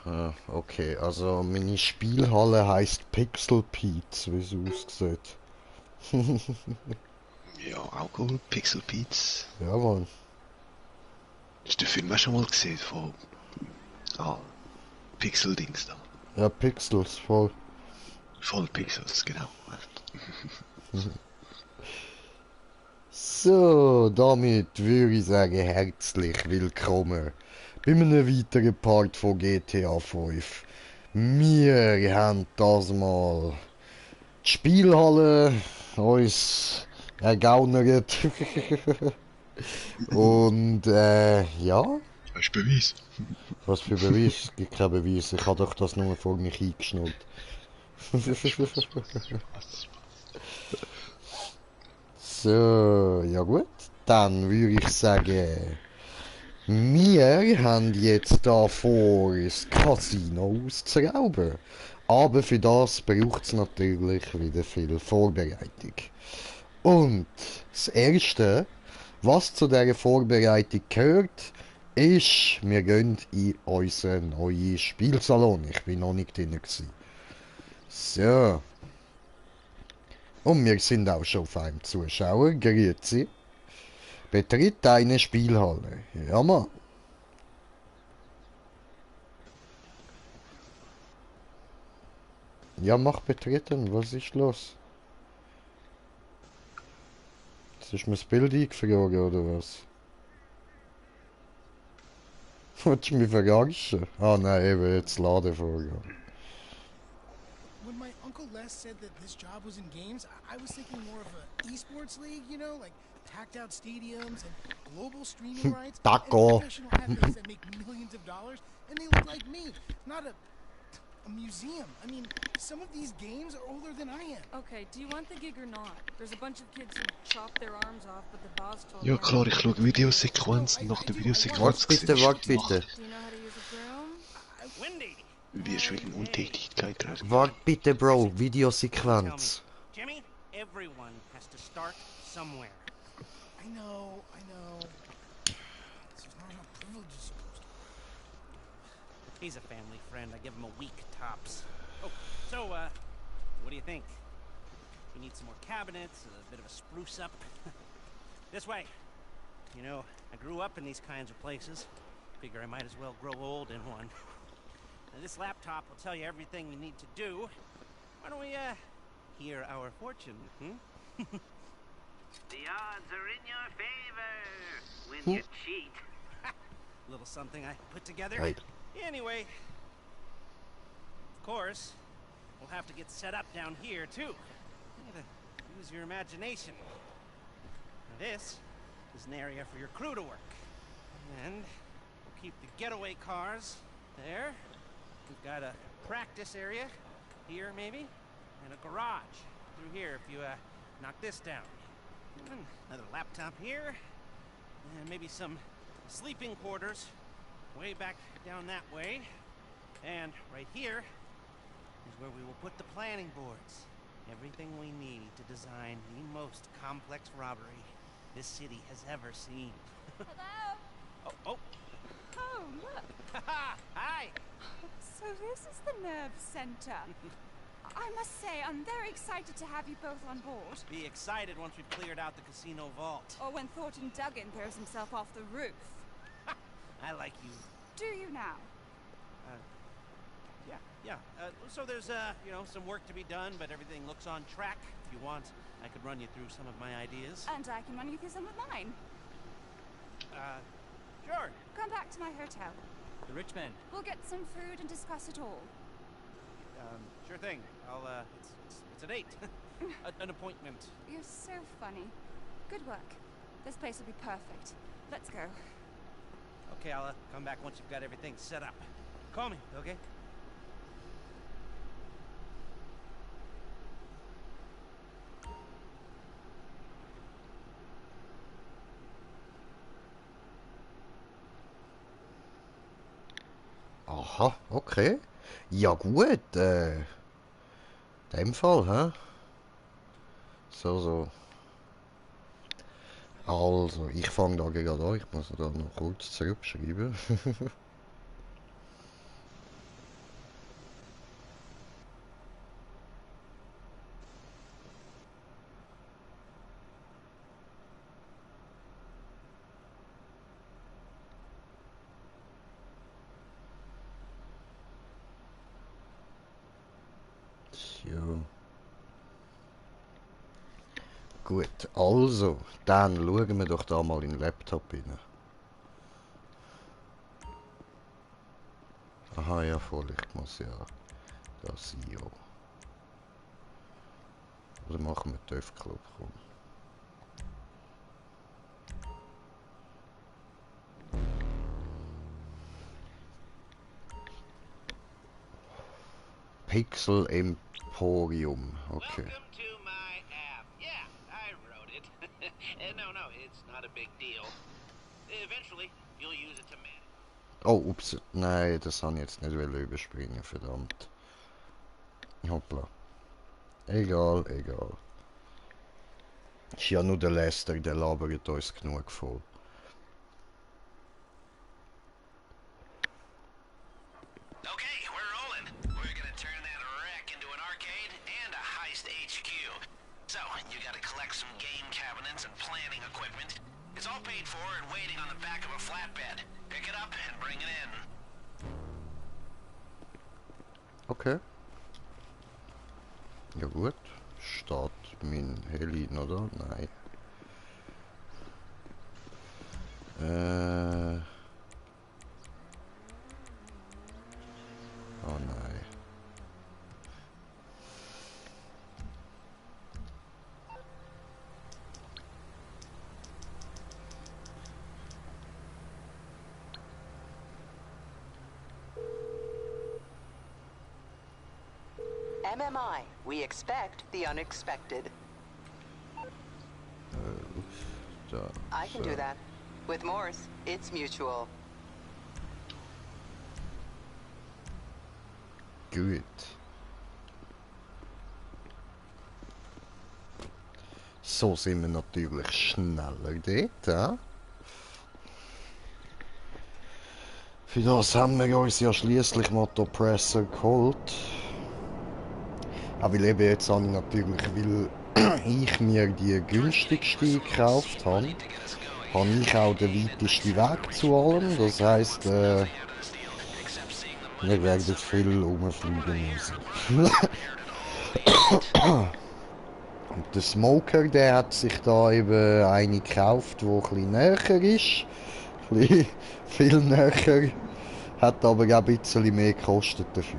Okay, also meine Spielhalle heißt Pixel Pete, wie es aussieht. Ja, auch cool. Pixel Beats. Ja, Mann. Hast du den Film auch schon mal gesehen von Pixel-Dings da? Ja, Pixels, voll. Voll Pixels, genau. So, damit würde ich sagen, herzlich willkommen bei einem weiteren Part von GTA 5. Wir haben das mal die Spielhalle uns ergaunert. Und ja, Hast du Beweis? was für Beweis? Es gibt keinen Beweis. Ich habe doch das nur vor mich eingeschnurrt. Ja, Spaß, Spaß, Spaß, Spaß. So, ja gut. Dann würde ich sagen, wir haben jetzt da vor, das Casino auszurauben. Aber für das braucht es natürlich wieder viel Vorbereitung. Und das Erste, was zu dieser Vorbereitung gehört, ist, wir gehen in unseren neuen Spielsalon. Ich bin noch nicht drin gewesen. So. Und wir sind auch schon auf einem Zuschauer. Grüezi. Betritt deine Spielhalle. Ja, Mann. Ja, mach betreten. Was ist los? Ist mir das Bild eingefroren, oder was? Willst du mich verarschen? Ah nein, eben jetzt Laden vorgehen. When my Uncle Les said that this job was in games, I was thinking more of a esports league, you know, like packed out stadiums and global streaming rights and Taco. professional athletes that make millions of dollars and they look like me, not a museum. I mean, some of these games are older than I am. Okay, do you want the gig or not? There's a bunch of kids who chop their arms off, but the boss told Ja them klar, ich schaue No, Videosequenzen. Nach I der do. I want Warte Videosequenz to. gesehen, bitte, ist warte die bitte. Macht. Do you know how to use a broom? Wendy! Wie ist wegen Untätigkeit reden. Warte bitte, Bro. Tell me, Videosequenz. Jimmy, everyone has to start somewhere. I know, I know. This is not how privilege is supposed to work. He's a family friend. I give him a week tops. Oh, so, what do you think? We need some more cabinets, a bit of a spruce up. This way. You know, I grew up in these kinds of places. Figure I might as well grow old in one. Now, this laptop will tell you everything we need to do. Why don't we, hear our fortune, hmm? The odds are in your favor when you cheat. Little something I put together. Right. Anyway, of course, we'll have to get set up down here, too. You gotta use your imagination. Now this is an area for your crew to work. And we'll keep the getaway cars there. We've got a practice area here, maybe, and a garage through here if you, knock this down. And another laptop here, and maybe some sleeping quarters way back down that way. And right here is where we will put the planning boards. Everything we need to design the most complex robbery this city has ever seen. Hello? Oh, Oh, look. hi! So this is the nerve center. I must say, I'm very excited to have you both on board. Be excited once we've cleared out the casino vault. Or when Thornton Duggan throws himself off the roof. I like you. Do you now? Yeah. So there's, you know, some work to be done, but everything looks on track. If you want, I could run you through some of my ideas. And I can run you through some of mine. Sure. Come back to my hotel. The rich man. We'll get some food and discuss it all. Sure thing. I'll, it's at 8. An appointment. You're so funny. Good work. This place will be perfect. Let's go. Okay, I'll come back once you've got everything set up. Call me, okay? Aha, okay. Ja gut, in dem Fall, hä? So. Also, ich fange da gerade an. Ich muss da noch kurz zurückschreiben. Gut, also, dann schauen wir doch da mal in den Laptop rein. Aha, ja voll, ich muss ja das hier. Oder machen wir TÜV Club, komm. Pixel Emporium, okay. Welcome to my app. Yeah, I wrote it. No, it's not a big deal. Eventually, you'll use it to manage. Oh, ups, nein, das habe ich jetzt nicht überspringen, verdammt. Hoppla. Egal, egal. Ist ja nur der Lester, der labert uns genug voll. Okay, we're rolling. We're gonna turn that wreck into an arcade and a heist HQ. So, you gotta collect some game cabinets and planning equipment. It's all paid for and waiting on the back of a flatbed. Pick it up and bring it in. Okay. Ja gut. Steht mein Heli noch da? Nein. Oh nein. MMI, we expect the unexpected. Da, I can so. do that. With Morse, it's mutual. Gut. So sind wir natürlich schneller dort, ja? Für das haben wir uns ja schließlich Motopressor geholt. Aber weil eben jetzt habe ich natürlich, weil ich mir die günstigste gekauft habe, habe ich auch den weitesten Weg zu allem. Das heisst, wir werden viel rumfliegen müssen. Und der Smoker, der hat sich da eben eine gekauft, die ein bisschen näher ist. Ein bisschen viel näher. Hat aber auch ein bisschen mehr gekostet dafür.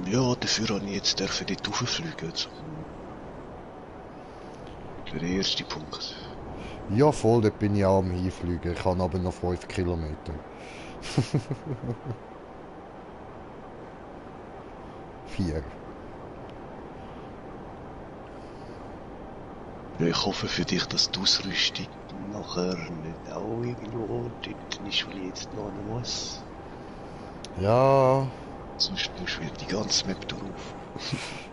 Ja, dafür habe ich jetzt dürfen dort rauffliegen. So. Der erste Punkt. Ja voll, dort bin ich auch am Hinfliegen. Ich habe aber noch 5 Kilometer. 4. Ja, ich hoffe für dich, dass die Ausrüstung nachher nicht auch irgendwo dort ist, wo ich jetzt noch hin muss. Ja. Sonst musst du wieder die ganze Map drauf.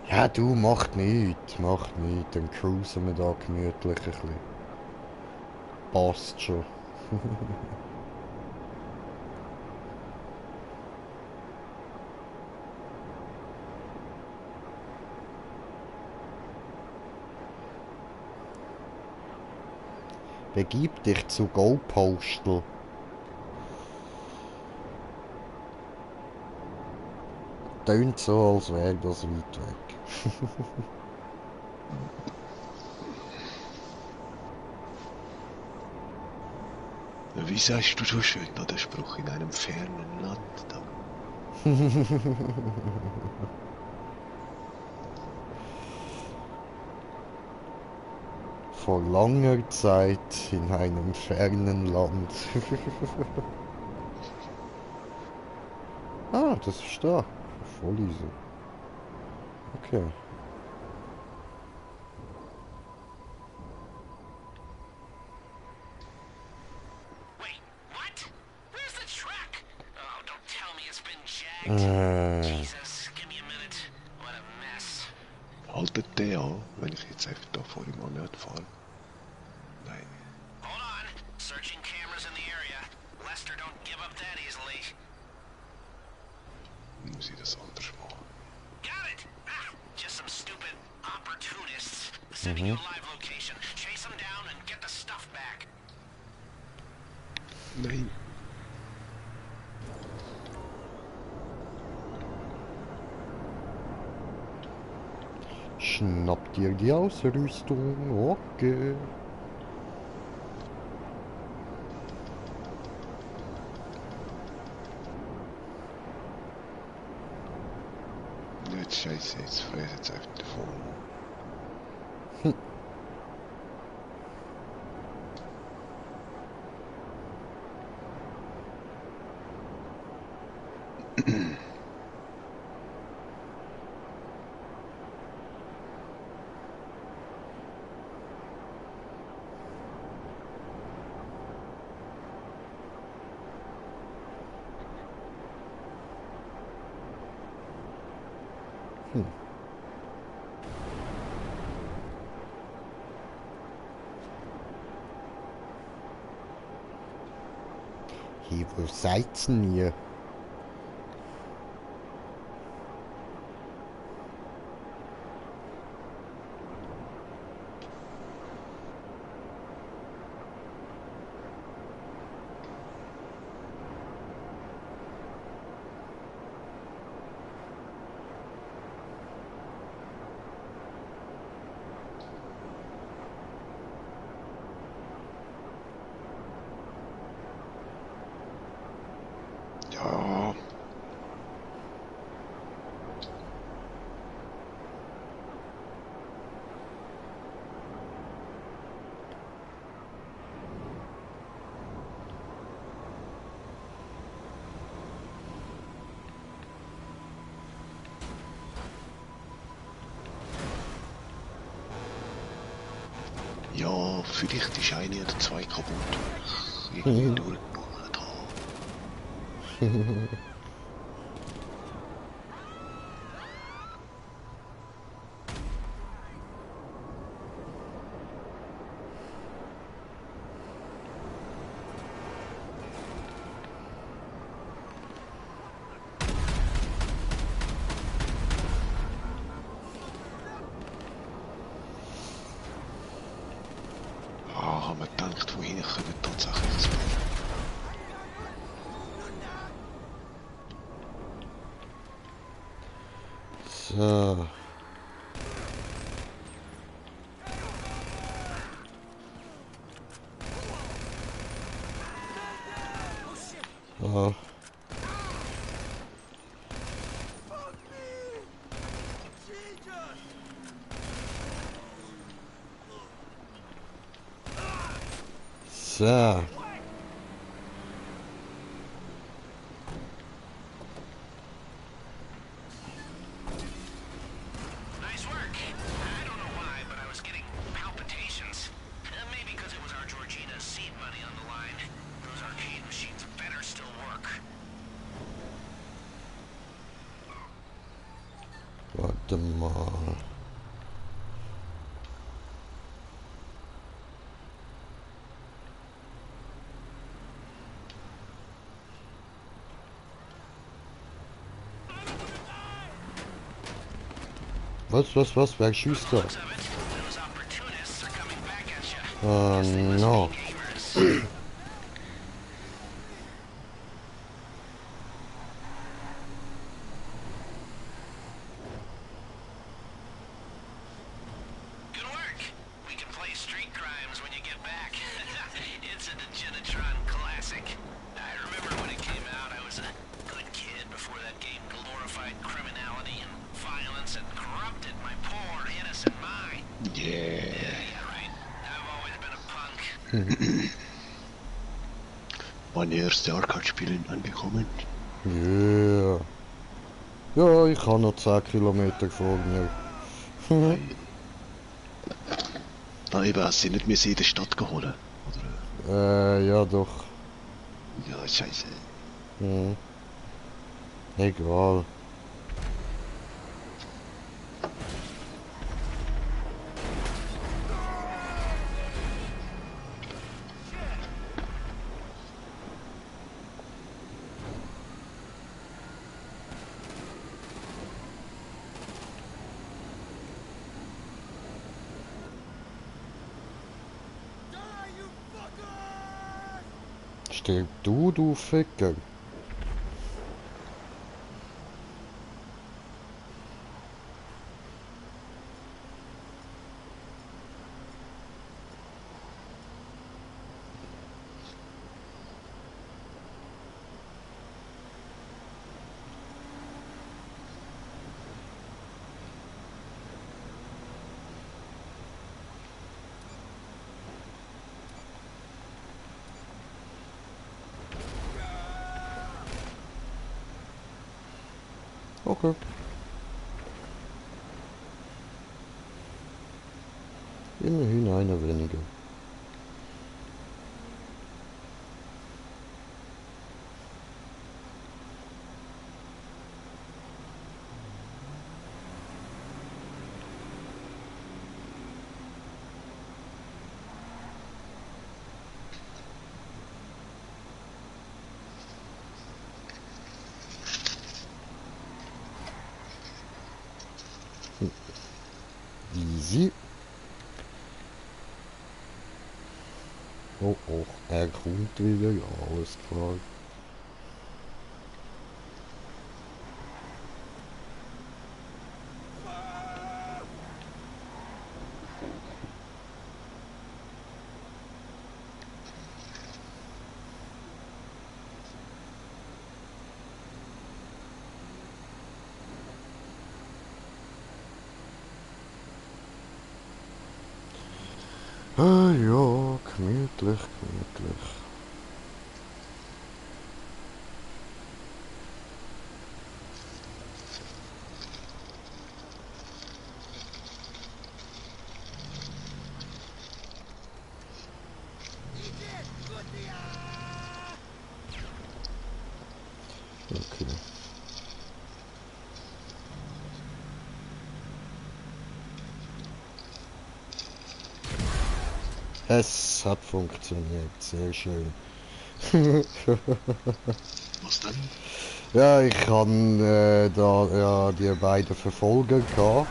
Ja du, macht nichts, macht nichts. Dann cruisen wir da gemütlich ein bisschen. Passt schon. Begib dich zu Go-Postal. Tönt so, als wäre das weit weg. Wie sagst du so schön da den Spruch in einem fernen Land? Da? Vor langer Zeit in einem fernen Land. Ah, das ist da. Voll easy. Okay. Wait, what? Where's the truck? Oh, don't tell me it's been jacked. Jesus, give me a minute. What a mess. Haltet der an, wenn ich jetzt einfach da vor ihm an nicht fahre? Nein. Hold on. Searching cameras in the area. Lester don't give up that easily. Muss ich das anders machen? Got it! Ah, just some stupid opportunists. Sending you a live location. Chase them down and get the stuff back. Nein. Schnappt dir die Ausrüstung, okay. Jetzt scheiße, jetzt fräst jetzt einfach davon. Hey, wo seid's denn ihr? Ja, ja, vielleicht ist eine oder zwei kaputt. Irgendwie durchgenommen da. Ah, haben wir gedacht, wohin kommen tatsächlich das Bild. So. Oh. So. Nice work. I don't know why, but I was getting palpitations. Maybe because it was our Georgina's seed money on the line. Those arcade machines better still work. Warte mal. Was? Wer schießt da? Looks of it. Those opportunists are coming back at you. No. Gamers. Good work. We can play Street Crimes when you get back. It's a Degenitron classic. I remember when it came out, I was a good kid before that game glorified criminality and violence and corrupted my poor, innocent mind. Yeah. Yeah, right. I've always been a punk. Wann erste Arcade-Spiele angekommen? Yeah. Ja, ich habe noch 10 Kilometer vor mir. Na eben, hast du nicht mehr in der Stadt geholt? Oder? Ja doch. Ja, scheiße. Hm. Egal. Stirb du Ficker. Okay. Immerhin einer weniger. Easy. Oh, oh, er kommt wieder, ja, alles klar. Ah ja, gemütlich, gemütlich. Okay. Es hat funktioniert, sehr schön. Was denn? Ja, ich habe da ja, die beiden Verfolger gehabt.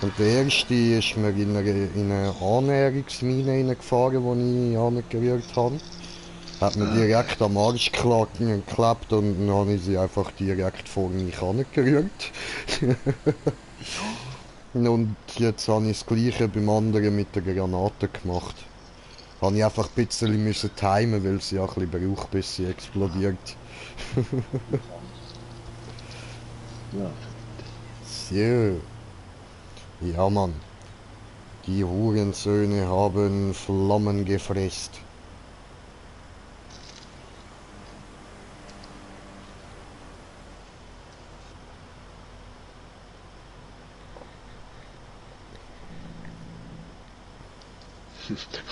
Und der erste ist mir in eine Annäherungsmine reingefahren, die ich angerührt habe. Hat mir direkt am Arsch geklappt und dann habe ich sie einfach direkt vor mich angerührt. Und jetzt habe ich das gleiche beim anderen mit der Granate gemacht. Habe ich einfach ein bisschen müssen timen, weil sie ja ein bisschen braucht, bis sie explodiert. Ja, So. Ja, Mann. Die Hurensöhne haben Flammen gefressen.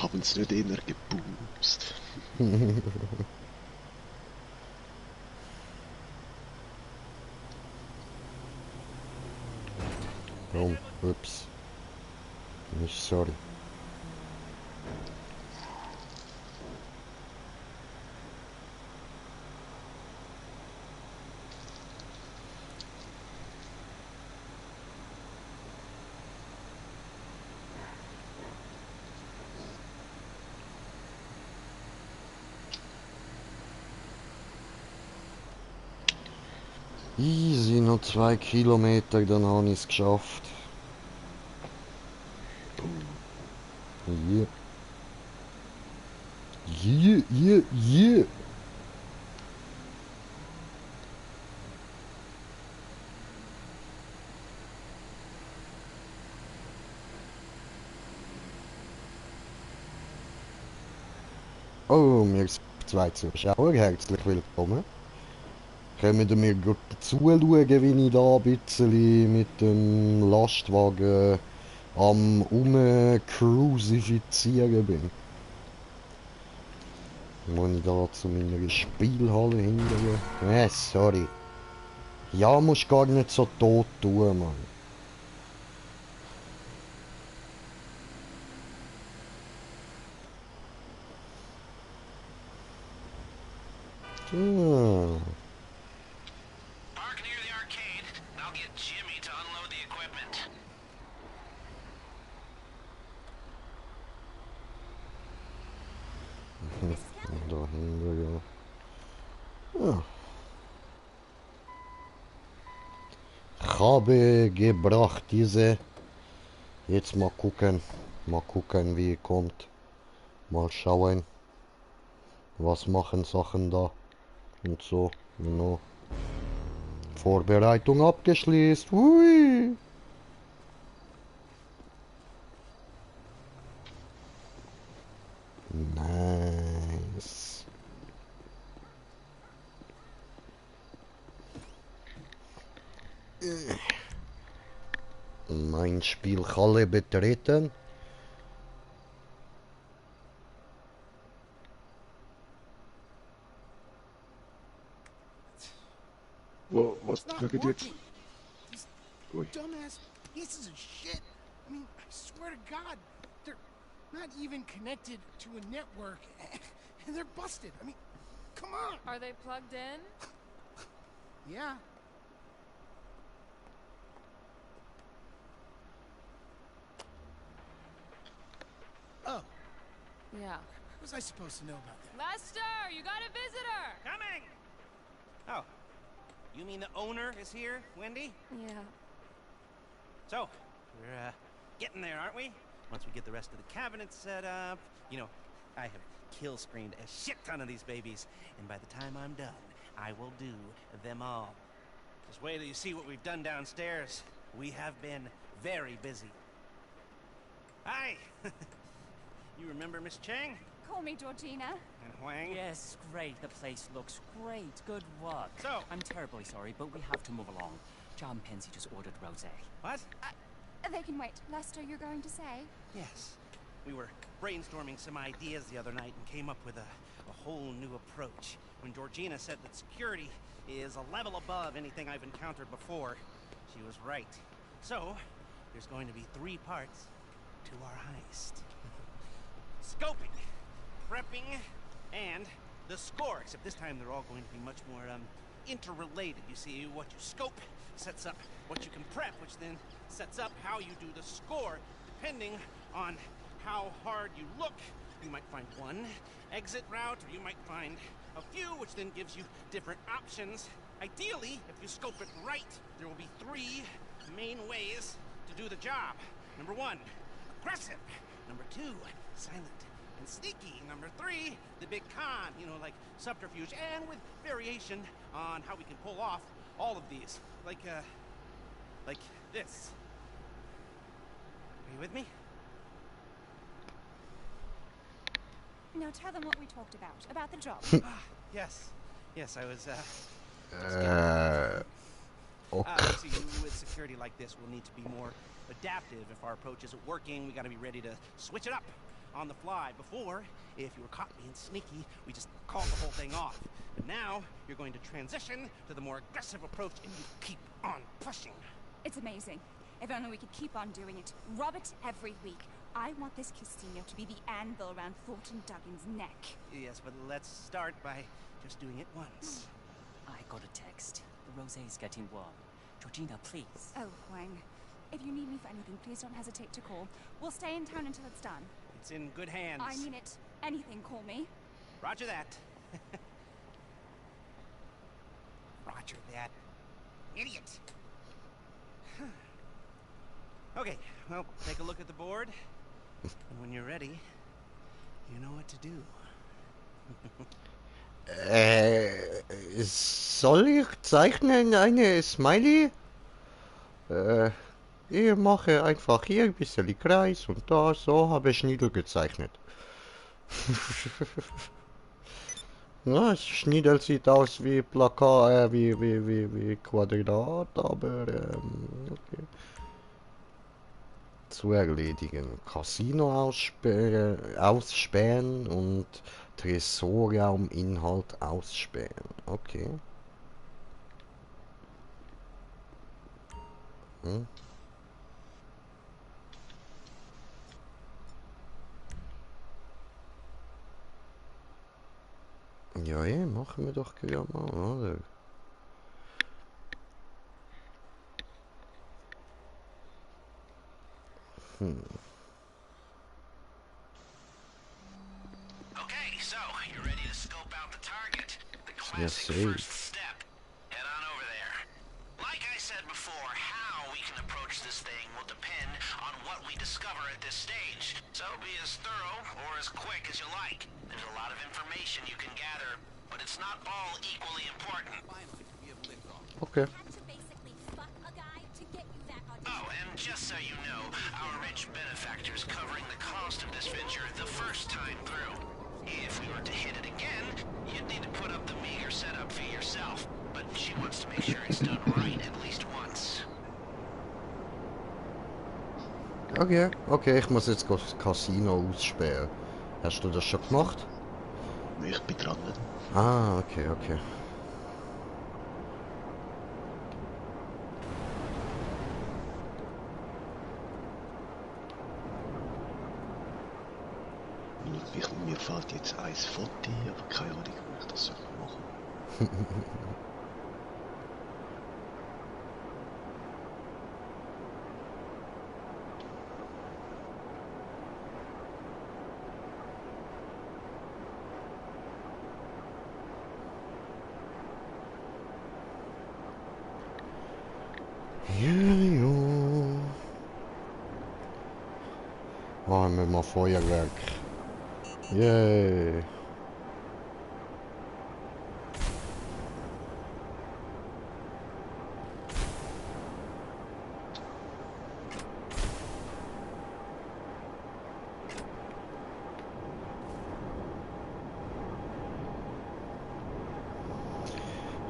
haben sie nicht eher geboost. Oh, ups. Nicht sorry. Easy, noch 2 Kilometer, dann habe ich es geschafft. Yeah. Yeah, yeah, yeah. Oh, wir sind zwei Zuschauer, herzlich willkommen. Können wir gut zuschauen, wie ich da ein bisschen mit dem Lastwagen am Crucifizieren bin? Muss ich da zu meiner Spielhalle hingehen? Sorry. Ja, musst gar nicht so tot tun, Mann. Ah. Park near the arcade, and I'll get Jimmy to unload the equipment. Dahinter, ja. Ja. Ich habe gebracht diese. Jetzt mal gucken. Mal gucken, wie kommt. Mal schauen. Was machen Sachen da. Und so. Genau. Vorbereitung abgeschlossen. Hui. Nice. Mein Spielhalle betreten. Was It's not drückt jetzt? working. These Ui. dumbass pieces of shit. I mean, I swear to God, they're not even connected to a network, and they're busted. I mean, come on. Are they plugged in? Yeah. Oh, Yeah. what was I supposed to know about that? Lester, you got a visitor! Coming! Oh, you mean the owner is here, Wendy? Yeah. So, we're getting there, aren't we? Once we get the rest of the cabinets set up, you know, I have kill screened a shit ton of these babies, and by the time I'm done, I will do them all. Just wait till you see what we've done downstairs. We have been very busy. Hi! You remember Miss Chang? Call me Georgina. And Huang? Yes, great. The place looks great. Good work. So- I'm terribly sorry, but we have to move along. John Pensy just ordered rosé. What? They can wait. Lester, you're going to say? Yes. We were brainstorming some ideas the other night and came up with a whole new approach. When Georgina said that security is a level above anything I've encountered before, she was right. So, there's going to be 3 parts to our heist. Scoping, prepping, and the score. Except this time they're all going to be much more interrelated. You see, what you scope sets up what you can prep, which then sets up how you do the score. Depending on how hard you look, you might find one exit route, or you might find a few, which then gives you different options. Ideally, if you scope it right, there will be 3 main ways to do the job. Number 1, aggressive. Number 2, silent and sneaky. Number 3, the big con, you know, like subterfuge, and with variation on how we can pull off all of these. Like this. Are you with me? Now tell them what we talked about the job. Yes. Yes, I was, Okay. see, with security like this, we'll need to be more adaptive. If our approach isn't working, we gotta be ready to switch it up on the fly. Before, if you were caught being sneaky, we just called the whole thing off. But now, you're going to transition to the more aggressive approach, and you keep on pushing. It's amazing. If only we could keep on doing it. Rob it every week. I want this casino to be the anvil around Thornton Duggan's neck. Yes, but let's start by just doing it once. I got a text. The rosé is getting warm. Georgina, please. Oh, Huang. If you need me for anything, please don't hesitate to call. We'll stay in town until it's done. It's in good hands. I mean it. Anything, call me. Roger that. Roger that. Idiot. Okay, well, take a look at the board. And when you're ready, you know what to do. Soll ich zeichnen eine Smiley? Ich mache einfach hier ein bisschen Kreis und da, so habe ich Schniedel gezeichnet. Na, Schniedel sieht aus wie Plakat, wie Quadrat, aber okay. Zu erledigen. Casino ausspähen und Tresorrauminhalt ausspähen. Okay. Ja, machen wir doch gerade mal, oder? Okay, so you're ready to scope out the target. The Yes, classic sir. first step. Head on over there. Like I said before, how we can approach this thing will depend on what we discover at this stage. So be as thorough or as quick as you like. There's a lot of information you can gather, but it's not all equally important. Okay. Oh, and just so you know, our rich benefactor's covering the cost of this venture the first time through. If we were to hit it again, you'd need to put up the meager setup fee yourself. But she wants to make sure it's done right at least once. Okay, okay, ich muss jetzt das Casino aussperren. Hast du das schon gemacht? Ich bin dran. Ah, okay, okay. Mir fällt jetzt eins Foto, aber keine Ahnung, wie ich das soll machen. Ja, ja. Oh, haben wir mal Feuerwerk. Yay.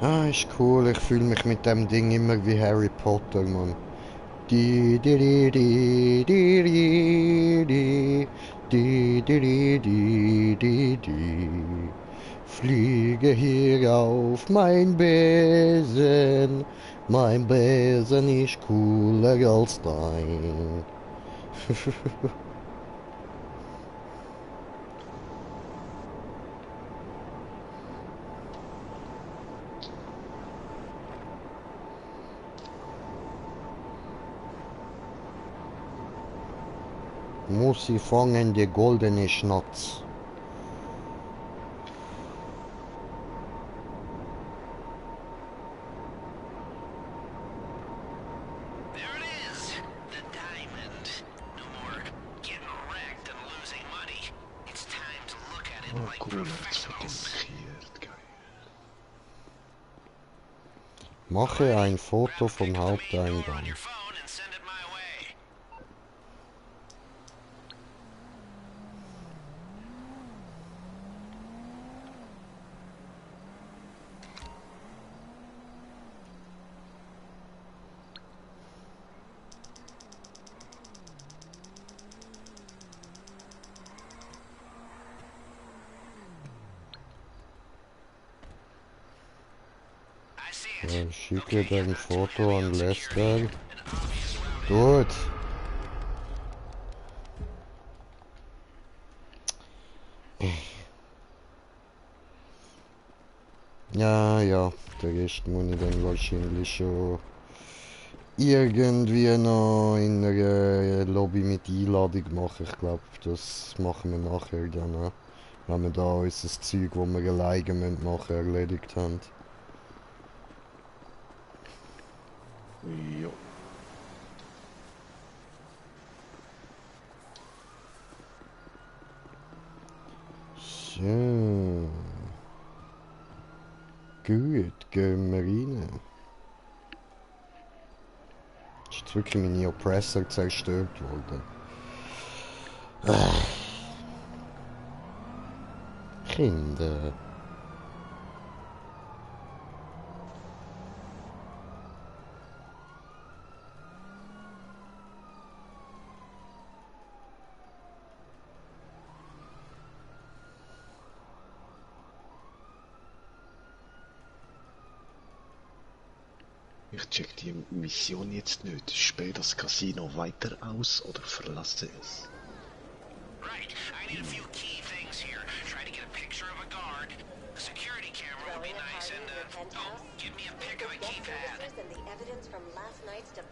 Ah, ist cool. Ich fühle mich mit dem Ding immer wie Harry Potter, Mann. Di di di di di di di di di di di di. Fliege hier auf mein Besen. Mein Besen ist cooler als dein. Muss sie fangen, der goldene Schnatz. There it is! The diamond. No more getting wrecked and losing money. It's time to look at it like Cool, jetzt professionals. fotografiert, geil. Mache ein Foto Grab a vom pic of the main door on Haupteingang. your phone and send it my way. I see it. Ja, schicke Okay, dein not too Foto heavy an on security. Lester. An obvious route in. Gut. Ja, ja, der Rest muss ich dann wahrscheinlich schon irgendwie noch in einer Lobby mit Einladung machen. Ich glaube, das machen wir nachher dann, wenn wir da unser Zeug, das wir alleine machen müssen, erledigt haben. Jo. So. Gut, gehen wir rein. Ist jetzt wirklich meine Oppressor zerstört worden. Kinder. Ich check die Mission jetzt nicht. Spähe das Casino weiter aus oder verlasse es? Right. I need a few key things here. Try to get a picture of a guard. A security camera would be nice, and oh, give me a pic of a keypad.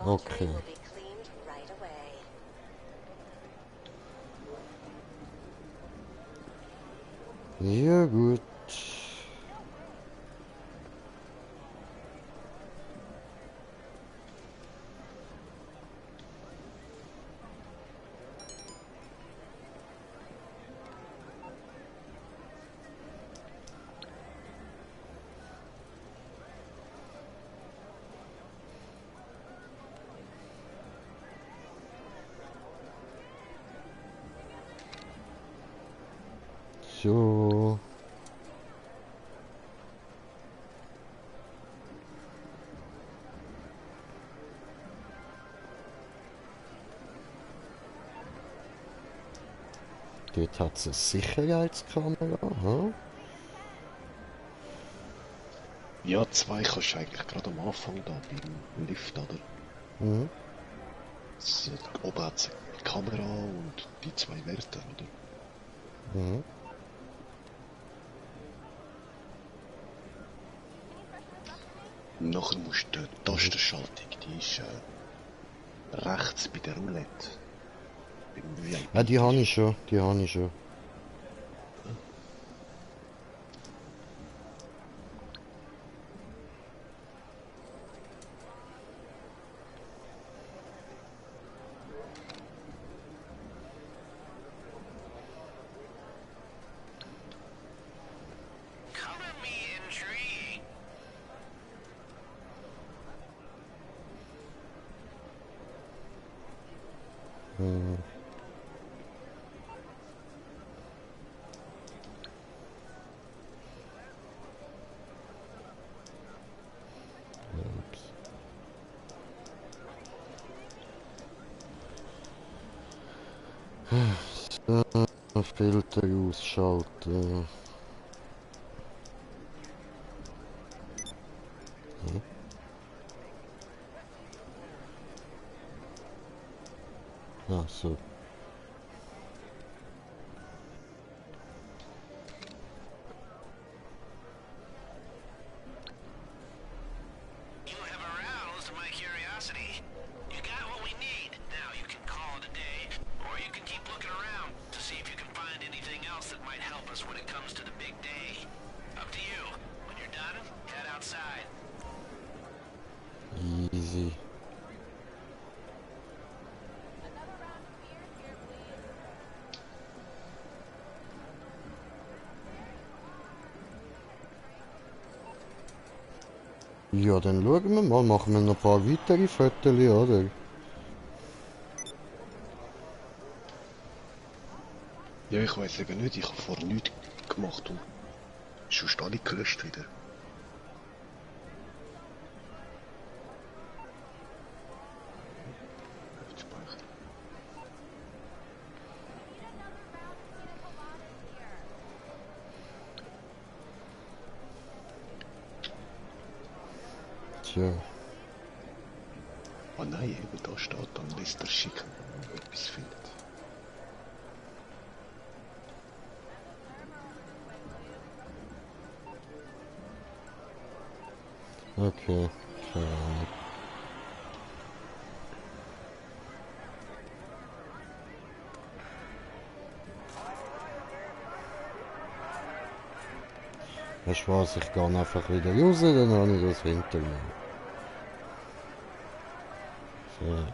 Okay. Ja gut. So. Dort hat es eine Sicherheitskamera. Hm? Ja, zwei kannst du eigentlich gerade am Anfang da beim Lift, oder? Mhm. Oben hat es eine Kamera und die zwei Werte, oder? Mhm. Nachher musst du die Tastenschaltung, die ist rechts bei der Roulette. Beim VIP. Ja, die habe ich schon, die habe ich schon. Color me intrigued. Mhm. So, Filter ausschalten. Hm. Ach so. You have aroused my curiosity. You got what we need. Now you can call it a day, or you can keep looking around to see if you can find anything else that might help us when it comes to the big day. Up to you. When you're done, head outside. Easy. Ja, dann schauen wir mal, machen wir noch ein paar weitere Fotos, oder? Ja, ich weiß eben nicht, ich habe vorher nichts gemacht und sonst alle gelöscht wieder. Speichern. Tja. Ah nein, eben da steht dann Lester schicken, wenn man etwas findet. Okay. Keine Ahnung. Weißt du was, ich gehe einfach wieder raus, dann habe ich das hinter mir. So.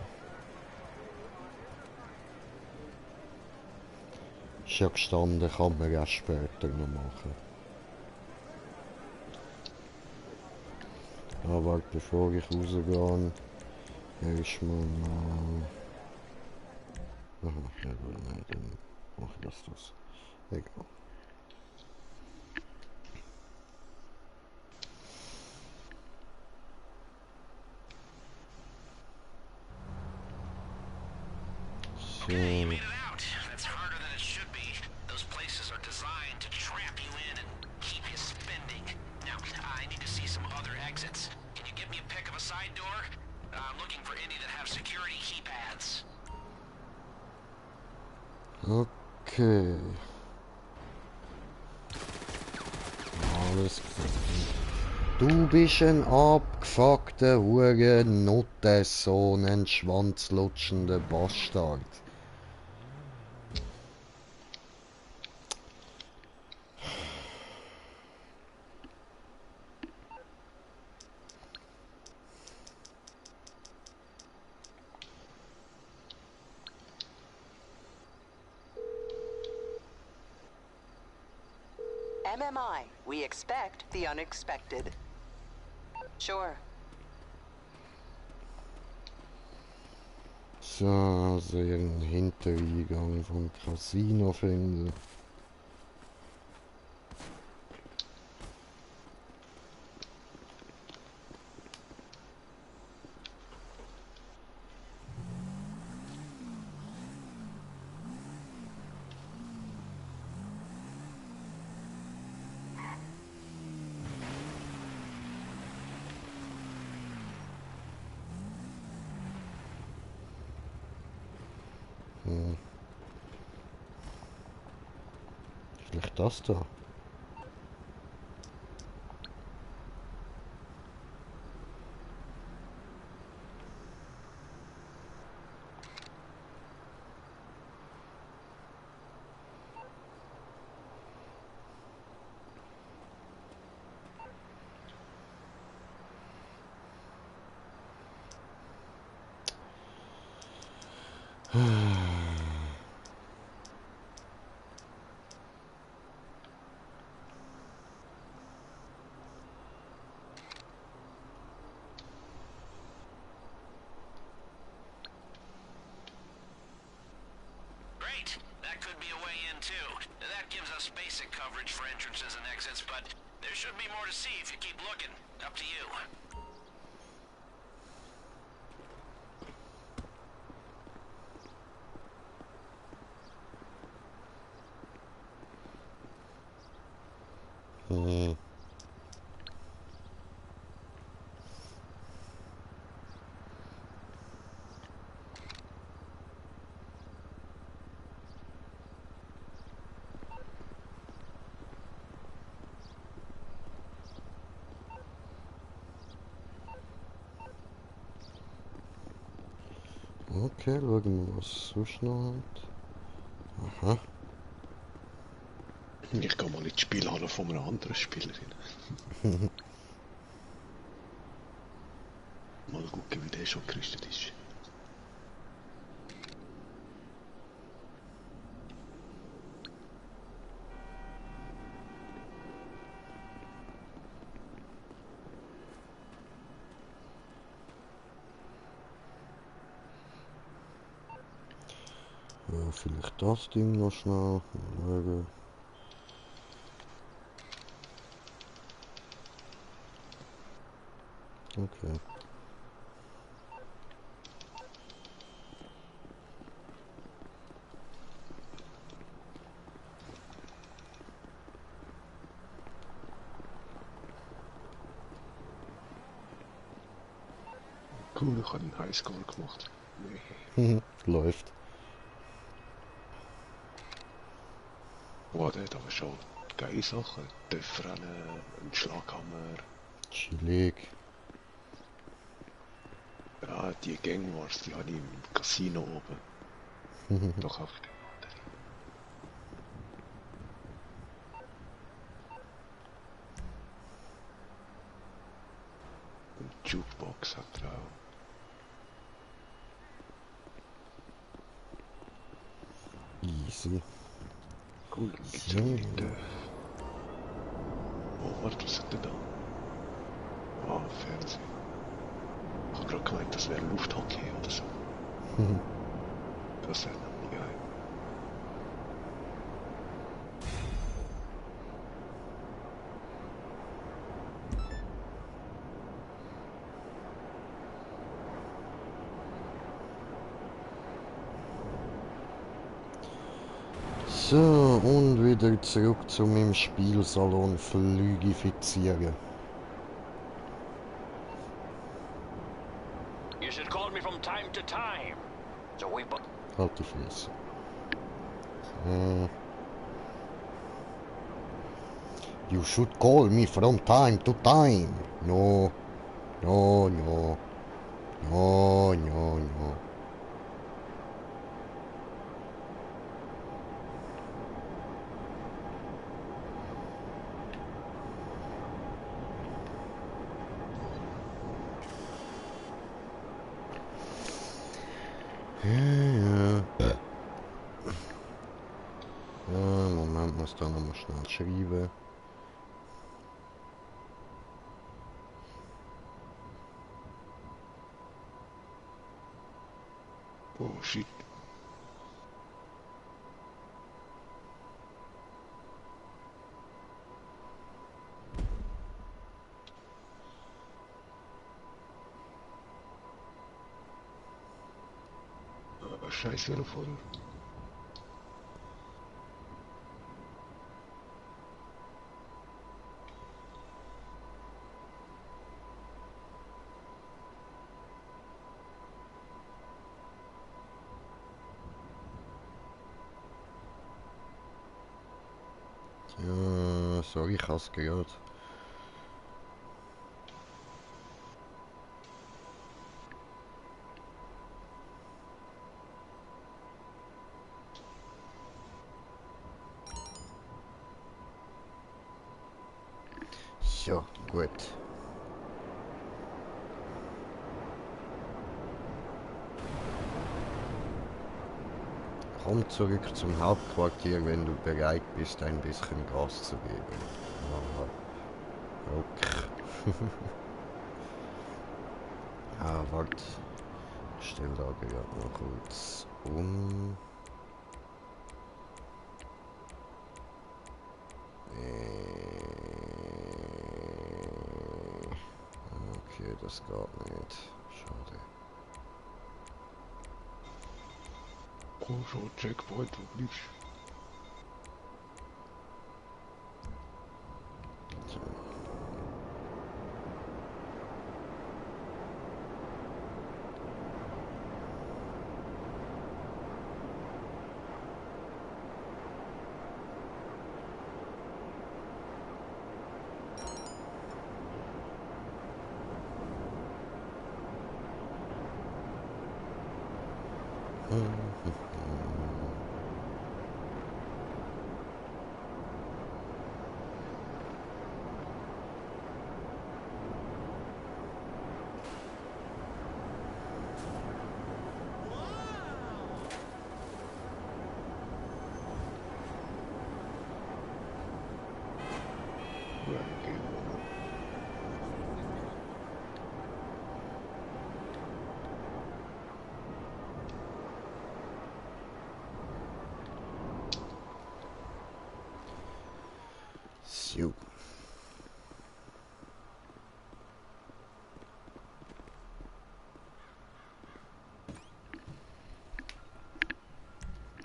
Ist ja gestanden, kann man erst später noch machen. Aber bevor ich rausgehe, erstmal noch... Aha, ja gut, nein, dann mach ich das. Egal. Okay, you made it out. That's harder than it should be. Those places are designed to trap you in and keep you spending. Now, I need to see some other exits. Can you give me a pick of a side door? I'm looking for any that have security keypads. Okay. Alles klar. Du bist ein abgefuckter Hurennutte-Sohn, ein schwanzlutschender Bastard. MMI, we expect the unexpected. Sure. So, also einen Hintereingang vom Casino finden. vielleicht das da? Great. That could be a way in too. That gives us basic coverage for entrances and exits, but there should be more to see if you keep looking. Up to you. Hm. Okay, schauen wir, was sonst noch hat. Aha. Ich gehe mal in die Spielhalle von einer anderen Spielerin. Mal gucken, wie der schon gerüstet ist. Ja, vielleicht das Ding noch schnell. Mal schauen. Okay. Cool, ich habe einen Highscore gemacht. Läuft. Wow, der hat aber schon geile Sachen. Töpfrennen, ein Schlaghammer. Chillig. Ja, die Gang Wars, die habe ich im Casino oben. Doch auf der anderen. Und Jukebox hat er auch. Easy. Cool, dann gibt's ja Leute. Oh, warte, was hat der da? Ah, Fernsehen. Ich hab grad gemeint, das wäre Lufthockey oder so. Das wäre noch nie geil. So, und wieder zurück zu meinem Spielsalon Flügifizieren. You should call me from time to time. So we both. Halt die Fresse. You should call me from time to time. No. No, no. No, no, no. Ja. Moment, muss da nochmal schnell schreiben. Oh, shit. Scheiß Telefon. sorry, ich hab's gehört. So, gut. Komm zurück zum Hauptquartier, wenn du bereit bist, ein bisschen Gas zu geben. Aha. Okay. Ah, warte. Stell da gerade noch kurz um. Okay, das geht nicht. Schade. Komm schon, Checkpoint, wo bleibst So. So.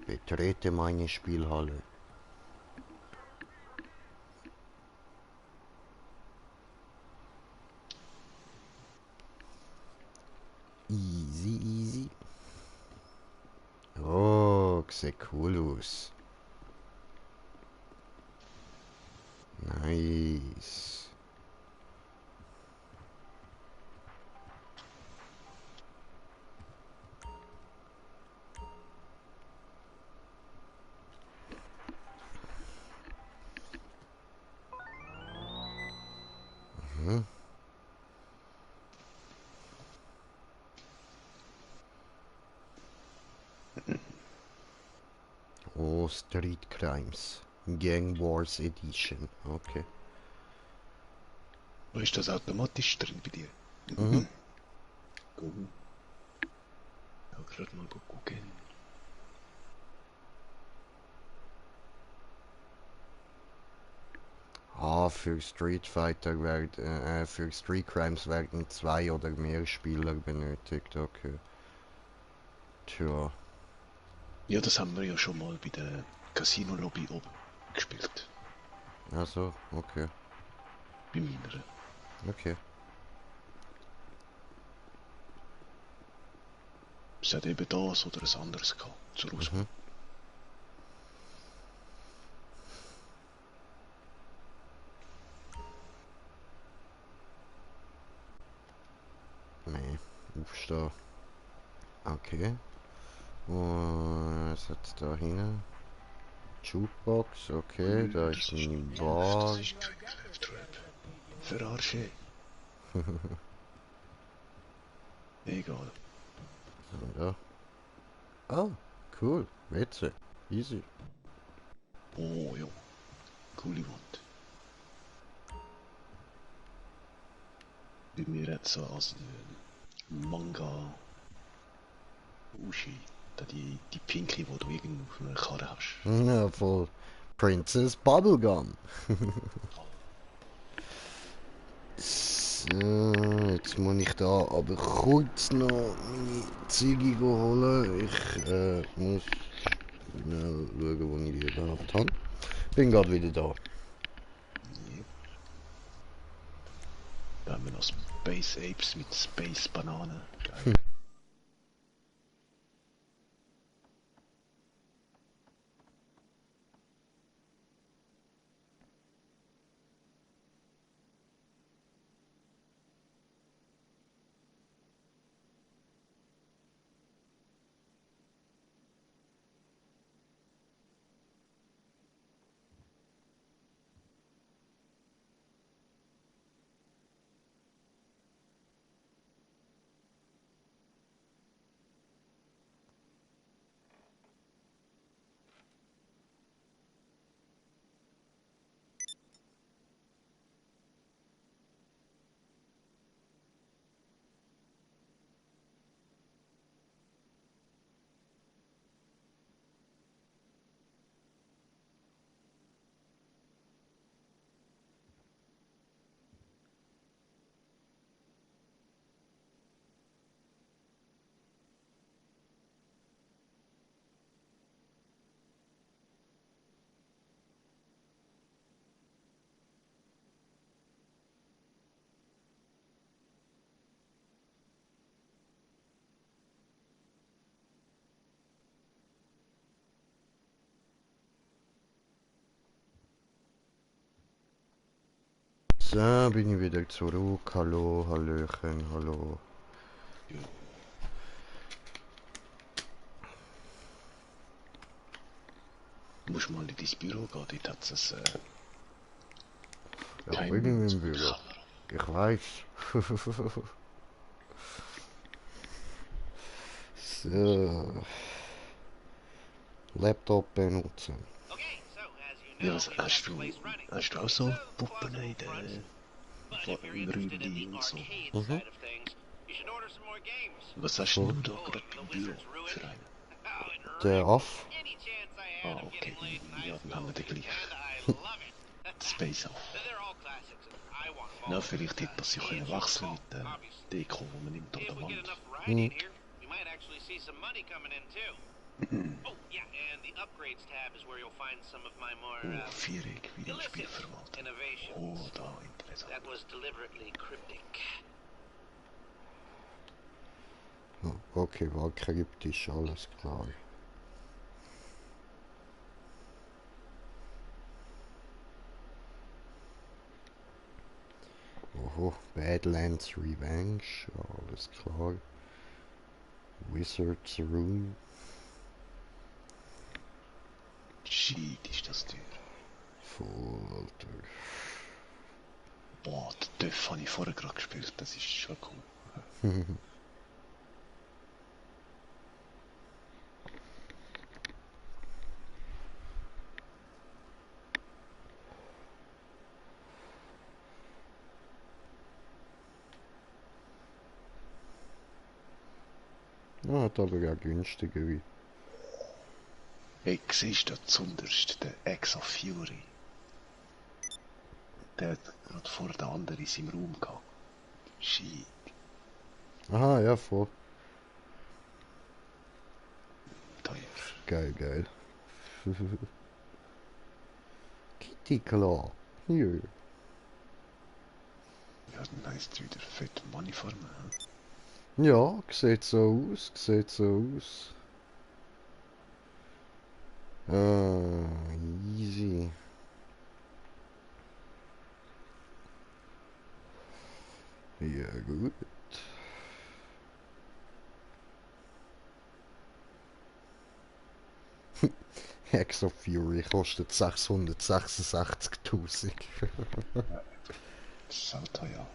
Betrete meine Spielhalle. Easy, easy. Oh, sieht cool aus. Nice. Mhm. Oh, Street Crimes. Gang Wars Edition. Okay. du? Ist das automatisch drin bei dir? Mhm. Go. Ja, gerade mal gucken. Ah, für Street Fighter für Street Crimes werden 2 oder mehr Spieler benötigt. Okay. Tja. Ja, das haben wir ja schon mal bei der Casino-Lobby oben gespielt. Also, okay. Bei meiner. Okay. Es hat eben das oder ein anderes gehabt, zur Auswahl. Mhm. Nee, aufstehen. Okay. Und was hat's da hinten? Jukebox, okay, da ist eine Bar. Das ist kein Claptrap. Verarsche. Egal. Und da. Oh, cool. Witze. Easy. Oh ja. Coole Wand. Bei mir hat so als Manga Ushi. Da die Pinky, die du irgendwo auf einer Karre hast. Ja, voll. Princess Bubblegum. So, jetzt muss ich da aber kurz noch meine Züge holen. Ich muss schnell schauen, wo ich die überhaupt habe. Bin gerade wieder da. Yep. Da haben wir noch Space Apes mit Space Bananen. Geil. So, bin ich wieder zurück. Hallo, Hallöchen, hallo. Ja. Du musst mal in dein Büro gehen, dort hat es Ja, bin ich im Büro. Ich weiß. So. Laptop benutzen. Okay, so as you know, Ja, was we've got hast the du, place running. hast du auch so So, Puppen in plausible fronts. den But if you're interested in the Räumchen und so? arcade Mhm. side of things, you should order some more games. Was hast denn So. du da Oh, gerade the im Büro Wizard's Ruin. für einen? Oh, it Der wrecks Aff. any chance I Ah, had of okay, getting laid in ja, high dann haben school. wir den gleich. And I love it. Space Off. They're all classics, and I want them Na, all. vielleicht hätte das ja Me können and you wechseln call, mit der obviously. Deko, die man nimmt an If der we get Wand. enough variety in here, we might actually see some money coming in too. Oh, yeah, and the upgrades tab is where you'll find some of my more Oh, Viereck, illicit Videospielverwaltung. innovations. Oh, da, interessant. That was deliberately cryptic. Okay, war kryptisch, alles klar. Oho, Badlands Revenge, alles klar. Wizard's Room. Shit, ist das teuer. Voll, Alter. Boah, den Döff habe ich vorher gerade gespielt, das ist schon cool. Ja, hat aber auch günstigere. Hey, siehst du da zunderst, der Exa Fury? Der hat gerade vor der anderen in seinem Raum gehabt. Shit. Aha, ja, voll. Teuer. Geil, geil. Kitty Claw. Hier. Ja, dann heisst wieder fette Money vor mir. Ja, sieht so aus, sieht so aus. Easy. Ja, gut. Hex of Fury kostet 666.000. Sau teuer.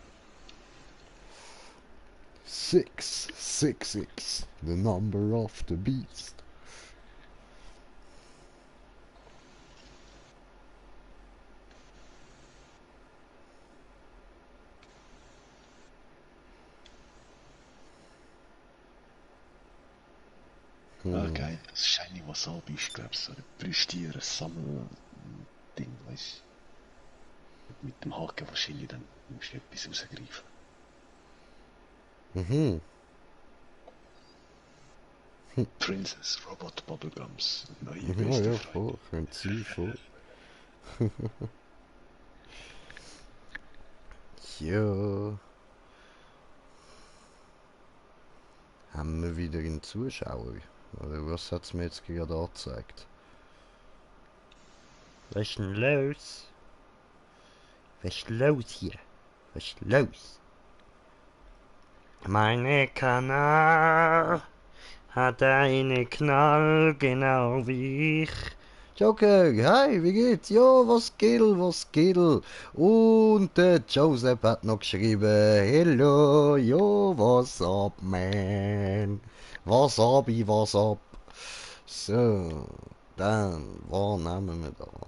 666, the number of the beast. Ah, geil. Das Shiny Wasabi ist, glaube ich, so ein Plüschtier-Sammel-Ding, weißt du? Mit dem Haken wahrscheinlich dann musst du etwas rausgreifen. Mhm. Princess Robot Bubblegums. Neue Ja, beste ja, Freunde. voll. Könnte sein, voll. Ja. Haben wir wieder einen Zuschauer? Oder was hat es mir jetzt gerade angezeigt? Was ist denn los? Was ist los hier? Was ist los? Meine Kanal hat eine Knall, genau wie ich. Joker, hi, wie geht's? Ja, was geht, was geht? Und der Joseph hat noch geschrieben, hello, jo, was up, man? Was ab, was ab? So, dann, was nehmen wir da noch?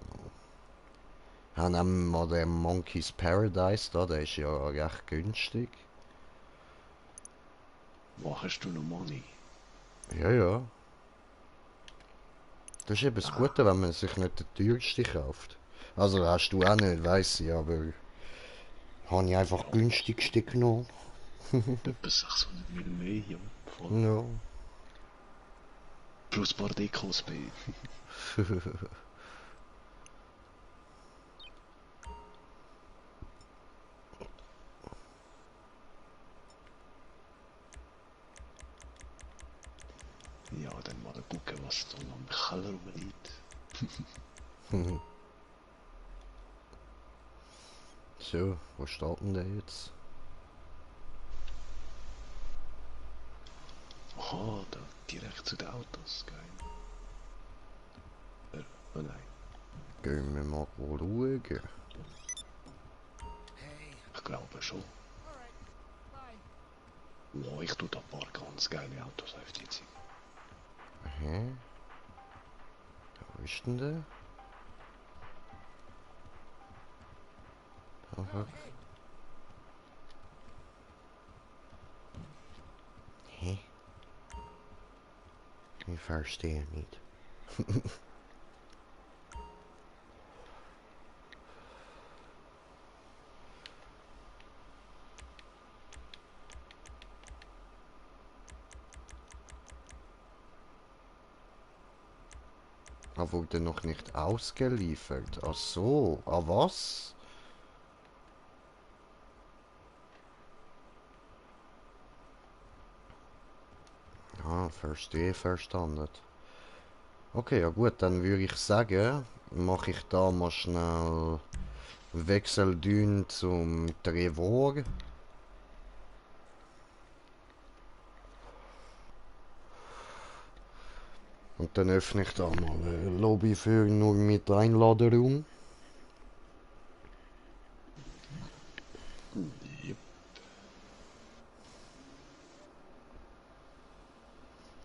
Dann nehmen wir den Monkey's Paradise da, der ist ja recht günstig. Wo hast du noch Money? Ja, ja. Das ist eben das Gute, wenn man sich nicht den teuersten kauft. Also hast du auch nicht, weiss ich, aber habe ich einfach günstigste genommen. Etwa 600 Mil mehr, ja. Voll. Ja. Plus ein paar Dekos bei. Ja, dann mal gucken, was da noch im Keller rumliegt. So, So, wo steht denn der jetzt? Aha, da direkt zu den Autos, geil. Oh nein. Gehen wir mal schauen. Hey, Ich glaube schon. alright, bye. Wow, ich tue da ein paar ganz geile Autos auf die Zeit. Hä? Wo ist denn der? Aha. Hä? Ich verstehe nicht. Er wurde noch nicht ausgeliefert. Ach so, ah was? Ah, verstehe, verstanden. Okay, ja gut, dann würde ich sagen, mache ich da mal schnell Wechseldün zum Trevor. Und dann öffne ich da mal eine Lobby für nur mit Einladeraum. Yep.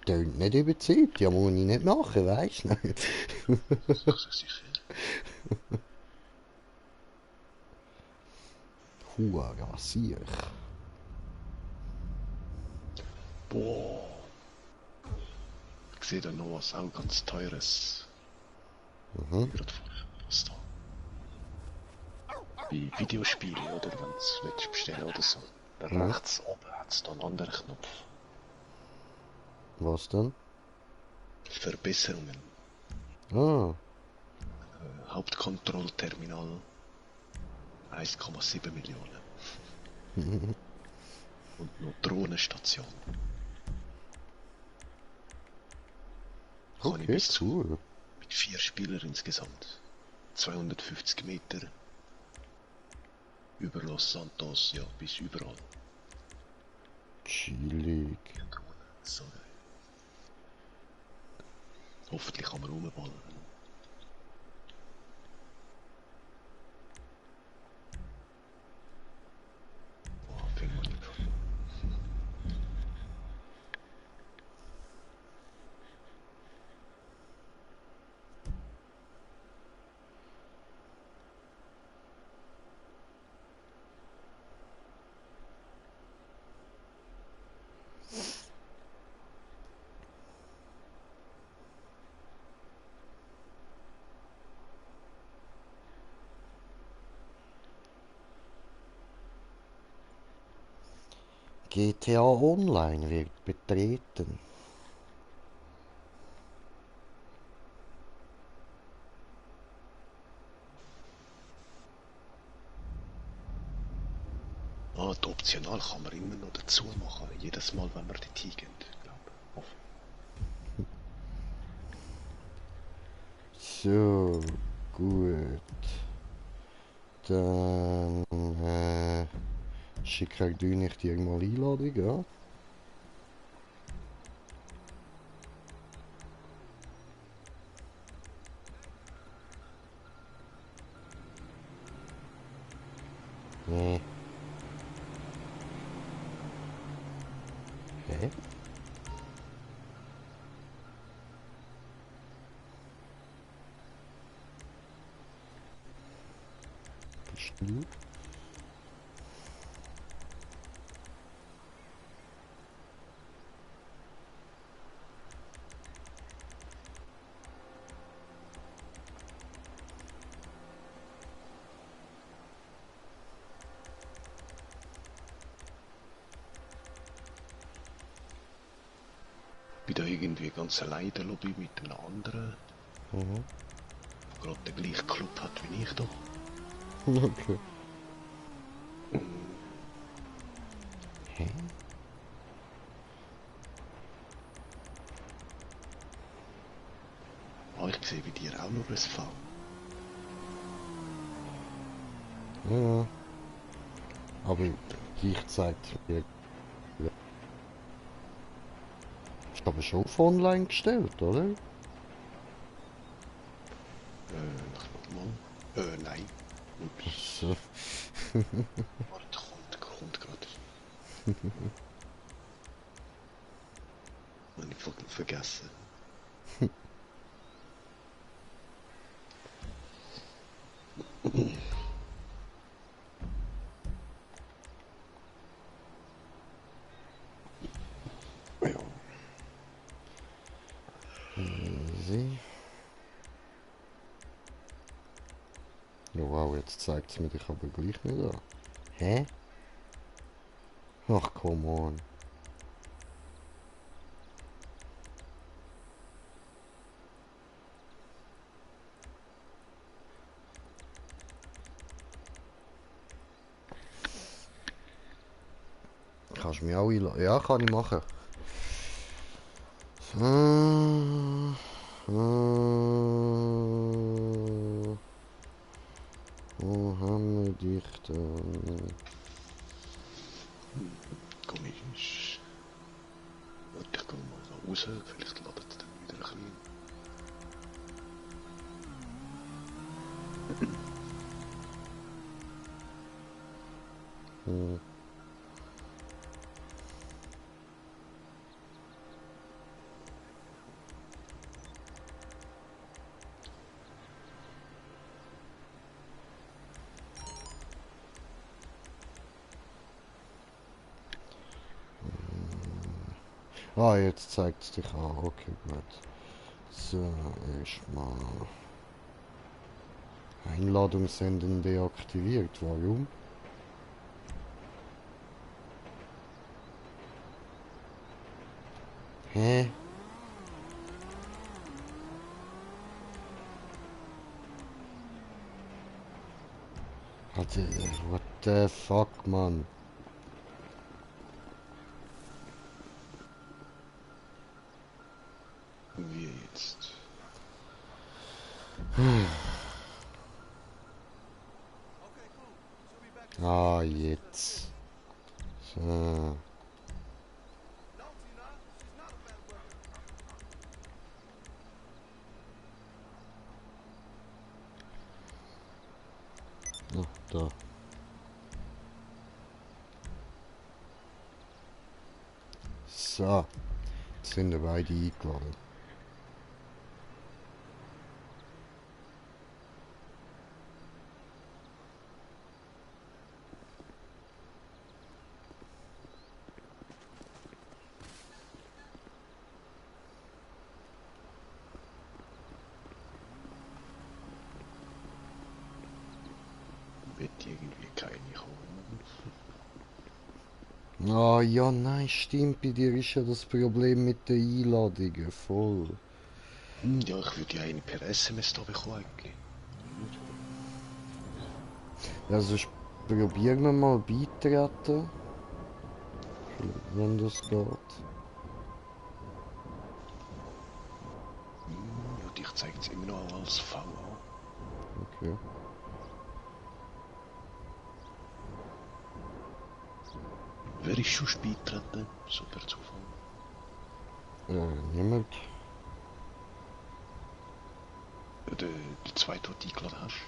Tönt nicht überzeugt, ja muss ich nicht machen, weisst du? Sicher. Hua, rasier. Boah. Ich sehe da noch was auch ganz Teures. Mhm. Gerade was da. Bei Videospielen, oder wenn du es bestellen oder so. Rechts oben hat es da einen anderen Knopf. Was denn? Verbesserungen. Ah, Hauptkontrollterminal 1,7 Millionen. Und noch Drohnenstation. Kann ich okay, bis zu cool. mit 4 Spielern insgesamt. 250 Meter. Über Los Santos, ja, bis überall. Chillig. So geil. Hoffentlich kann man rumballern. Oh, viel Money. GTA Online wird betreten. Ah, die Optional kann man immer noch dazu machen. Jedes Mal, wenn wir dort hingehen, glaube ich. So, gut. Dann schicke ich dir mal Einladung, ja? Nee. Hä? Bist du? Bin da irgendwie ganz allein in der Lobby mit einem anderen, Mhm. der gerade den gleichen Club hat wie ich da. Okay. Hä? Ah, ich sehe bei dir auch noch ein V. Ja. Aber ich zeigt mir. Ist aber schon auf online gestellt, oder? Nochmal. Nein. Ups. So. Warte, kommt gerade. Hab ich fucking vergessen. Ja. Easy. Oh, wow, jetzt zeigt es mir dich aber gleich nicht an. Hä? Ach, come on. Kannst du mich auch einladen? Ja, kann ich machen. Wo haben wir dich dann? Komisch. Warte, ich gehe mal da raus, vielleicht ladet es dann wieder ein bisschen. Ah, jetzt zeigt es dich an. Okay, gut. So, erstmal. Einladung senden deaktiviert. Warum? Hä? Warte, what the fuck, Mann? Wir jetzt. Ah, jetzt. So. Ah, da. So. Jetzt sind wir beide eingeladen. Wird irgendwie keine kommen. Ah, ja, nein, stimmt. Bei dir ist ja das Problem mit den Einladungen. Voll. Ja, ich würde ja eine per SMS da bekommen eigentlich. Ja, sonst probieren wir mal beitreten. Wenn das geht. Ja, dich zeigt es immer noch als VA. Okay. Wer ist schon beitreten? Super Zufall. Niemand. Der zweite, den du eingeladen hast.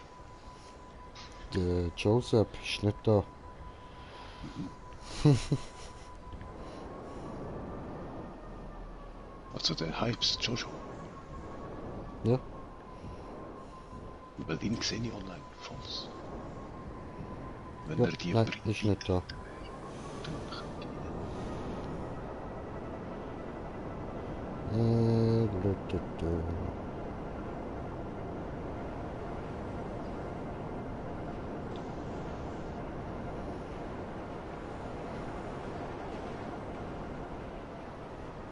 Der Joseph ist nicht da. Also der Hypes, Jojo. Ja. Weil den sehe ich online, falls. Wenn Ja, er die nein, ist nicht da.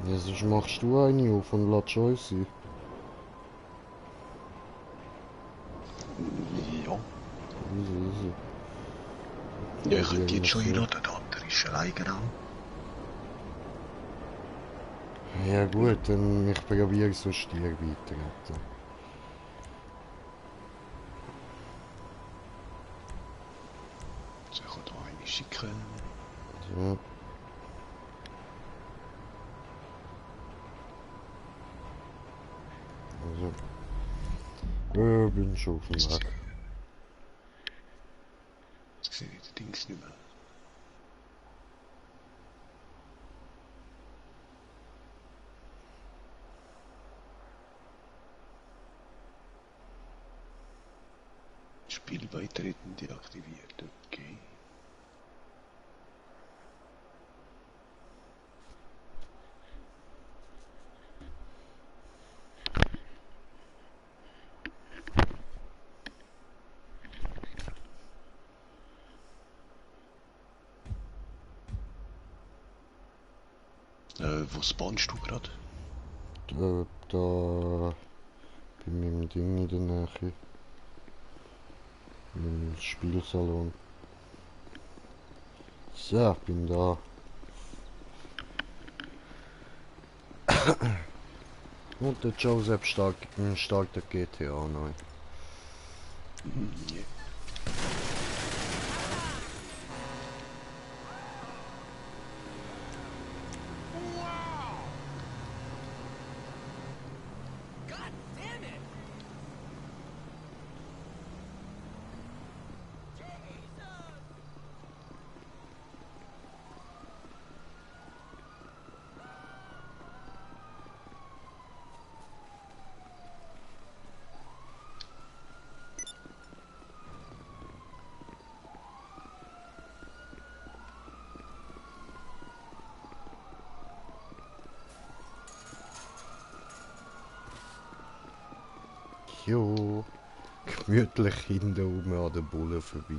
Ja, sonst machst du eine auf und lässt uns sein. Ja. Easy, easy. Ja, ich könnte jetzt schon einladen, der andere ist allein genau. Ja gut, dann ich probiere sonst dir beitreten. So, ich kann da eine schicken. Danke. So. Also. Bin schon auf dem Weg. Ich sehe die Dings nicht mehr. Spiel beitreten deaktiviert, okay. Wo spawnst du gerade? Da bei meinem Ding in der Nähe. Im Spielsalon. So, bin da. Und der Joseph startet GTA neu. Yeah. Jo, gemütlich hinten oben an der Bulle vorbei.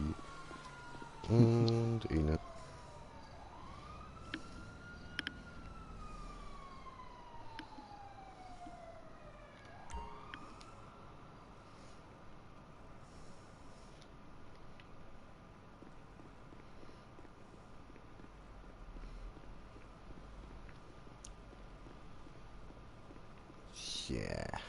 Und rein. Yeah.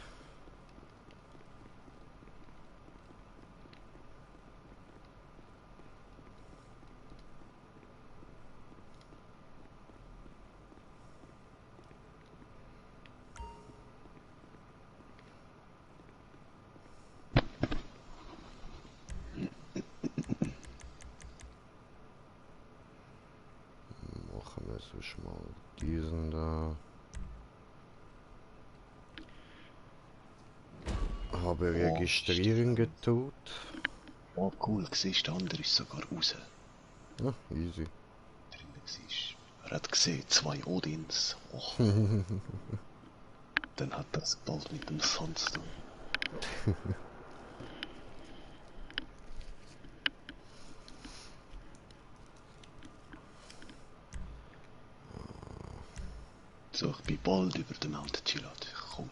Machen wir sonst mal diesen da. Habe registrieren getut. Oh cool, siehst der andere ist sogar raus. Ja, easy. Drinnen siehst. Er hat gesehen, 2 Odins. Oh. Dann hat er es bald mit dem Sonst. So, ich bin bald über den Mount Chillat. Ich komme.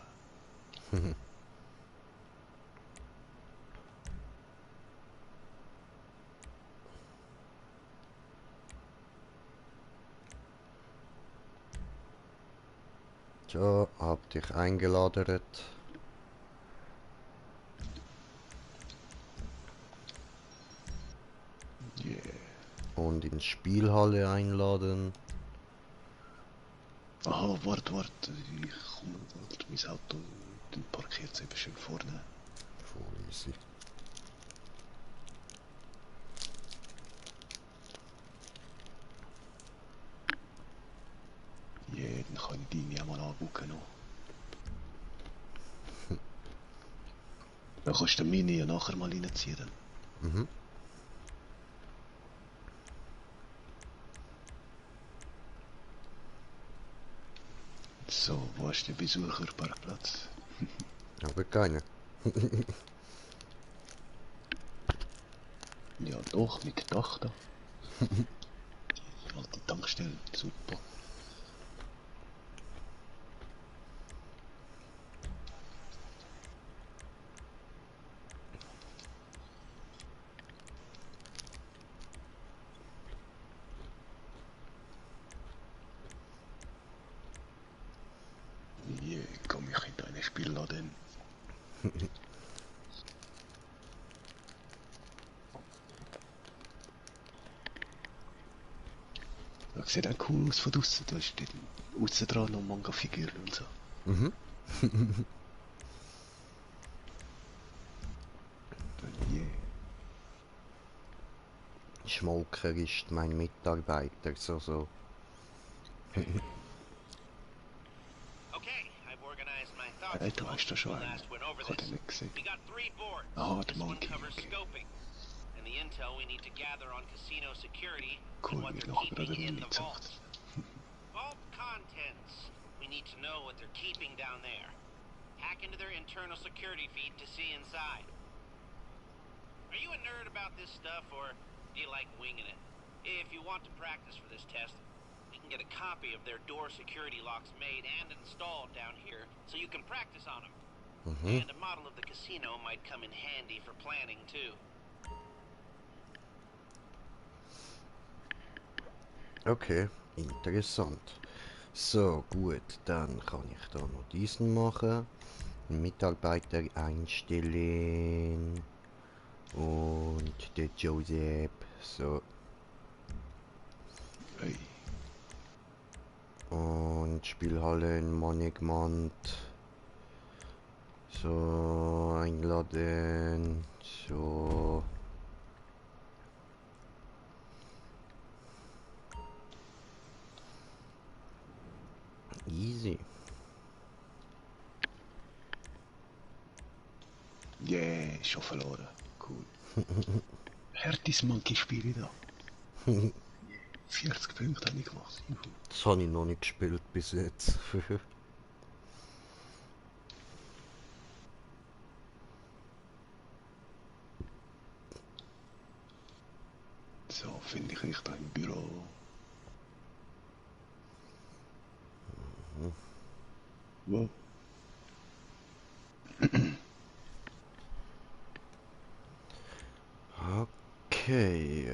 Tja, hab dich eingeladert. Yeah. Und in Spielhalle einladen. Aha, warte. Ich komme, mein Auto parkiert eben schön vorne. Voll easy. Yeah, dann kann ich deine auch mal angucken noch. Dann kannst du den Mini ja nachher mal reinziehen. Dann. Mhm. So, wo ist der Besucherparkplatz? Aber keine. Ja doch, mit Dach da. Die alte Tankstelle, super. Yeah, komm ich in deine Spielladen. Das sieht auch cool aus von draussen. Da ist aussen dran noch Manga-Figuren und so. Mhm. Yeah. Schmolker ist mein Mitarbeiter, so. Okay, I've organized my thoughts Hey, du weißt das schon einen. last went over Ich hab this. den nicht gesehen. We got 3 boards. Ah, der This one Monkey, covers okay. scoping. And the intel we need to gather on casino security Cool, and what wie they're lachen wir keeping den in the nicht vaults. sagt. Vault contents. We need to know what they're keeping down there. Hack into their internal security feed to see inside. Are you a nerd about this stuff, or do you like winging it? If you want to practice for this test, we can get a copy of their door security locks made and installed down here so you can practice on them. And a model of the casino might come in handy for planning too. Okay, interessant. So, gut, dann kann ich da noch diesen machen. Mitarbeiter einstellen. Und der Joseph. So. Hey. Und Spielhalle in Management. So, einladen. So. Easy. Yeah, schon verloren. Cool. Härtes Monkey-Spiel da. 40 Punkte habe ich gemacht. Das habe ich noch nicht gespielt bis jetzt. So, finde ich echt ein Büro. Wow. Okay,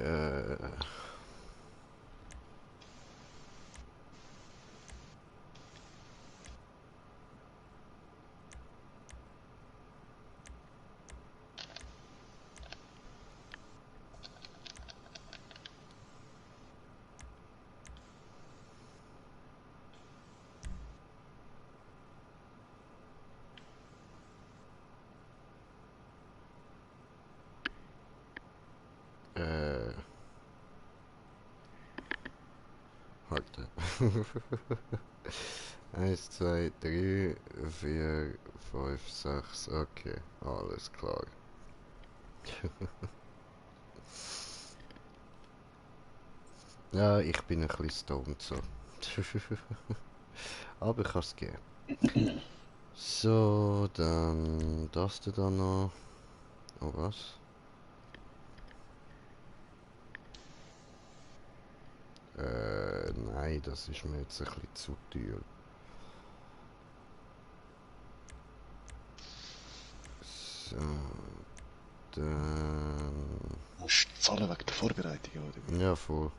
Warte. 1, 2, 3, 4, 5, 6, okay, alles klar. Ja, ich bin ein bisschen stoned so. Aber ich kann es geben. So, dann das da noch. Oh, was? Nein, das ist mir jetzt ein bisschen zu teuer. So, dann... Musst du zahlen wegen der Vorbereitung, oder? Ja, voll.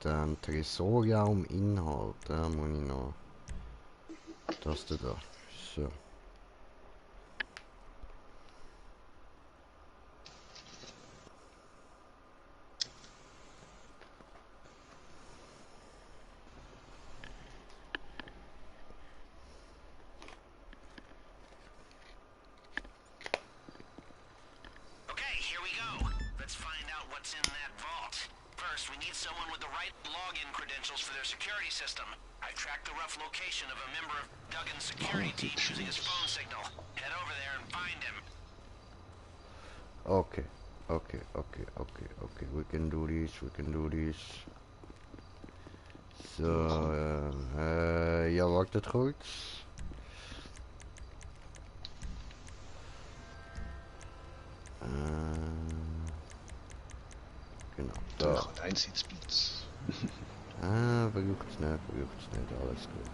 Dann Tresorraum Inhalt, da muss ich noch... Das da. So. Okay, here we go. Let's find out what's in that vault. First, we need someone with the right login credentials for their security system. I've tracked the rough location of a member of Duggan's security team using his phone signal. Head over there and find him. Okay. We can do this. So, ja, wartet kurz. Genau, Da da. kommt ein Sitzplatz. Verjucht's nicht, alles gut.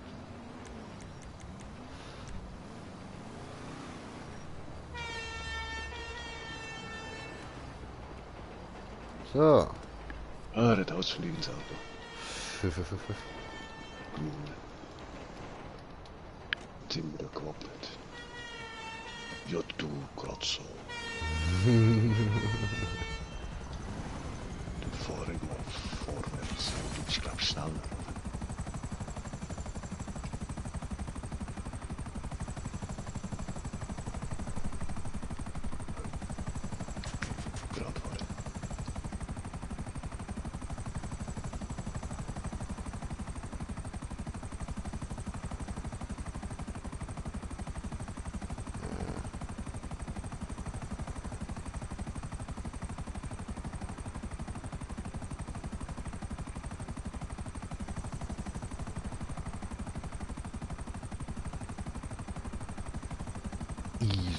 So. Ah, das Ausfliegen selber. Cool. Jetzt sind wir da gewappnet. Ja, du, grad so. Der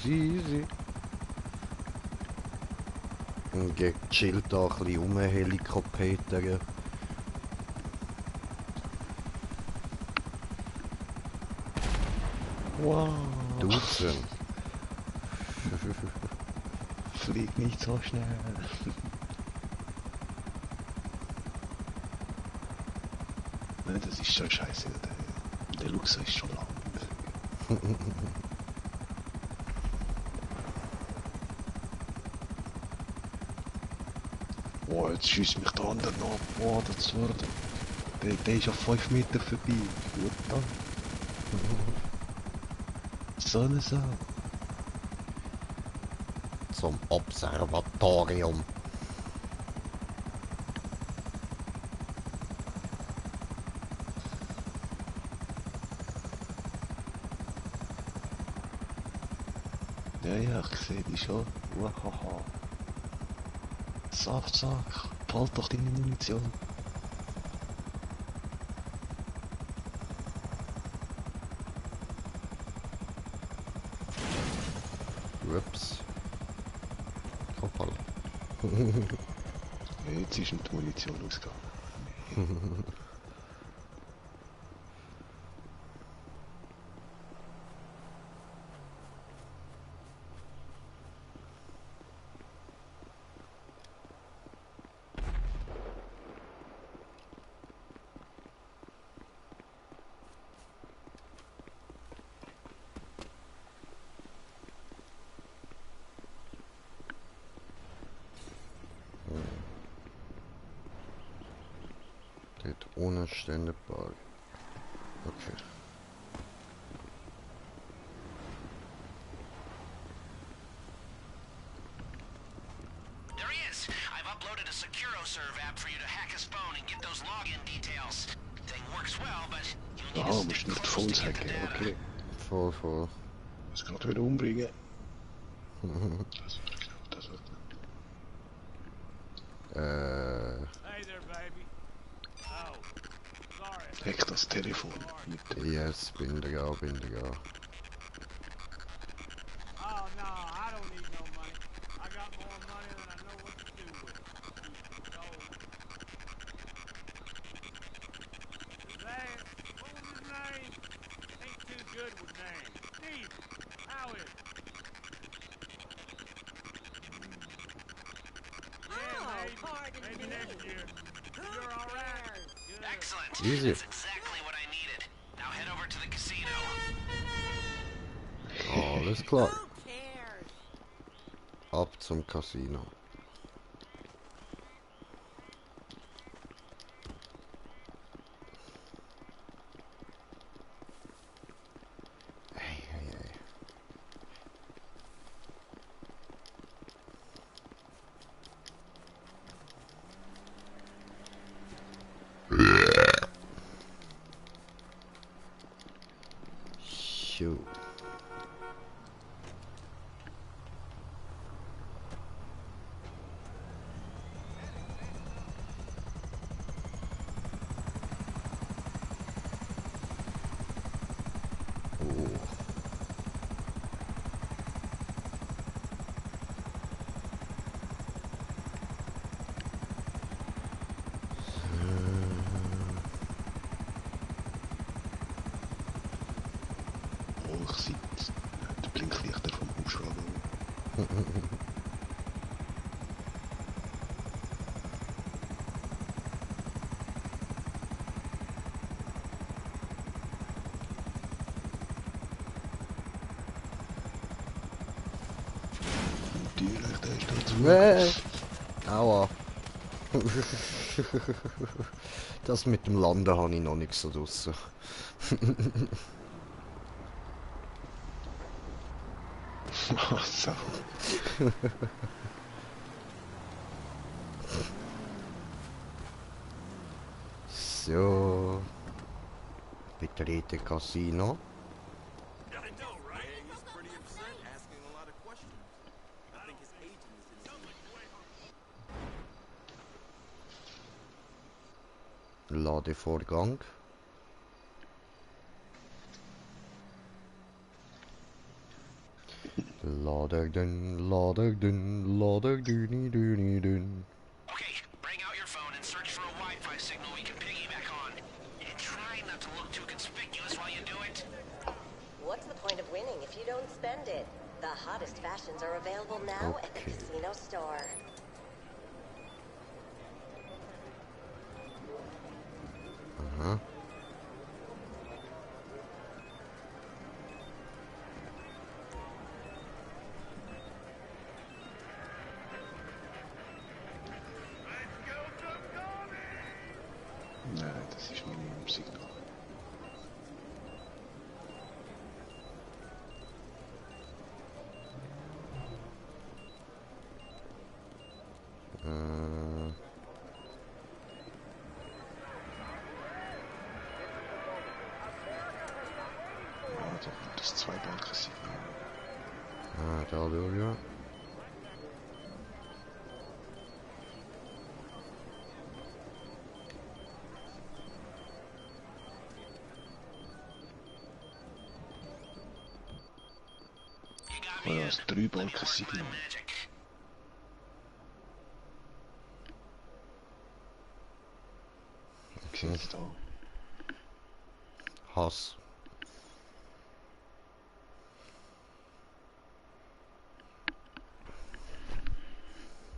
Easy, easy. Und gechillt da ein bisschen rumhelikoptern. Wow. Dutzend. Flieg nicht so schnell. Nein, das ist schon scheiße. Der Luxus ist schon lang. Oh, jetzt schießt mich der andere noch. Oh, das wird. Der ist auf 5 Meter vorbei. Gut dann. So eine Sache. Zum Observatorium. Ja, ich sehe die schon. Wahaha. Saftsack, behalt doch deine Munition. Ups. Hoppala. Jetzt ist ihm die Munition ausgegangen. Dort ohne Ständebar. Okay. There he is. I've uploaded a SecuroServe app for you to hack his phone and get those login details. Thing works well, but you'll need Ah, to musst stick nicht die close Phones to get the hacken, data. okay. Voll, voll. Ich muss gerade wieder umbringen. Das wird knapp, das wird knapp. Hey there, baby. Oh, sorry. Hack das Telefon mit dem. Yes, bin da, bin da. Oh no, I don't need no money. I got more money than I know what to do with. So, Zach, what was his name? Ain't too good with names. Steve, how is it? Maybe next year. You're all right. Good. Excellent. Easy. That's exactly what I needed. Now head over to the casino. Alles klar. Ab zum Casino. Hey, hey, hey. Shoot. Oh, ich sehe die Blinklichter vom Hubschrauber. Natürlich, der ist da zu. Aua. Das mit dem Landen habe ich noch nicht so draussen. Ach so. So. Betrete Casino. I know, right? He's pretty upset, asking a lot of questions. I think his agent is in his Ladevorgang. Laderdün, düni dün. Okay, bring out your phone and search for a Wi-Fi signal we can piggyback on. And try not to look too conspicuous while you do it. What's the point of winning if you don't spend it? The hottest fashions are available now at the casino store. Aha. Nein, das ist Minimum-Signal. Ja, doch, das Zwei-Balken-Signal. Ah, daardoor, ja. You got Oh me ja, in. das Let me work my Drei-Balken-Signal. magic. Ich sehe es da. Hass.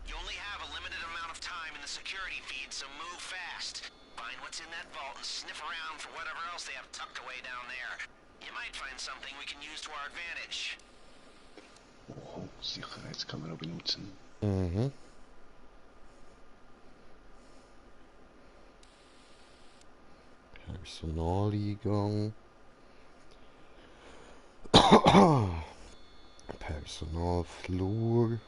You only have a limited amount of time in the security feed, so move fast. Find what's in that vault and sniff around for whatever else they have tucked away down there. You might find something we can use to our advantage. Oh, Sicherheitskamera benutzen. Mhm. Personaleingang. Personalflur.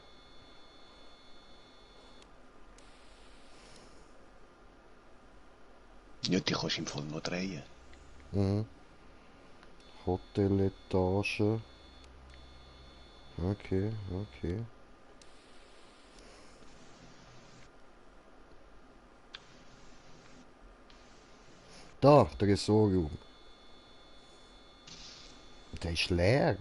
Ja, die kannst du im Fall noch drehen. Mhm. Hoteletage. Okay, okay. Da, der Ressortraum. Der ist leer.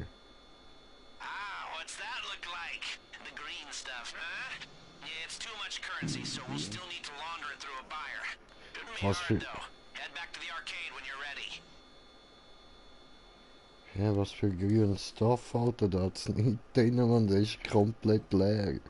Ah, what's that look like? The green stuff, huh? Yeah, it's too much currency, so we'll still need to launder it through a buyer. Shouldn't be Was hard, für... though. Head back to the arcade when you're ready. Ja, was für grünen Stuff, Alter, da hat's nicht drin, man, der ist komplett leer.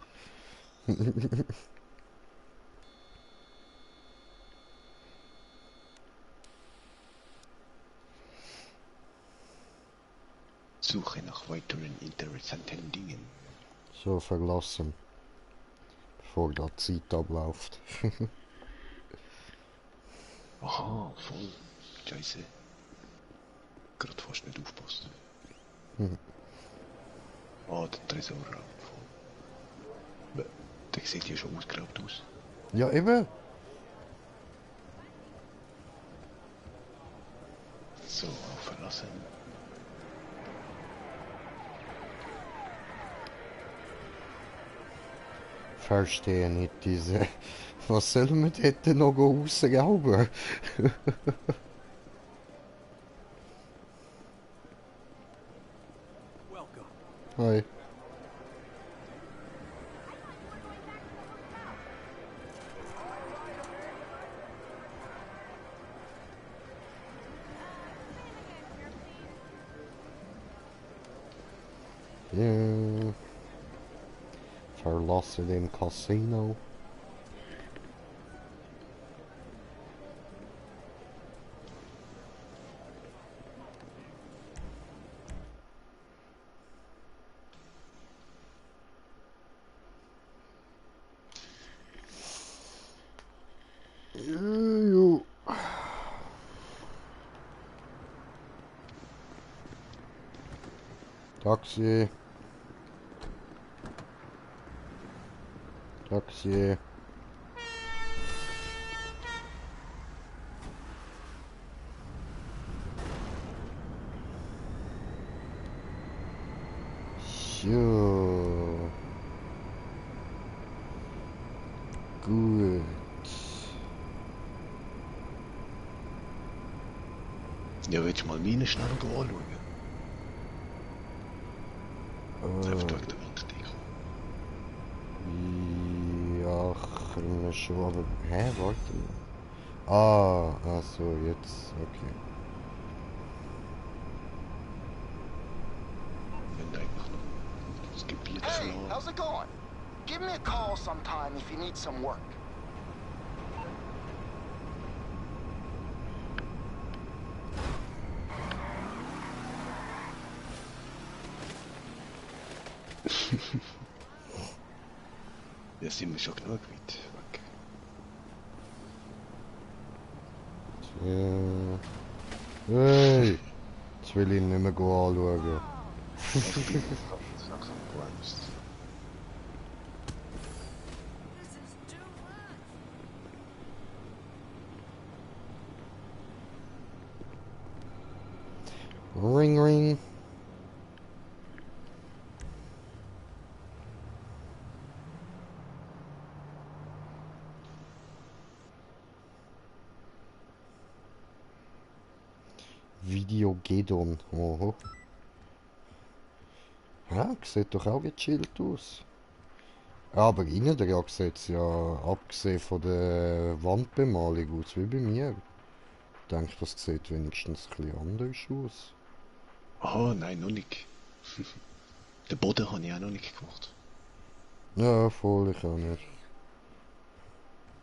Suche nach weiteren interessanten Dingen. So, verlassen. Bevor da Zeit abläuft. Aha, voll. Scheiße. Gerade fast nicht aufpasst. Ah, der Tresorraum. Voll. Der sieht ja schon ausgeraubt aus. Ja, eben. So, verlassen. Verstehe nicht diese... Was soll man dort noch rausrauben? Welcome. Hi. Ja. Verlasse den Casino. Jo. Taxi. Taxi. So. Gut. Ja, willst du mal meine schnell anschauen? Einfach durch die Wanddeko. Ja, können wir schon, aber... Hä, warte. Ah, ach so, jetzt, okay. Wenn einfach noch das Gebiet Hey, verloren. how's it going? Give me a call sometime if you need some work. Ja, sind wir schon genug weit weg. Ja. Hey! Jetzt will ich ihn nicht mehr anschauen. Langsam gebremst. Ring, ring. Videogedon. Oho. Ja, sieht doch auch gechillt aus. Aber innen dran sieht es ja, abgesehen von der Wandbemalung aus, wie bei mir. Ich denke, das sieht wenigstens ein bisschen anders aus. Oh, nein, noch nicht. Den Boden habe ich auch noch nicht gemacht. Ja, voll, ich auch nicht.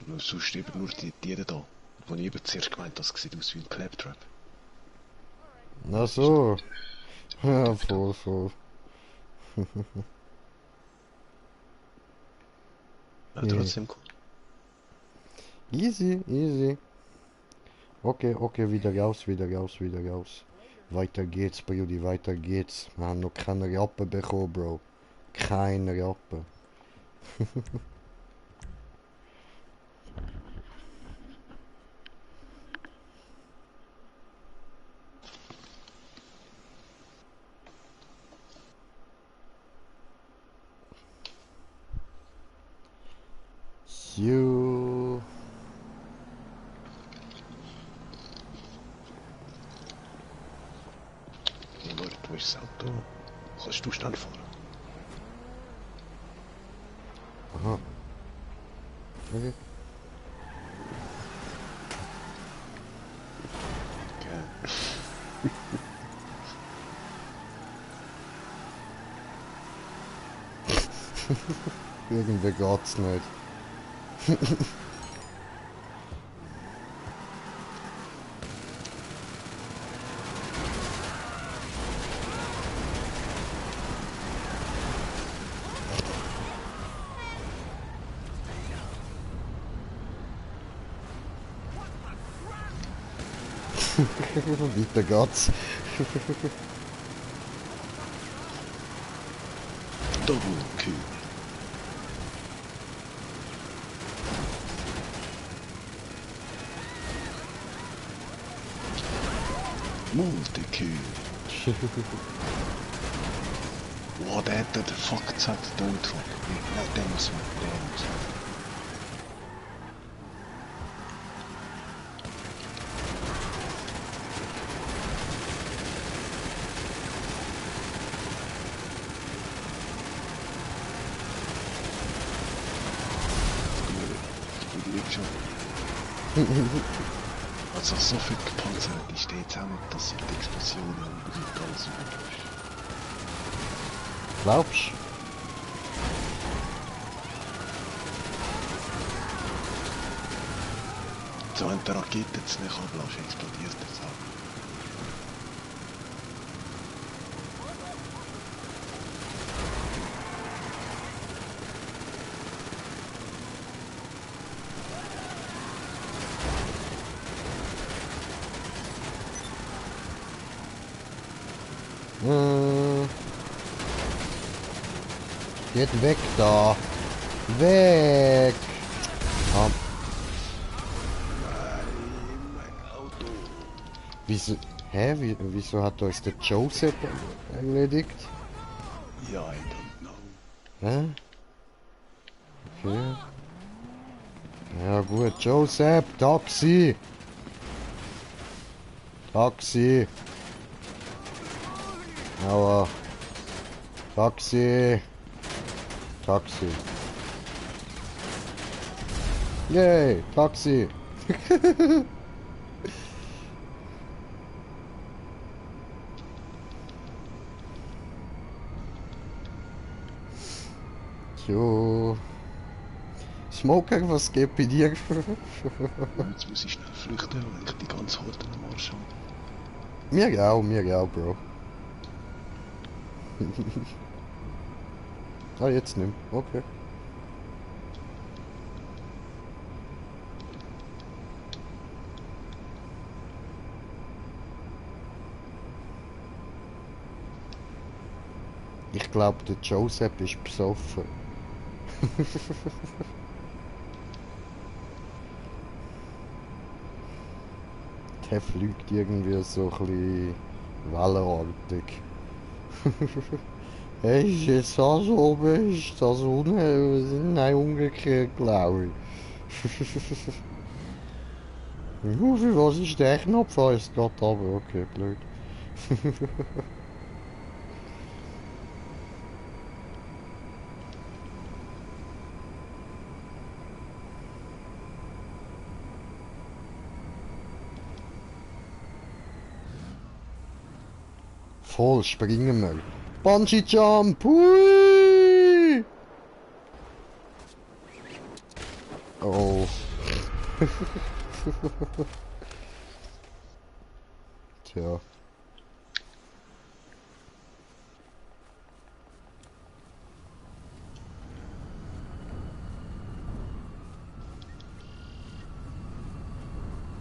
Nur sonst eben nur die da. Wo ich eben zuerst gemeint habe, das sieht aus wie ein Claptrap. Ach so. Ja, voll, voll. Ja, trotzdem cool. Easy, easy. Okay, okay, wieder raus, wieder raus, wieder raus. Weiter geht's, Brudi, weiter geht's. Wir haben noch keine Rappe bekommen, Bro. Keine Rappe. So. Warte, wo ist das Auto? Kannst du schnell fahren? Aha. Okay. Okay. Irgendwie geht's nicht. Weiter geht's. Double kill. Multi-kill. Wow, der hat den Fuck gezahlt, der Unfall. Ja, der muss man, der muss man. Also so viel gepanzert, ich stehe jetzt auch nicht, dass die Explosionen und alles übrig ist. Glaubst du? So, wenn die Rakete jetzt nicht ablässt, explodiert das auch. Geht weg da. Weg. Ah. Mein Auto. Wieso? Hä? Wieso hat uns der Joseph erledigt? Ja, I don't know. Hä? Okay. Ja gut, Joseph, Taxi. Taxi. Aua. Taxi. Taxi. Yay, Taxi. Jo. Smoker, was geht bei dir? Jetzt muss ich schnell flüchten, weil ich die ganze Horde am Arsch habe. Mir auch, Bro. Ah, jetzt nimm. Okay. Ich glaube, der Joseph ist besoffen. Der fliegt irgendwie so ein bisschen wellenartig. Hey, ist jetzt das oben, ist das unten? Nein, umgekehrt, glaube ich. Für was ist der Knopf? Ah, es geht aber, okay, blöd. Voll, springen wir. Bungee Jump! Hui! Oh. Tja.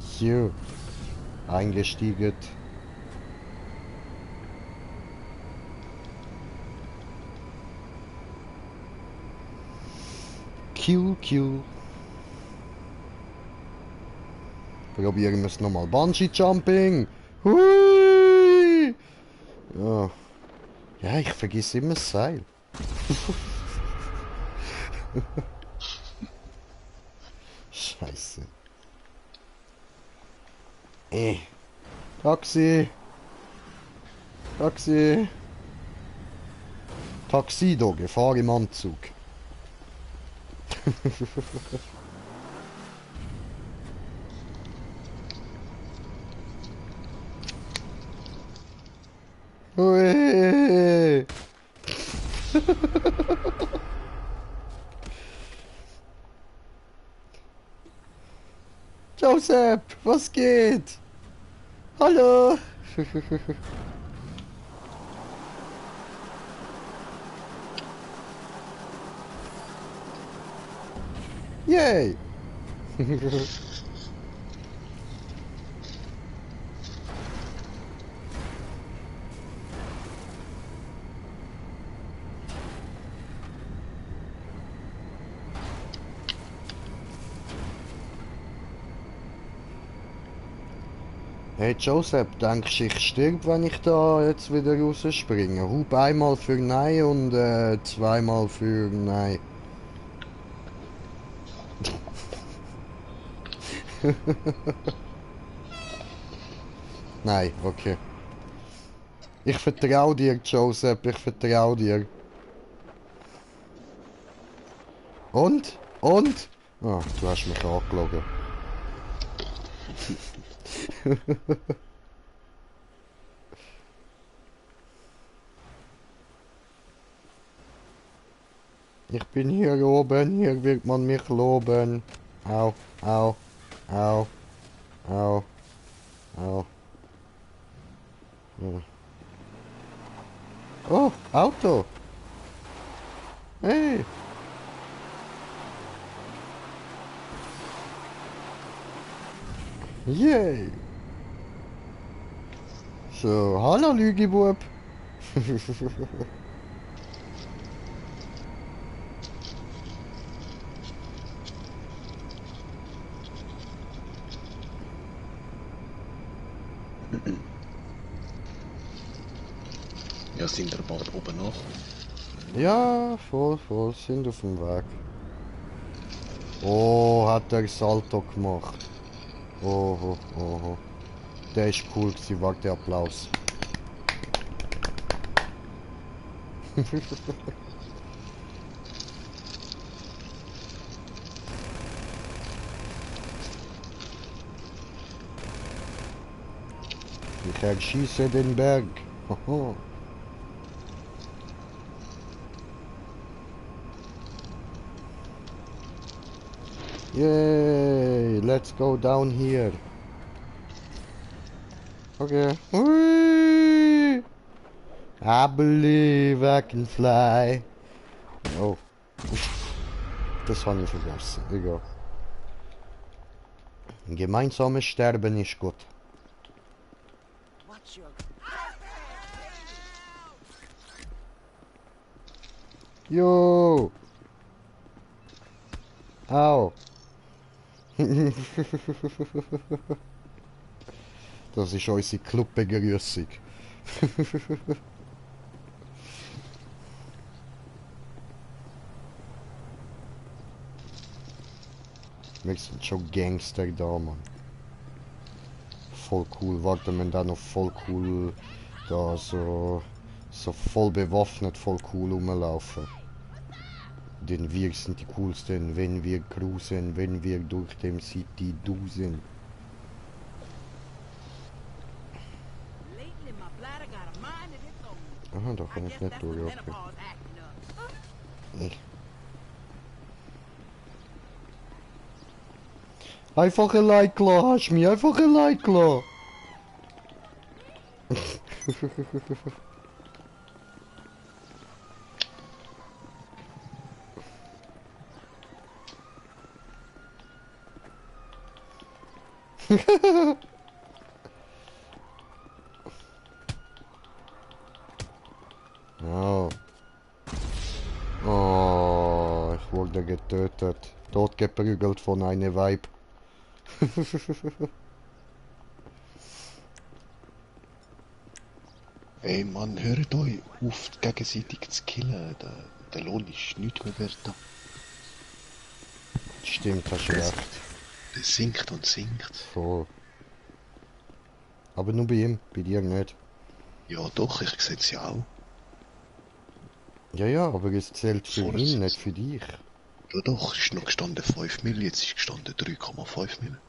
Hier. Eingestiegen. Q. Probieren wir es nochmal. Bungee Jumping! Hui! Ja. Ja, ich vergiss immer das Seil. Scheiße. Taxi! Taxi! Taxido, Gefahr im Anzug. Ui. Joseph, was geht? Hallo. Yay. Hey Joseph, denkst du, ich stirb, wenn ich da jetzt wieder rausspringe? Hub einmal für Nein und zweimal für Nein. Nein, okay. Ich vertraue dir, Joseph, ich vertraue dir. Und? Und? Ah, du hast mich angelogen. Ich bin hier oben, hier wird man mich loben. Au, au, au, au, au. Ja. Oh, Auto. Hey. Yay. So, hallo Lügibub. Ja, sind wir bald oben noch? Ja, voll, sind auf dem Weg. Oh, hat der Salto gemacht. Oh. Der ist cool gewesen, warte Applaus. Ich erschieße den Berg. Hoho. Yay! Let's go down here. Okay. Whee! I believe I can fly. Oh. Das habe ich vergessen. Egal. Gemeinsames Sterben ist gut. Jo! Au! Das ist unsere Clubbegrüßung. Wir sind schon Gangster da, Mann. Voll cool, warte, wir da noch voll cool da so voll bewaffnet, voll cool rumlaufen. Denn wir sind die coolsten, wenn wir cruisen, wenn wir durch dem City dusen. Aha, da kann ich nicht durch, okay. Einfach ein Like klar, hast du mich einfach ein Like klar. Oh. Oh, ich wurde getötet. Totgeprügelt von einer Weib. Ey Mann, hört euch auf, gegenseitig zu killen. Der Lohn ist nichts mehr wert. Stimmt, hast du recht. Der sinkt und sinkt. Voll. Aber nur bei ihm, bei dir nicht. Ja doch, ich sehe es ja auch. Ja, aber es zählt für ihn, nicht für dich. Ja doch, ist noch gestanden 5 Mil, jetzt ist gestanden 3,5 Mil.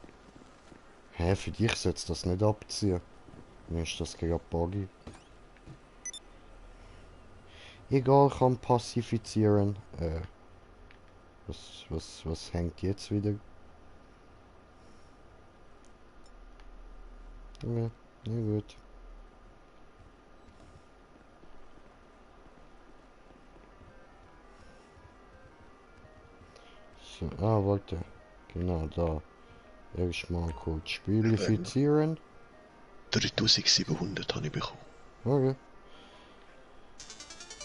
Hä, für dich sollst du das nicht abziehen. Dann ist das gerade buggy. Egal, kann pacifizieren. Was hängt jetzt wieder? Ja, na gut. So, warte. Genau, da. Erstmal kurz spielifizieren. 3700 habe ich bekommen. Okay.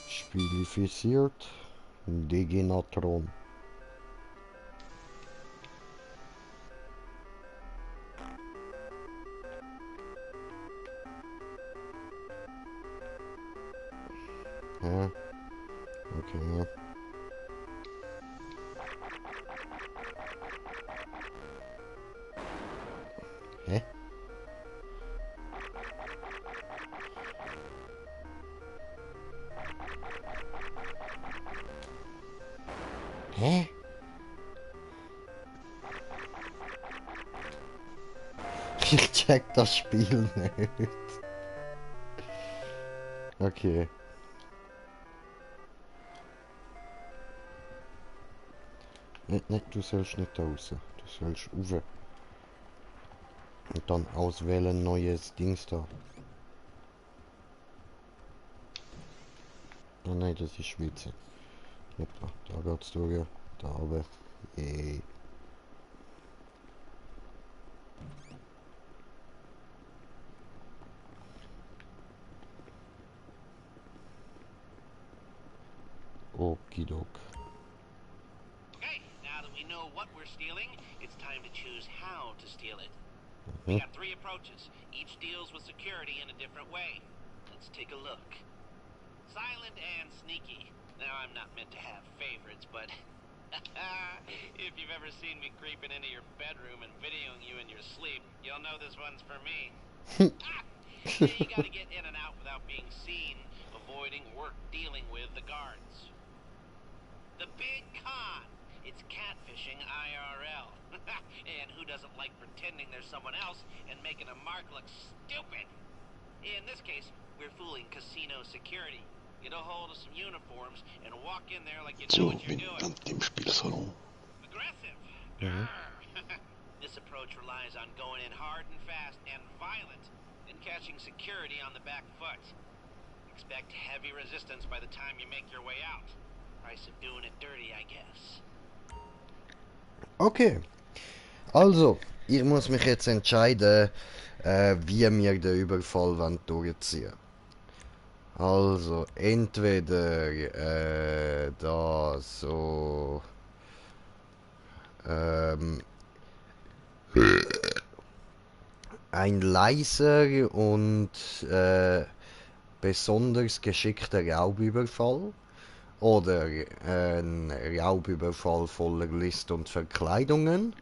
Spielifiziert. Degenatron. Ja. Okay, ja. Hä? Hä? Ich check das Spiel nicht. Okay. Nicht, du sollst nicht da raus. Du sollst rauf. Und dann auswählen neues Dings da. Ah nein, das ist Schweizer. Hoppa, da geht's durch. Da oben. Yay. Okidok. Okay, now that we know what we're stealing, it's time to choose how to steal it. We got 3 approaches. Each deals with security in a different way. Let's take a look. Silent and sneaky. Now, I'm not meant to have favorites, but if you've ever seen me creeping into your bedroom and videoing you in your sleep, you'll know this one's for me. You gotta get in and out without being seen. avoiding work dealing with the guards. The big con. It's catfishing IRL. And who doesn't like pretending there's someone else and making a mark look stupid? In this case, we're fooling casino security. Get a hold of some uniforms and walk in there like you know So, what you're bin doing. dann im Spielsalon. Aggressive. Mhm. This approach relies on going in hard and fast and violent and catching security on the back foot. Expect heavy resistance by the time you make your way out. Price of doing it dirty, I guess. Okay. Also, ich muss mich jetzt entscheiden, wie wir den Überfall durchziehen wollen. Also, entweder da so ein leiser und besonders geschickter Raubüberfall oder ein Raubüberfall voller List und Verkleidungen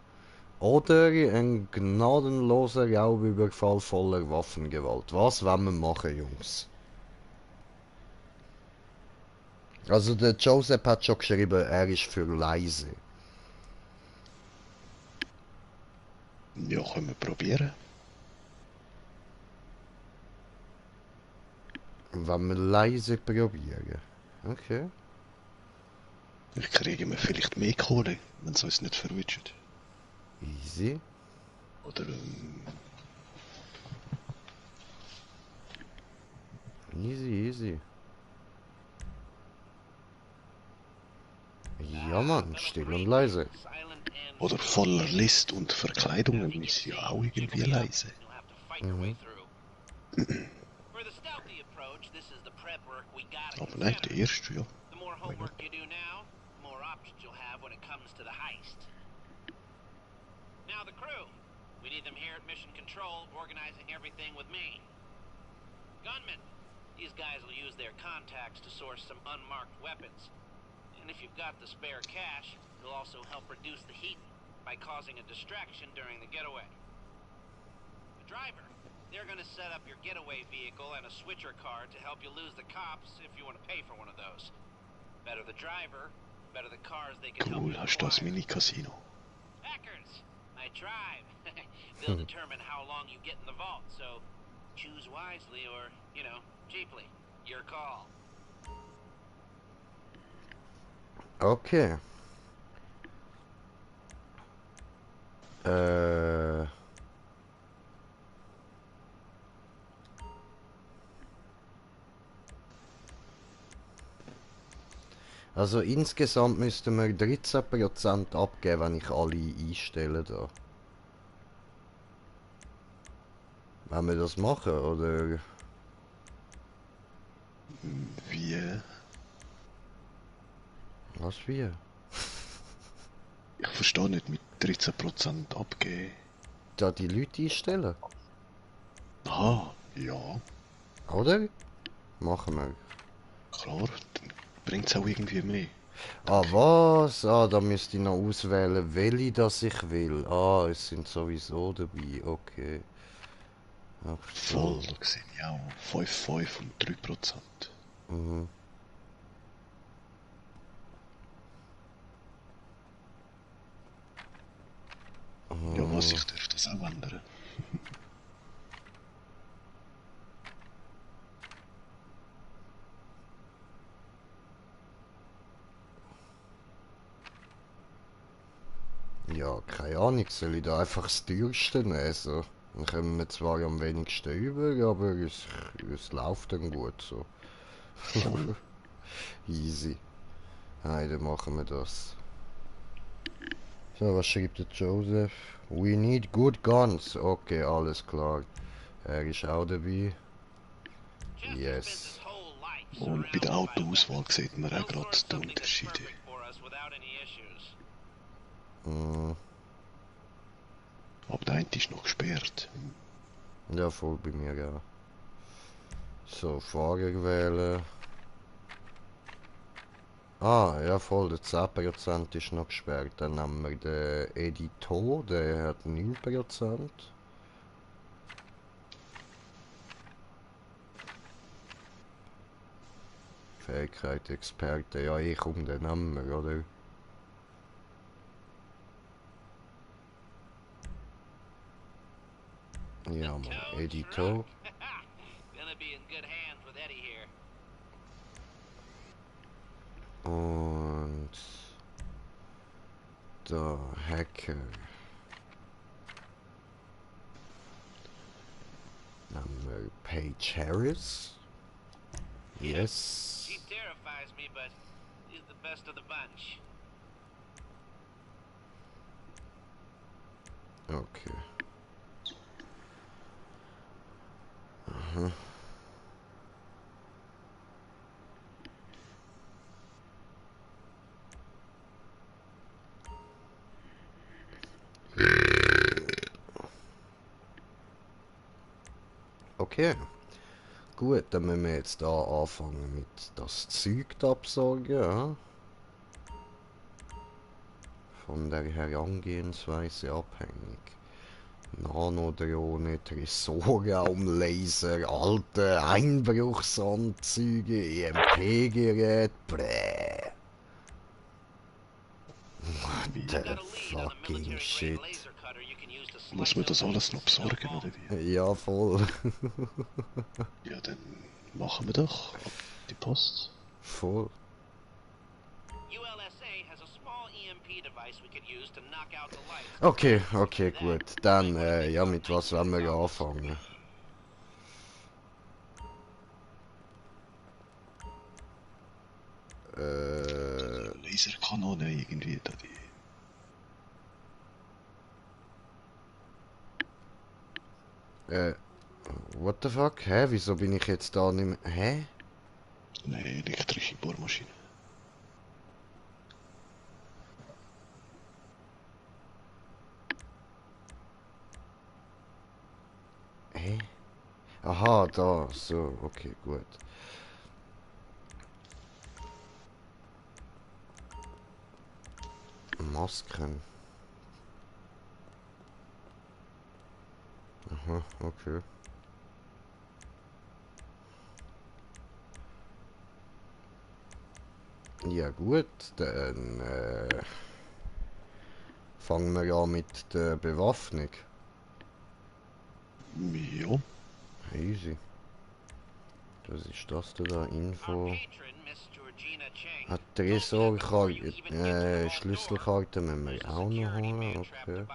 oder ein gnadenloser Raubüberfall voller Waffengewalt. Was wollen wir machen, Jungs? Also der Joseph hat schon geschrieben, er ist für leise. Ja, können wir probieren. Wenn wir leise probieren. Okay. Dann kriegen wir vielleicht mehr Kohle, wenn es uns nicht verwünscht. Easy. Oder Easy, easy. Ja Mann, still und leise. oder voller List und Verkleidungen ist ja auch irgendwie leise. Mhm. Aber nein, der erste, ja. The more homework you do now, the more options you'll have when it comes to the heist. Now the crew. We need them here at Mission Control, organizing everything with me. Gunmen. These guys will use their contacts to source some unmarked weapons. And if you've got the spare cash, it'll also help reduce the heat by causing a distraction during the getaway. The driver. They're gonna set up your getaway vehicle and a switcher card to help you lose the cops if you want to pay for one of those. Better the driver, better the cars they can help Cool, you hast du das acquire. Mini-Casino? Hackers, my tribe. They'll determine how long you get in the vault, so choose wisely or, you know, cheaply. Your call. Okay. Also insgesamt müssten wir 13% abgeben, wenn ich alle einstelle da. Wenn wir das machen, oder? Wie? Was wie? Ich verstehe nicht mit 13% abgeben. Da die Leute einstellen? Aha, ja, Oder? Machen wir. klar, dann bringt es auch irgendwie mehr. Ah, was? Ah, da müsste ich noch auswählen, welche das ich will. Ah, es sind sowieso dabei, okay. Ach so. Voll, da sehe ich auch 5,5 und 3%. Mhm. Ja, was, ich darf das auch ändern. Ja, keine Ahnung, soll ich da einfach das teuerste nehmen, so? Dann kommen wir zwar am wenigsten über, aber es läuft dann gut, so. Easy. Nein, dann machen wir das. So, was schreibt der Joseph? We need good guns. Okay, alles klar. Er ist auch dabei. Yes. Und bei der Autoauswahl sieht man auch gerade die Unterschiede. Mm, Aber der eine ist noch gesperrt. ja, voll bei mir, ja. So, Fahrer wählen. Ah, ja voll, der 10% ist noch gesperrt. Dann nehmen wir den Editor, der hat 9%. Fähigkeit, Experte, ja, ich komme den Namen, oder? Ja, mal Editor. Und der Hacker. Name Paige Harris. Yes. She terrifies me, but she's the best of the bunch. Okay. Aha. Okay. Gut, dann müssen wir jetzt da anfangen mit das Zeug absorgen, ja? Von der Herangehensweise abhängig. Nanodrohne, Tresorraumlaser, alte Einbruchsanzüge, EMP-Gerät, bläh. What the fucking shit. Muss man das alles noch besorgen, oder wie? Ja, voll. Ja, dann machen wir doch. Ab die Post. Voll. Okay, okay, gut. Dann, ja, mit was wollen wir anfangen? Laserkanone irgendwie, da die. What the fuck? Hä? Wieso bin ich jetzt da nicht mehr... Hä? Eine elektrische Bohrmaschine. Hä? Aha, da, so, okay, gut. Masken. Aha, okay. Ja gut, dann fangen wir an mit der Bewaffnung. Ja. Easy. Das ist das da, Info. Tresorkarte, Schlüsselkarte müssen wir auch noch holen, okay.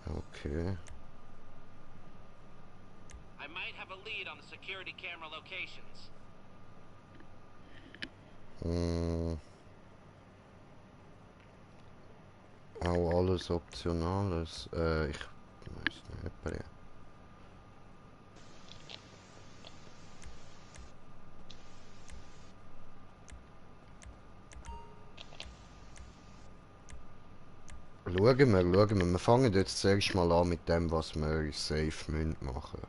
Okay. I might have a lead on the security camera locations. Auch alles Optionales. Ich weiß nicht. Schauen wir. Wir fangen jetzt zuerst mal an mit dem, was wir safe müssen machen.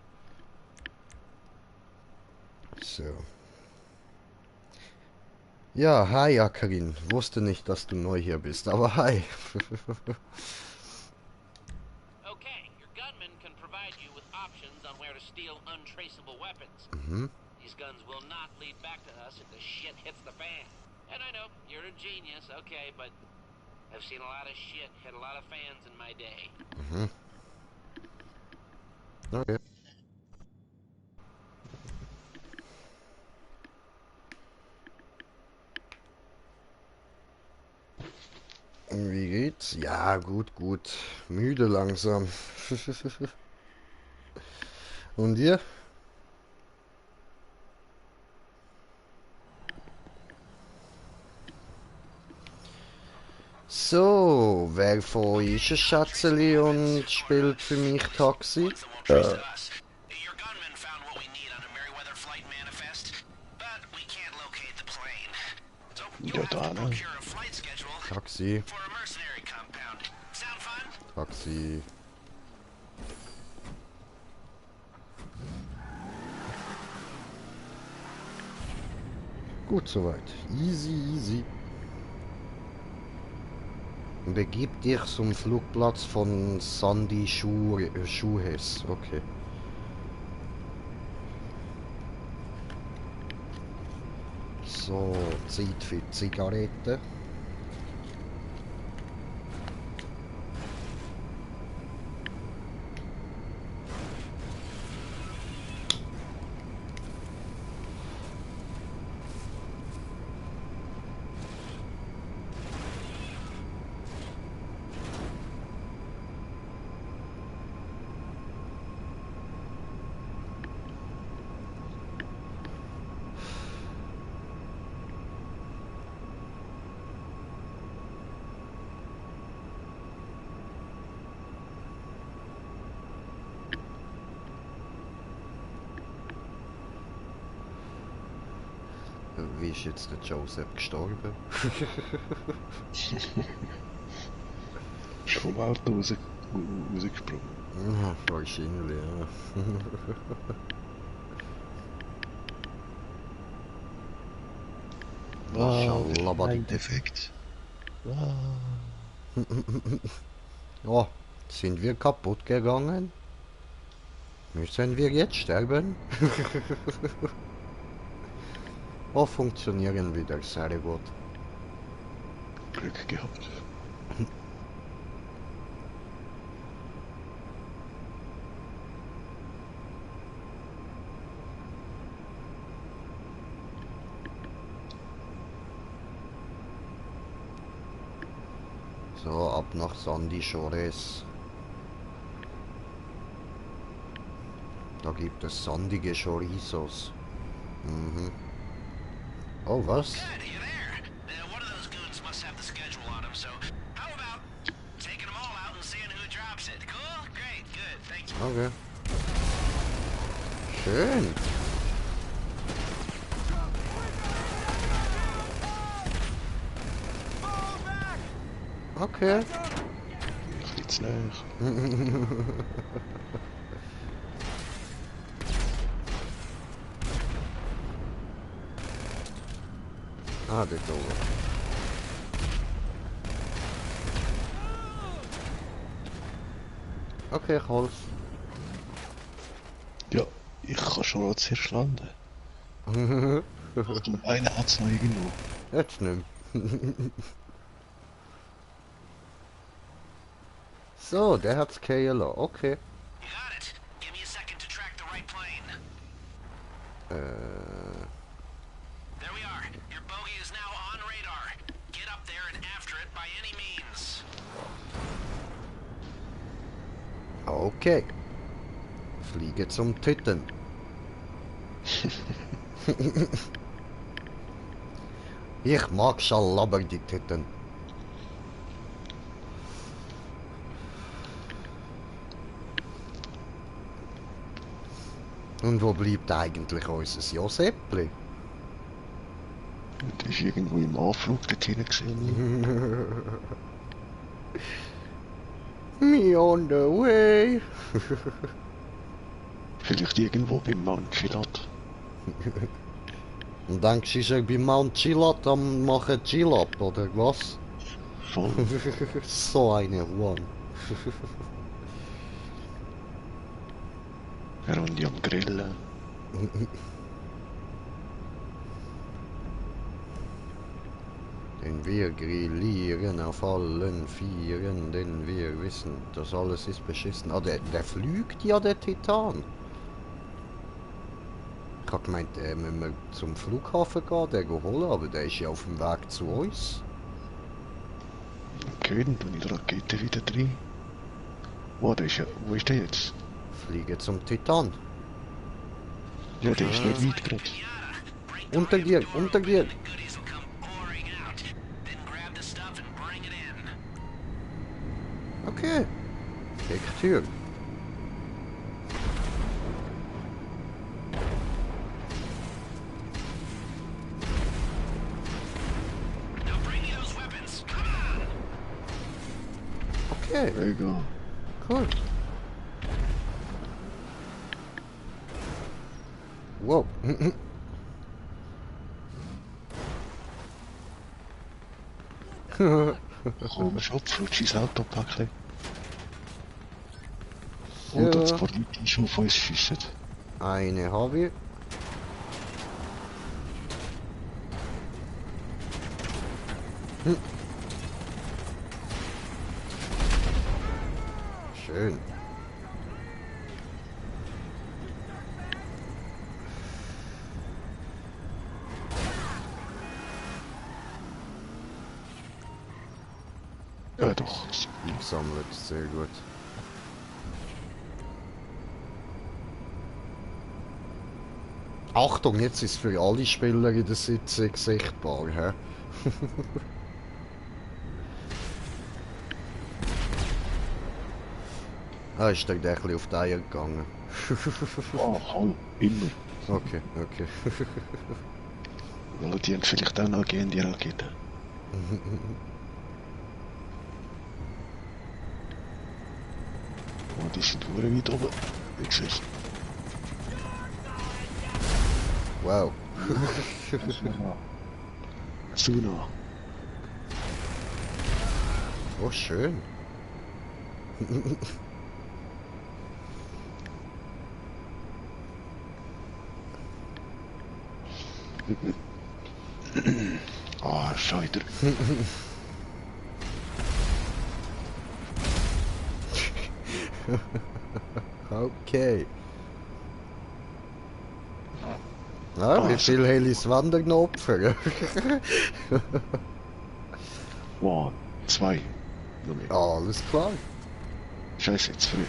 So. Ja, hi Akarin. Wusste nicht, dass du neu hier bist, aber hi. Okay, your gunman can provide you with options on where to steal untraceable weapons. These guns will not lead back to us if the shit hits the fan. And I know, you're a genius, okay, but I've seen a lot of shit hit a lot of fans in my day. Okay. Wie geht's? Ja, gut. Müde langsam. Und dir? So, wer von euch ist ein Schatzeli und spielt für mich Taxi? Ja, da, ne? Taxi. Taxi. Gut soweit. Easy. Begib dich zum Flugplatz von Sandy Schuhes. Okay. So, Zeit für Zigaretten. Wie ist jetzt der Joseph gestorben? Ist vom Auto rausgesprungen. Ja, wahrscheinlich, ja. Maschallah, ein Defekt. Oh, sind wir kaputt gegangen? Müssen wir jetzt sterben? Oh, funktionieren wieder, sehr gut. Glück gehabt. So, ab nach Sandy Shores. Da gibt es sandige Chorizos. Mhm. Oh, was? Good, you're there. One of those goons must have the schedule on him, so how about taking them all out and seeing who drops it? Cool? Great, good, thank you. Okay. Schön. Okay. Ein bisschen zu näher. Ah, dort oben. Okay, ich hol's. Ja, ich kann schon mal zuerst landen. Achtung, einer hat's noch irgendwo. Jetzt nicht mehr. So, der hat's KLO. Okay. You got it. Give me a second to track the right plane. There we are. Your bogey is now on radar. Get up there and after it by any means. Okay. Fliege zum Titten. Ich mag Schalabber die Titten. Und wo bleibt eigentlich unser Josepli? Der ist irgendwo im Anflug dort hinten gesehen. Me on the way. Vielleicht irgendwo beim Mount Chillat. Und denkst du, ist er bei Mount Chillat am machen Chill-Up, oder was? Voll. So eine One. Eine Runde am Grillen. Denn wir grillieren auf allen Vieren, denn wir wissen, das alles ist beschissen. Ah, der fliegt ja, der Titan. Ich hab gemeint, müssen wir zum Flughafen gehen, den holen, aber der ist ja auf dem Weg zu uns. Okay, dann tue ich die Rakete wieder drin. Wo ist der jetzt? Fliege zum Titan. Ja, der ist nicht weit gerade. Unter dir, unter dir. Goodies will come pouring out. Then grab the stuff and bring it in. Okay. Tür. Now bring me those weapons. Come on. Okay, There you go. cool. Wow. Komm schon, flutsch ins Autopäckchen. Ja. Und das paar Leute schon auf uns schiessen. Eine habe ich. Schön. Ja doch. Gesammelt, sehr gut. Achtung, jetzt ist für alle Spieler in der Sitzung sichtbar, hä? Ist der ein bisschen auf die Eier gegangen? Oh, hallo, immer. Okay, okay. Weil die haben vielleicht auch noch gehende Raketen. Oh, die sind verdammt weit oben. Wie siehst Wow. Suna. Oh, schön. Ah, Scheider. Okay. Ja, wie viel Helis wandern noch Opfer? Wow, 2. Nur mehr. Alles klar. Scheiße, jetzt früh.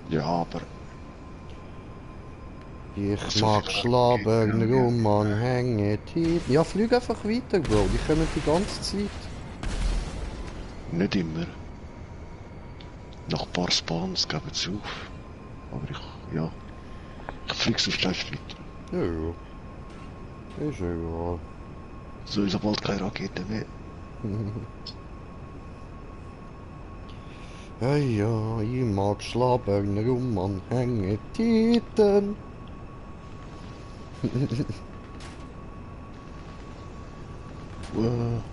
Ja, aber... Ich mag schlabern, rum, hängen, tief. Ja, flieg einfach weiter, Bro. Die kommen die ganze Zeit. Nicht immer. Nach ein paar Spawns geben sie auf. Aber ich fliege sonst gleich weiter. Ja, ja. Ist egal. So ist bald keine Rakete mehr. Hey, ja, ich mag schlabern, rum, hängen, Titten. Wow.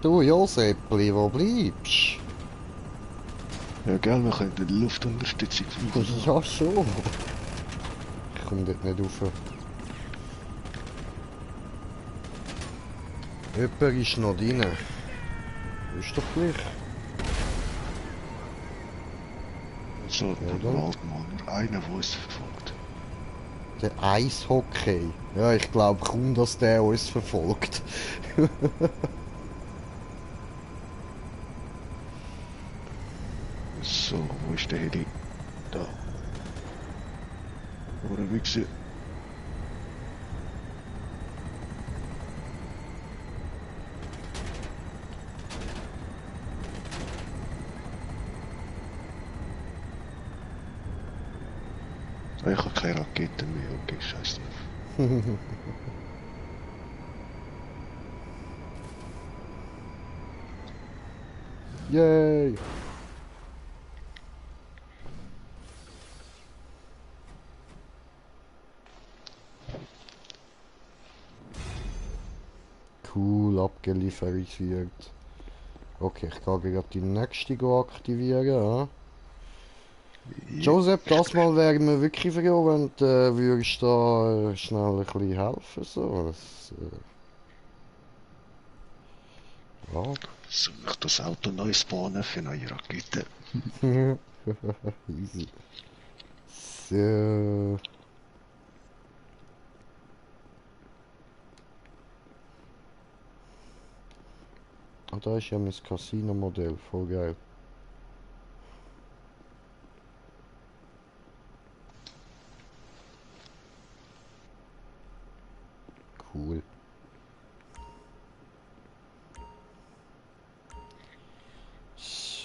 Du, Josepli, wo bleibst Ja, gell, wir können die Luftunterstützung du? fliegen. Ja, schon. Ich komm dort nicht rauf. Jemand ist noch drin. Ist doch gleich. So, dann Oder? halt mal nur einer, der uns verfolgt. Der Eishockey. Ja, ich glaube kaum, dass der uns verfolgt. So, wo ist der Heli? Da. Oder wie gesehen? Ich habe keine Raketen mehr, okay, scheiß drauf. Yay! Cool, abgeliefert. Okay, ich kann gerade die nächste aktivieren. Ja. Joseph, das Mal wären wir wirklich froh, wenn du würdest da schnell ein bisschen helfen. So. Das, ja. Soll ich das Auto neu spawnen für neue Raketen? Easy. So. Ah, da ist ja mein Casino-Modell, voll geil.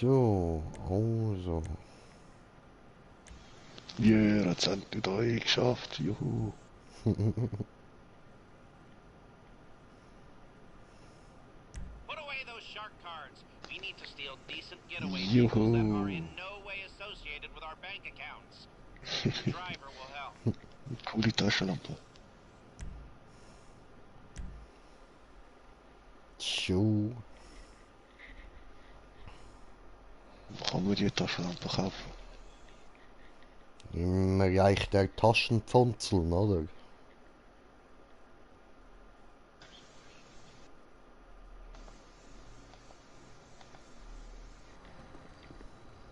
So, also. Ja, hat's endlich da geschafft. Juhu. Put away those shark cards. We need to steal decent getaway vehicles that are in no way associated with our bank accounts. The driver will help. Coole Taschenlampe. So. Wo kann man die Taschenlampe kaufen? Im Bereich der Taschenpflanzeln, oder?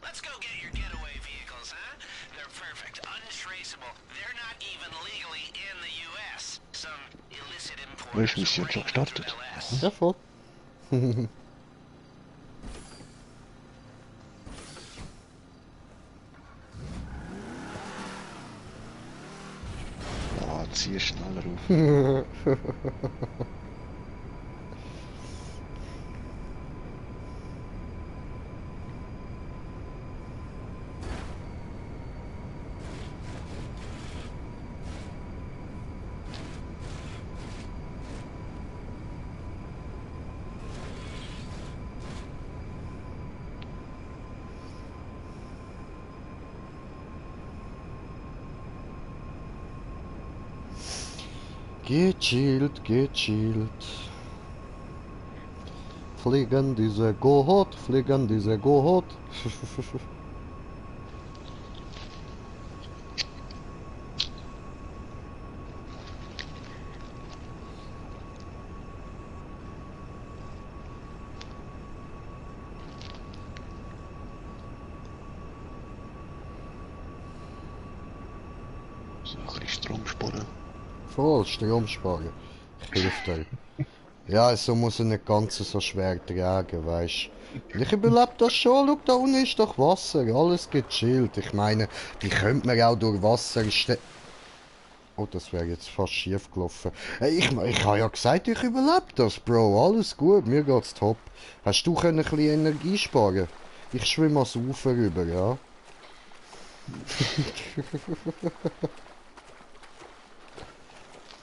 Let's go get your getaway vehicles, huh? They're perfect, untraceable. They're not even legally in the US. Some illicit Welche importers Mission schon bring them gestartet? to LS. Ja, voll. Ah, zieh schneller auf. Gechillt, gechillt. Fliegen diese Gott, fliegen diese Gott. So ein bisschen Strom sparen. Voll, Strom sparen. Hilft dir. Ja, so muss er nicht ganz so schwer tragen, weißt du. Ich überlebe das schon, schau, da unten ist doch Wasser, alles gechillt. Ich meine, die könnte man auch durch Wasser Oh, das wäre jetzt fast schief gelaufen. Ich habe ja gesagt, ich überlebe das, Bro. Alles gut, mir geht's top. Hast du ein bisschen Energie sparen? Ich schwimme ans Ufer rüber, ja?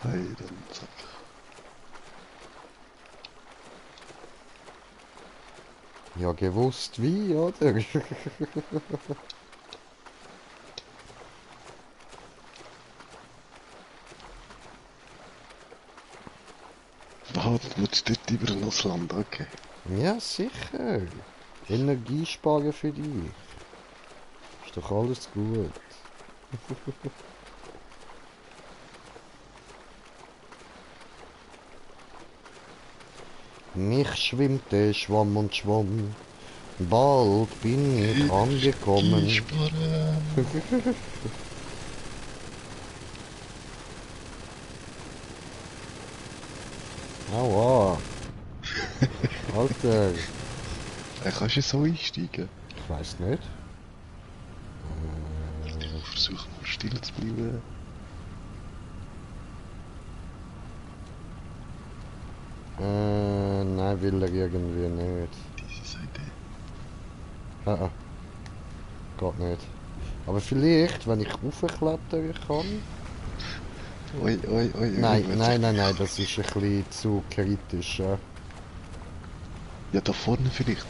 Hey, dann zack. Ja, gewusst wie, oder? Behalten wir es dort über das Land, okay. Ja, sicher. Energie sparen für dich. Ist doch alles gut. Mich schwimmt der Schwamm und Schwamm. Bald bin ich angekommen. Aua. Alter. Kannst du so einsteigen? Ich weiß nicht. Versuch mal still zu bleiben. Nein, will er irgendwie nicht. Diese Seite. Ah, geht nicht. Aber vielleicht, wenn ich raufklettern kann. Oi, oi, oi. Nein, das ist ein bisschen zu kritisch. Ja, ja da vorne vielleicht.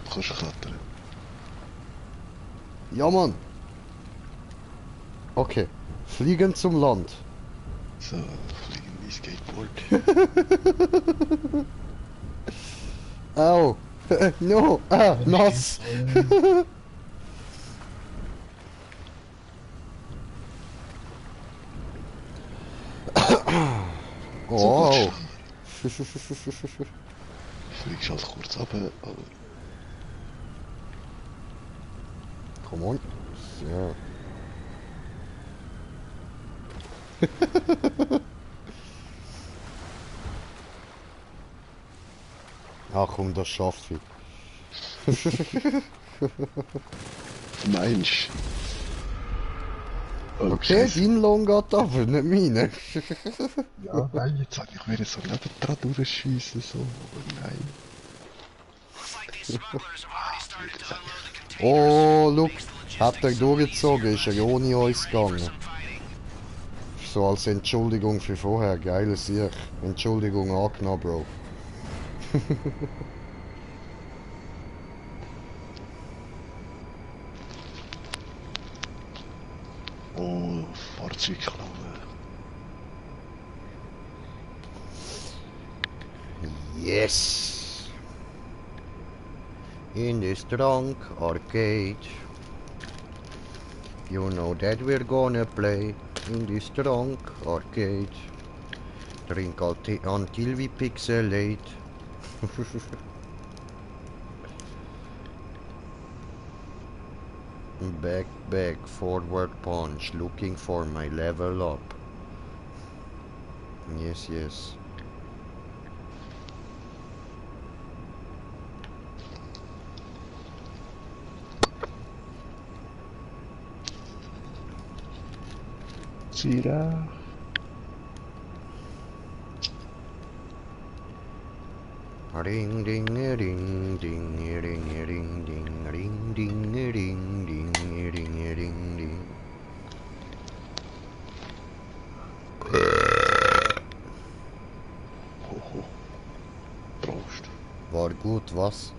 Du kannst klettern. ja Mann! Okay, fliegen zum Land. So, fliegen die Skateboard. Au! No! Ah, nass! Wow! Fliegst halt kurz runter, aber... Come on. So. Ach komm, das schaffe ich. Mensch. Oh, Okay, Scheiße. dein Lohn geht aber, nicht meine. Ja, nein, jetzt wollte ich wieder so nebendran durchschießen, so, aber nein. Looks like these Oh, look, hat er durchgezogen, ist er ohne uns gegangen. So als Entschuldigung für vorher, geiles Sieg. Entschuldigung angenommen, Bro. Oh, Fahrzeugklaue. Yes! In this drunk arcade. You know that we're gonna play in this drunk arcade. Drink until we pixelate. Back, forward punch, looking for my level up. Yes. Sira. Ring ding ring ding ring ring ding ring ding ring ding ring ring ding. Hoho. Prost. War gut, was?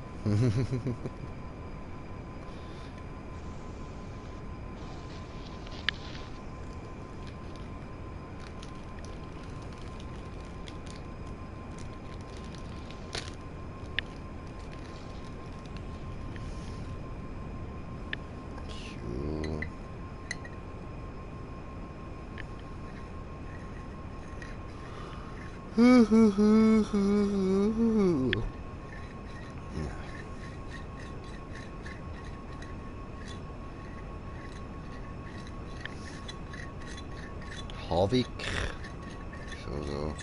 Havik. So.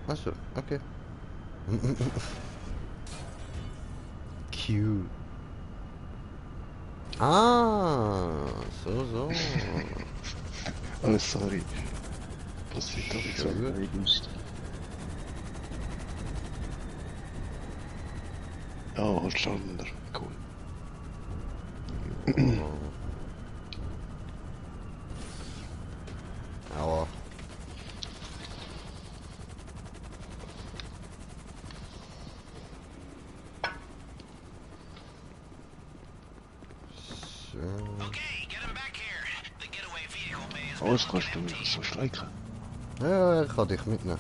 Achso, okay. Cute. Ah, so. Oh, sorry. Das wird doch nicht so gewusst. Ja, halt schon. Cool. Aua. Alles kannst du wieder so streiken. Ja, ich kann dich mitnehmen.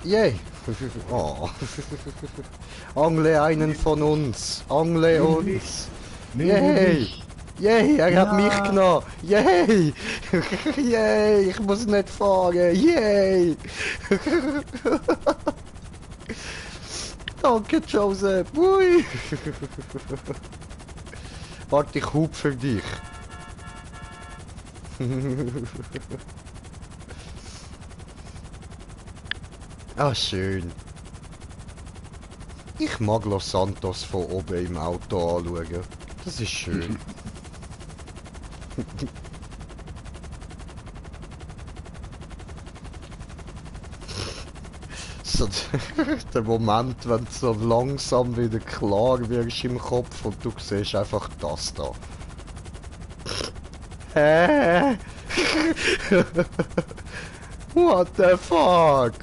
Yay! Oh. Angle einen von uns! Angle uns! Yay! Yay! Er hat mich genommen! Yay! Yay! Ich muss nicht fahren! Yay! Danke, Joseph! Ui! Warte, ich hub für dich! Ah, schön. Ich mag Los Santos von oben im Auto anschauen. Das ist schön. So der Moment, wenn du so langsam wieder klar wirst im Kopf und du siehst einfach das da. Hä? What the fuck?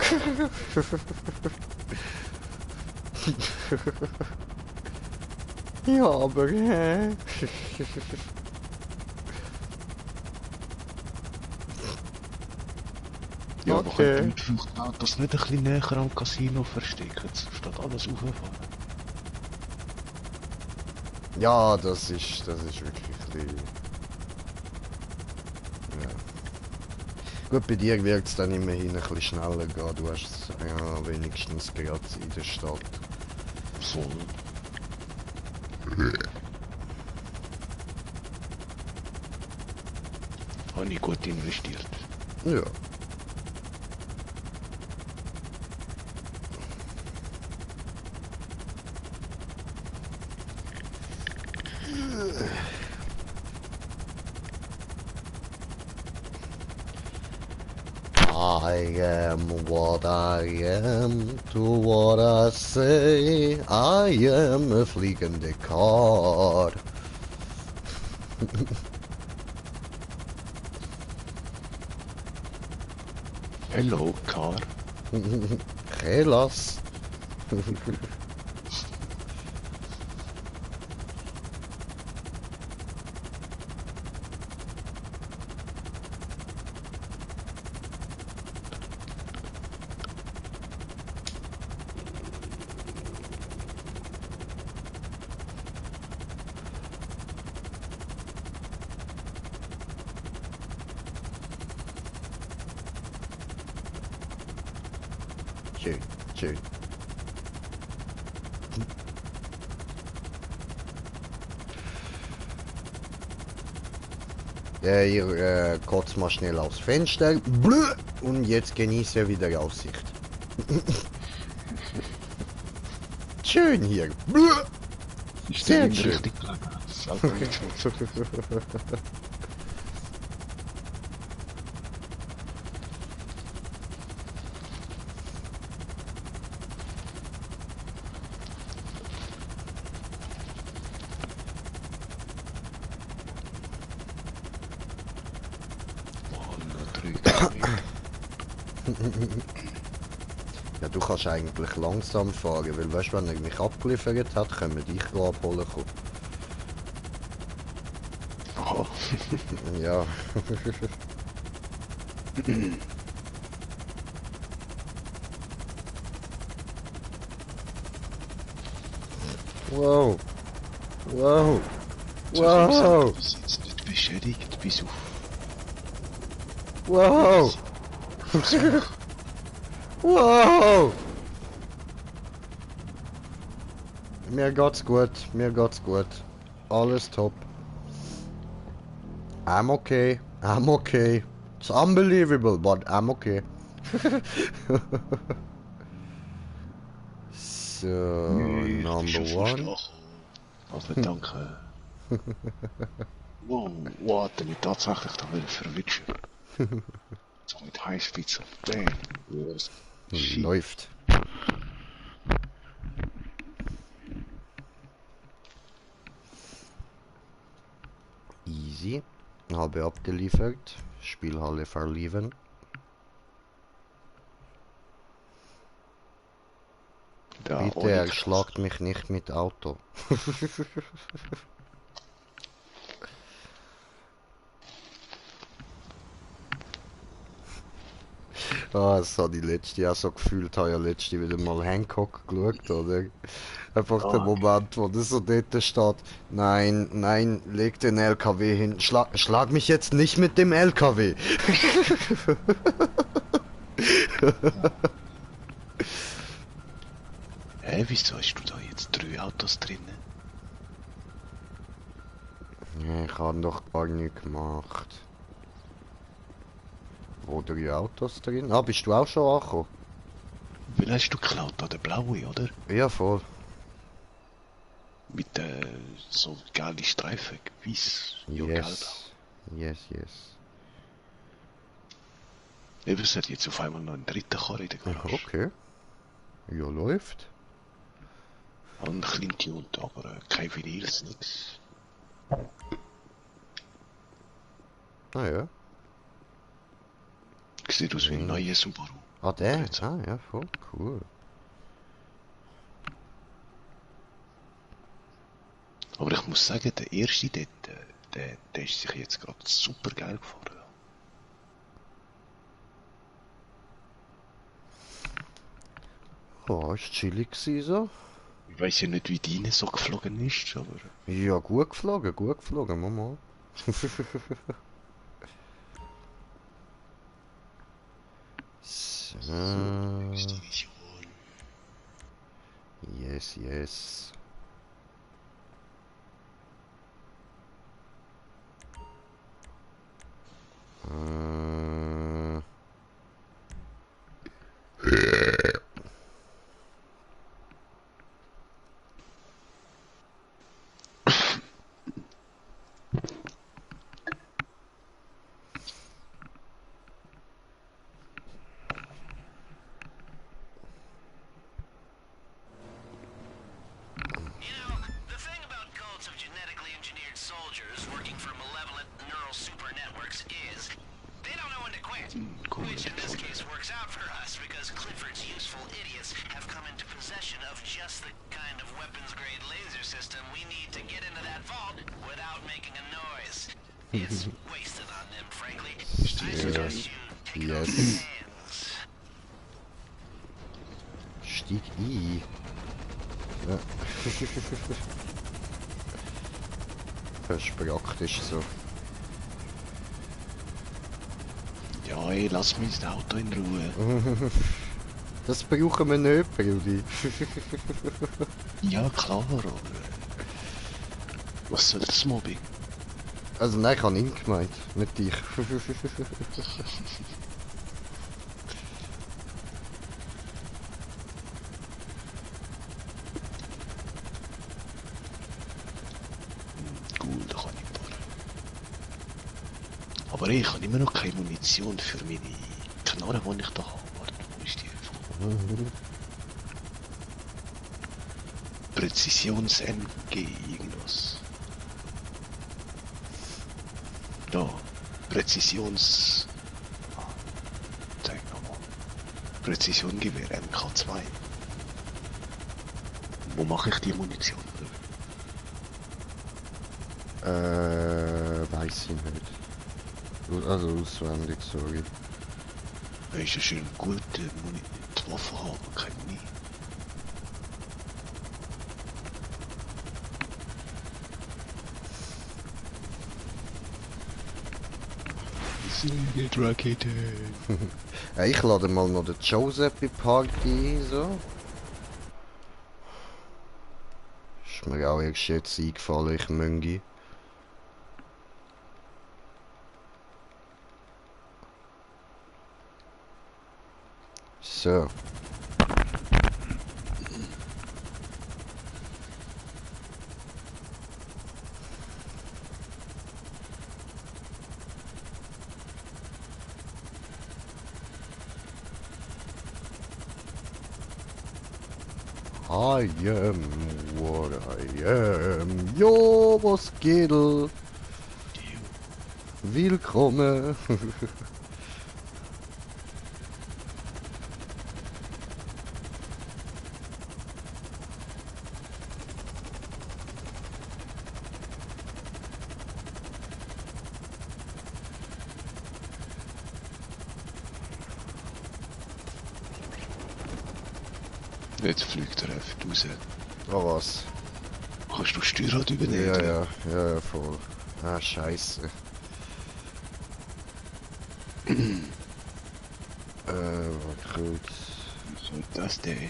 Ja, aber Ja, aber Okay. könnte man vielleicht auch das nicht ein bisschen näher am Casino verstecken, statt alles auffahren? Ja, das ist wirklich ein bisschen... Ja. Gut, bei dir wird es dann immerhin ein bisschen schneller gehen. Du hast ja wenigstens gerade in der Stadt. Voll. Habe ich gut investiert. Ja. I am what I am, do what I say. I am a fliegende Kar. Hello, car. Gelas. Schön, schön. Ja, hier kotzt mal schnell aufs Fenster. Blö! Und jetzt genieße wieder die Aussicht. Schön hier. Blö! Ist Sehr der schön. richtig gelegen? Selber nicht schuld. Ja, du kannst eigentlich langsam fahren, weil weißt du, wenn er mich abgeliefert hat, können wir dich abholen kommen. Aha. Ja. Wow. Wow. Wow. Du bist jetzt nicht beschädigt, bis auf... Wow. Wow. Mir geht's gut, mir geht's gut. Alles top. I'm okay, I'm okay. It's unbelievable, but I'm okay. So, number one. Also danke. Wow, wow, hat er mich tatsächlich da wieder verwischen. So mit Heißpizza. Damn. Läuft. Easy. Habe abgeliefert. Spielhalle verliehen. Da, Bitte erschlagt mich nicht mit Auto. Ah, das habe ich letztes Jahr so gefühlt, habe ja letztes wieder mal Hancock geschaut, oder? Einfach der Moment, wo das so dort steht. Nein, nein, leg den LKW hin. Schlag mich jetzt nicht mit dem LKW. Hä, wieso hast du da jetzt 3 Autos drinnen? Ja, ich habe doch gar nichts gemacht. Wo 3 Autos drin? Ah, bist du auch schon angekommen? Weil hast du geklaut, der blaue, oder? Ja, voll. Mit so gelben Streifen, weiß, ja, gelb. Yes. Yes, yes. Eben, es hat jetzt auf einmal noch einen dritten Karren in der Garage. Okay. Ja, läuft. Ein kleiner Hund, aber kein Vinyls, nix. Ah ja. Sieht aus wie ein neuer Subaru. Ah, der? Ah ja, voll cool. Aber ich muss sagen, der erste dort, der ist sich jetzt gerade super geil gefahren. Ja, ist chillig gewesen, so. Ich weiß ja nicht, wie deine so geflogen ist, aber... Ja, gut geflogen, Mama. So. Yes, yes. Which in this case works out for us because Clifford's useful idiots have come into possession of just the kind of weapons-grade laser system we need to get into that vault without making a noise. It's wasted on them, frankly. I suggest you take it off their hands. Stieg I. Ja. Das ist praktisch so. Ja, ey, lass mich das Auto in Ruhe. Das brauchen wir nicht, Brudi. Ja, klar, aber... Was soll das Mobbing? Also nein, ich habe ihn gemeint, nicht dich. Gut, da kann ich fahren. Aber ey, ich habe immer noch keine Munition für meine Knarre, die ich da habe. Warte, wo ist die? Präzisions-MG irgendwas. Da, Präzisions... Zeig nochmal. Präzisiongewehr MK2. Wo mache ich die Munition? Weiß ich nicht. Also auswendig, sorry. Ist ja schön gute die Waffe haben, keine nie. Sind Rakete. Ja, ich lade mal noch den Joseph in die Party ein, so. Ist mir auch erst jetzt eingefallen, ich Möngi. So. I am what I am. Jo, was geht? Willkommen. Jetzt fliegt er einfach raus. Oh was? Kannst du Steuerrad übernehmen? Ja, voll. Ah, scheiße. Warte kurz. Was soll das denn?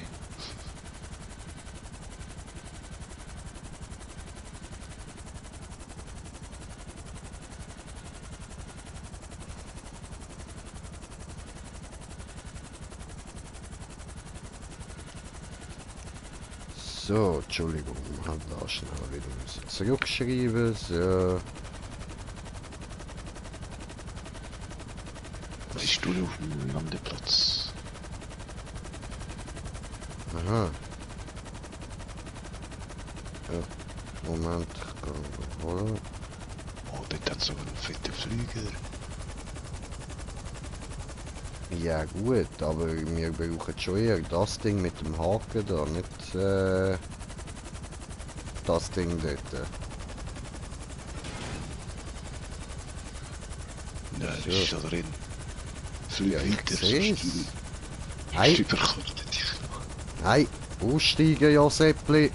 So, Entschuldigung, halt da schnell wieder müssen zurückschreiben, so. Bist du auf dem Landeplatz? Aha. Ja, Moment, ich kann holen. Oh, dort hat so einen fetten Flüger. Ja gut, aber wir brauchen schon eher das Ding mit dem Haken da, nicht das Ding dort. Nein, das ist schon drin. Flieg weiter, so Seh's. Nein. Überkostet dich noch. Nein, aussteigen, Joseppli.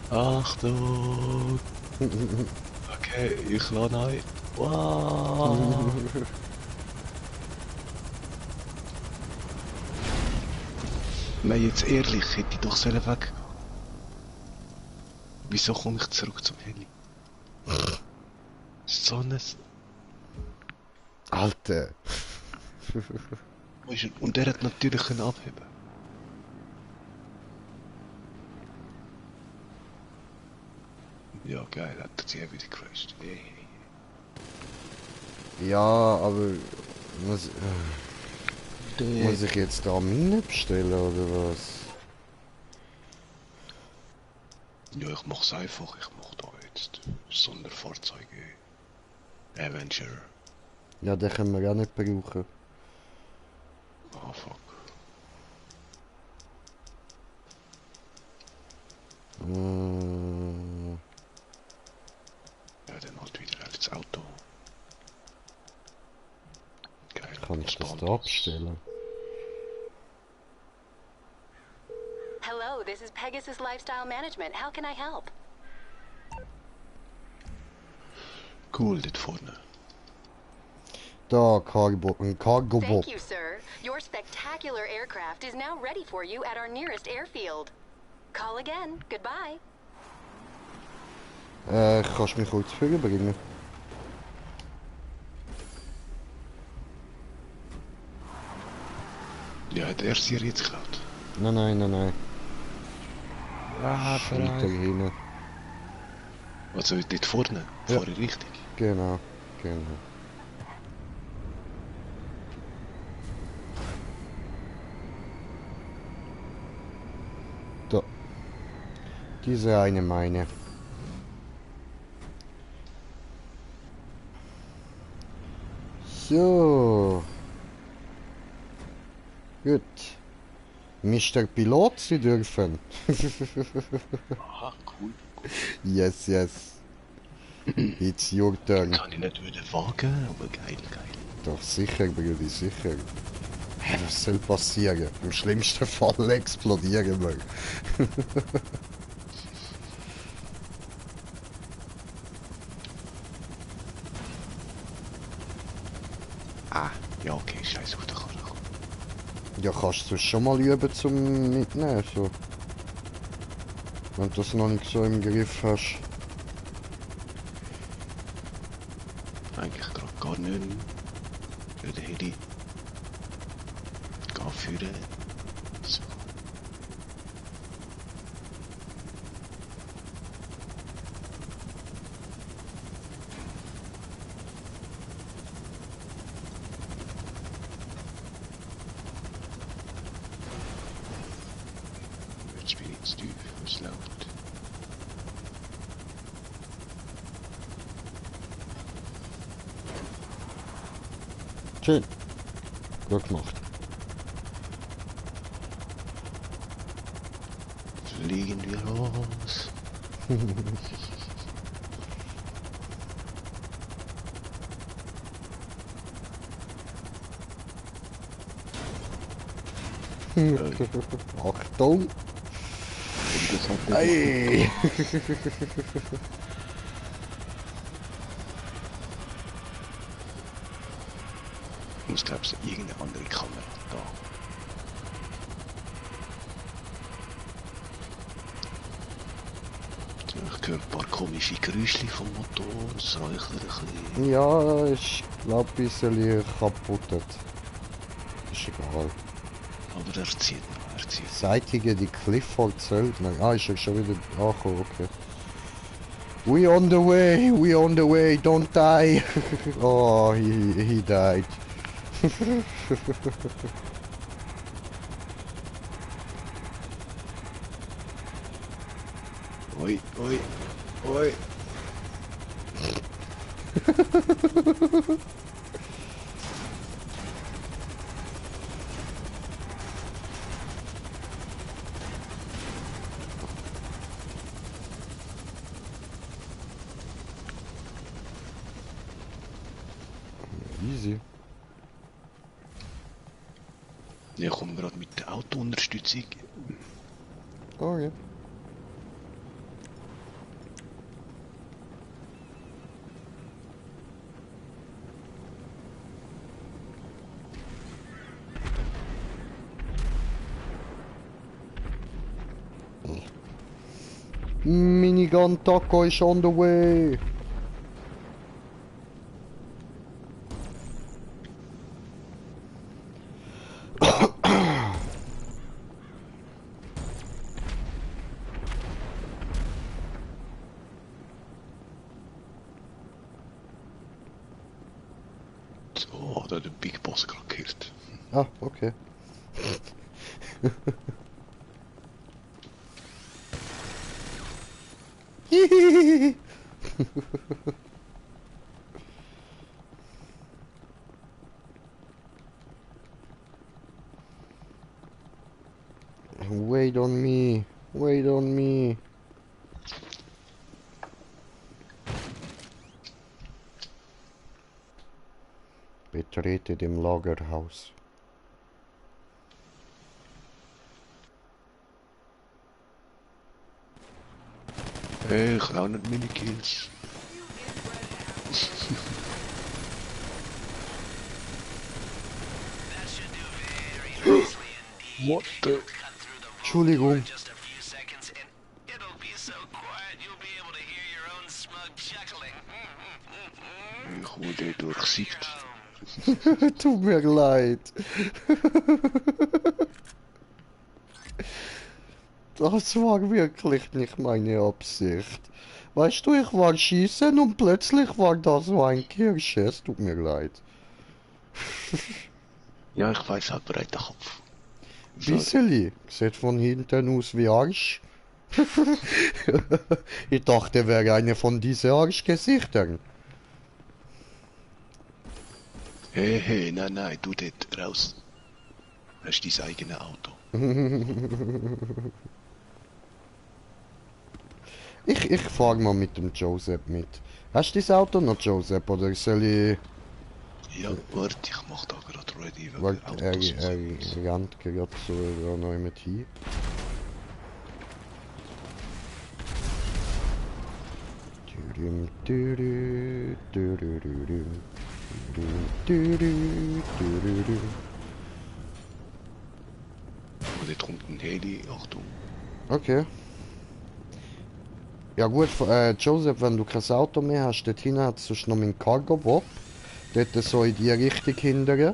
Achtung! Okay, ich lasse ein. Wow! Nein, jetzt ehrlich, hätte ich doch selber weggehen. Wieso komme ich zurück zum Heli? So ein... Alter. Und der hat natürlich können abheben. Ja, geil, hat er sich wieder gecrashed. Hey. Ja, aber... Muss ich jetzt da Mine bestellen, oder was? Ja, ich mach's einfach. Ich mach da jetzt Sonderfahrzeuge. Avenger. Ja, den können wir auch nicht brauchen. Ah, fuck. Ja, dann halt wieder aufs Auto. Geil. Kann ich das da abstellen? Hello, this is Pegasus Lifestyle Management. How can I help? Cool, dort vorne. Da, Cargo Bob. Thank you, sir. Your spectacular aircraft is now ready for you at our nearest airfield. Call again. Goodbye. Kannst du mich kurz vorbringen? Ja, hat er sie jetzt geklaut? Nein. Ah, Weiter hinten. Also dort vorne? Ja. Vorne richtig? Genau. Da. Diese eine meine. So. Gut. Mr. Pilot, Sie dürfen. Aha, cool. Yes. It's your turn. Kann ich nicht wieder wagen, aber geil. Doch sicher, Brudi, sicher. Hä, was soll passieren? Im schlimmsten Fall explodieren wir. Ja, okay, scheiß auf der Karre. Ja, kannst du schon mal üben zum Mitnehmen, so. Wenn du das noch nicht so im Griff hast. Eigentlich gerade gar nicht. Für den Heli. Geh führen. So. Jetzt bin ich zu tief, was läuft. Schön. Gut gemacht. Fliegen wir los. Achtung! Ei! Ich muss, glaube ich, irgendeine andere Kamera da. Ich höre ein paar komische Geräusche vom Motor, es räuchert ein bisschen. Ja, ich glaube, ein bisschen kaputt. Ist egal. Aber er zieht noch. Seitige die Clifford Söldner. Ah, ist er schon wieder angekommen, okay. We on the way, don't die. Oh, he died. Oi. Easy. Ich komme gerade mit der Autounterstützung. Okay. Minigun Taco is on the way. So, hat er den Big Boss gerade gehört. Ah, okay. Wait on me. Wait on me. Betrete dem Lagerhaus. Hey, ich auch nicht meine Kills. What the? Entschuldigung. Ich wurde durchsiegt. Tut mir leid. Das war wirklich nicht meine Absicht. Weißt du, ich war schießen und plötzlich war da so ein Kirsche. Es tut mir leid. Ja, ich weiß halt breiter Kopf. Bisseli. Sieht von hinten aus wie Arsch. Ich dachte, er wäre eine von diesen Arschgesichtern. Hey, hey, nein, du dort raus. Hast dein eigenes Auto. Ich fahr mal mit dem Joseph mit. Hast du dein Auto noch, Joseph, oder soll ich... Ja, warte, ich mach da gerade ready. Warte, er rennt gerade so da noch mit hin. Und dort kommt ein Heli, Achtung. Okay. Ja gut, Joseph, wenn du kein Auto mehr hast, dort hinten hat es noch meinen Cargo-Bob. Dort so in die Richtung hindern.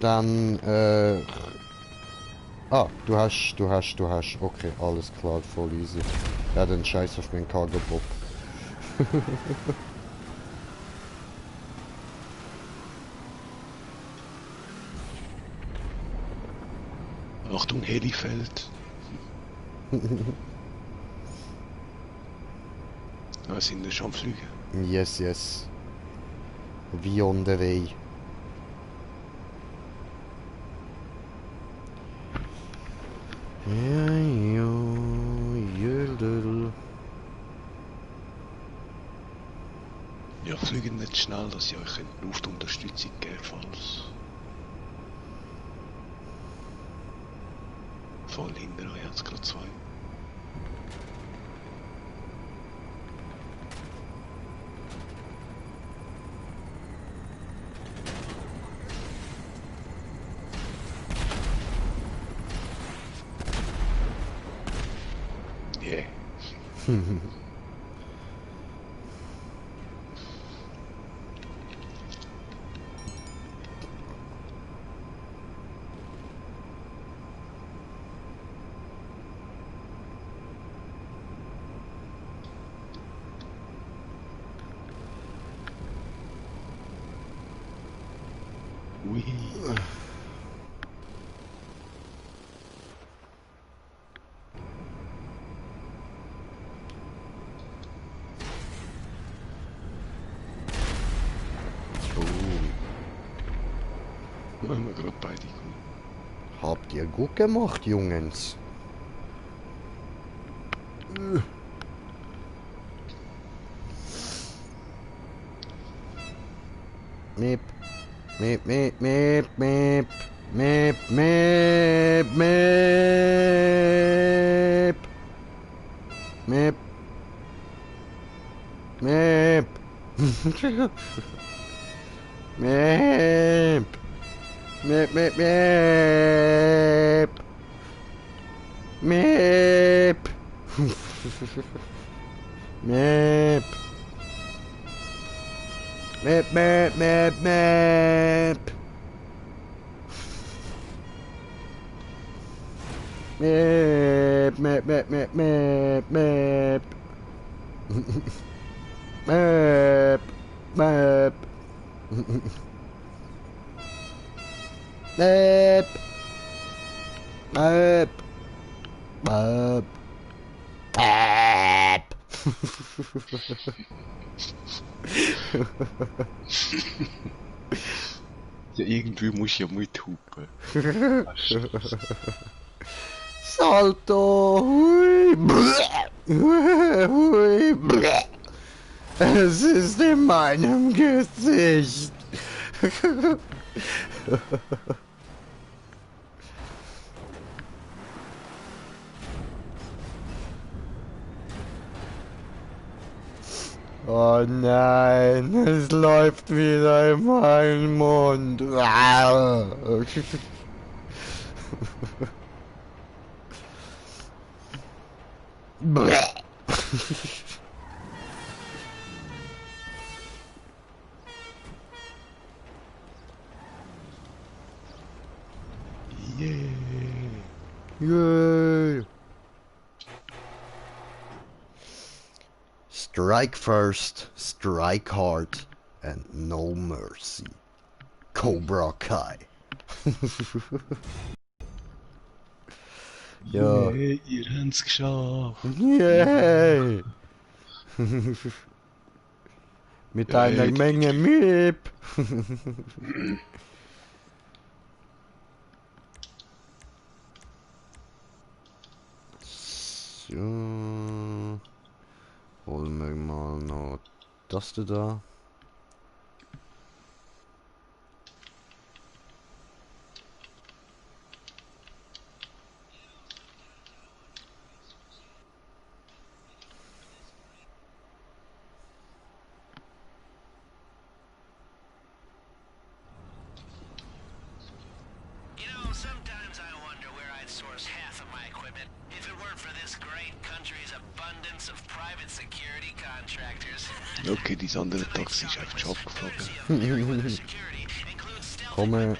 Dann, ah, du hast. Okay, alles klar, voll easy. Ja, dann scheiß auf meinen Cargo-Bob. Achtung, Helifeld. Wir sind wir schon am Fliegen. Yes, yes. Wie on the way. Ja, jödel. Ja, fliegen nicht schnell, dass ich euch Luftunterstützung gebe, voll hinter euch hat es gerade zwei. Yeah. Oui. Haben wir gerade beide gekommen. Habt ihr gut gemacht, Jungens. Meep. Meep, meep, meep, meep. Meep, meep, meep. Meep. Meep. Meep. Meep, meep, meep. Meep. Meep. Meep, meep, meep, meep. Meep, meep, meep, meep, meep, meep. Meep, meep. Meep. Meep. Meep. Meep. Ja, irgendwie muss ich ja mithupen. Salto! Hui! Hui! Es ist in meinem Gesicht! Oh nein, es läuft wieder in meinen Mund. Yay! Strike first, strike hard, and no mercy. Cobra Kai. Ja. Yay, ihr habt's geschafft. Yay! Mit einer Menge Miep. So. Holen wir mal noch das da. Sometimes I wonder where I'd source half of my equipment if it weren't for this great country's abundance of private security contractors. Okay, dieses andere Taxi ist einfach schon abgefahren. Komme.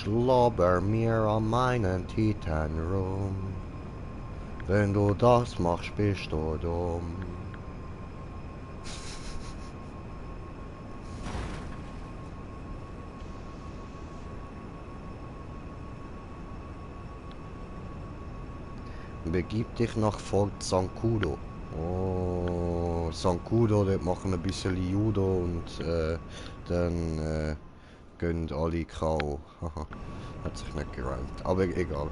Schlabber mir an meinen Titan rum. Wenn du das machst, bist du dumm. Begib dich nach Fort Sankudo. Oh, Sankudo, dort machen wir ein bisschen Judo und dann gehen alle K.O. Haha, hat sich nicht gereimt, aber egal.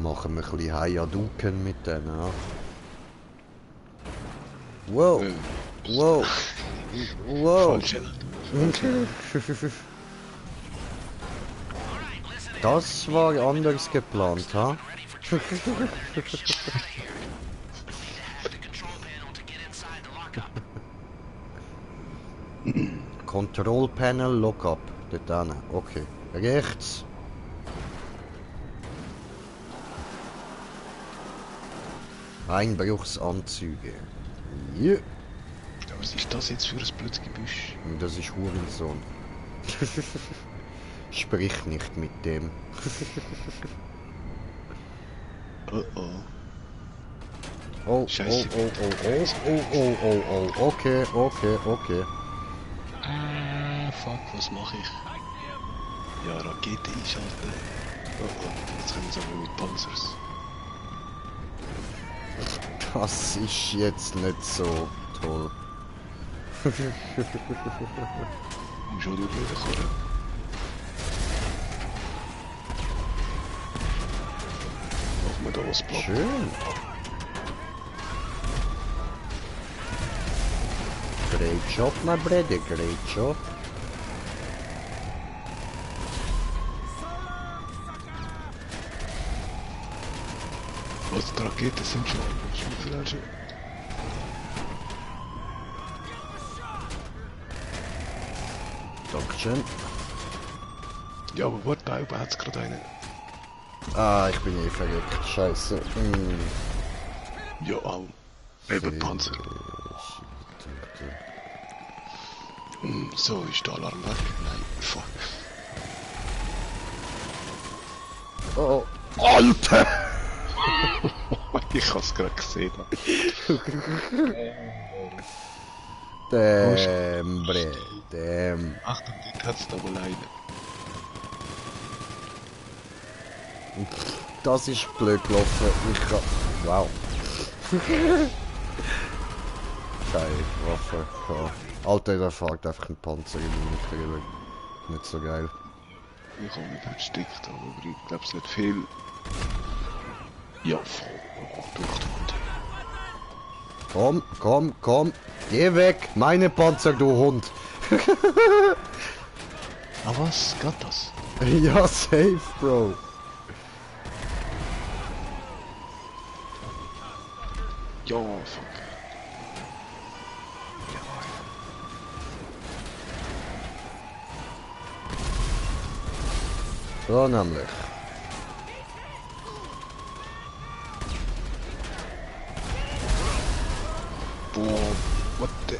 Machen wir ein bisschen Hayaduken mit denen, ja? Wow! Wow! Wow! Das war anders geplant, ha? Control Panel Lockup. Dort hin. Okay. Rechts. Einbruchsanzüge. Ja. Was ist das jetzt für ein blödes Gebüsch? Das ist Hurensohn. Sprich nicht mit dem. Oh oh. Oh, Scheiße. oh, okay. Fuck, was mache ich? Ja, Rakete einschalten. Oh oh, jetzt kommen sie aber mit Panzers. Das ist jetzt nicht so toll. Schon du blöde Karre. Machen wir da was platt. Schön. Great job, my brother, great job. Was, die Raketen sind schon vielleicht. Dankeschön. Ja, aber warte, da oben hat es gerade einen. Ah, ich bin eh verrückt. Scheiße. Ja, au. Eben Panzer. So, ist der Alarm weg? Nein, fuck. Oh, Alter! Ich hab's gerade gesehen. Damn, bre, damn. Achtung, dort hat's da wohl einen. Das ist blöd gelaufen. Ich kann... Wow. Keine Waffe. Ja. Alter, der fährt einfach einen Panzer in mich drüber. Nicht so geil. Ich habe mich erstickt, aber ich glaube es nicht viel. Ja, voll. Oh, durch den Hund. Komm. Geh weg. Meine Panzer, du Hund. Ah was? Geht das? Ja, safe, Bro. Ja, fuck. So nämlich. Boah, what the...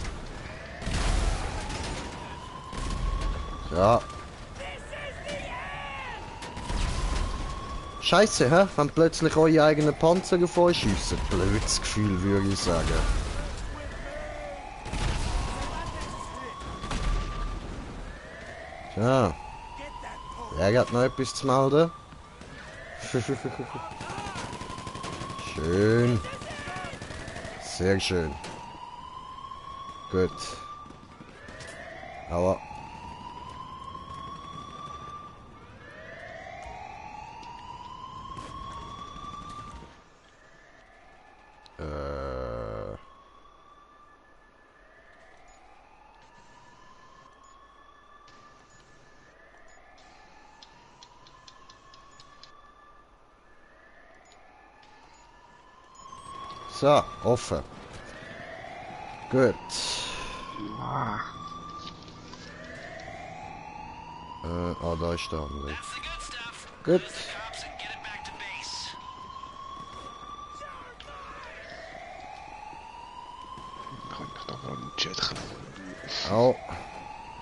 Ja. Scheiße, hä? Wenn plötzlich eure eigenen Panzer vorschiessen. Blödes Gefühl, würde ich sagen. Tja. Wer hat noch etwas zu melden? Schön. Sehr schön. Gut. Aua. So, offen. Gut. Da ist der andere. Gut. Kann ich da mal einen Chat klauen? Oh.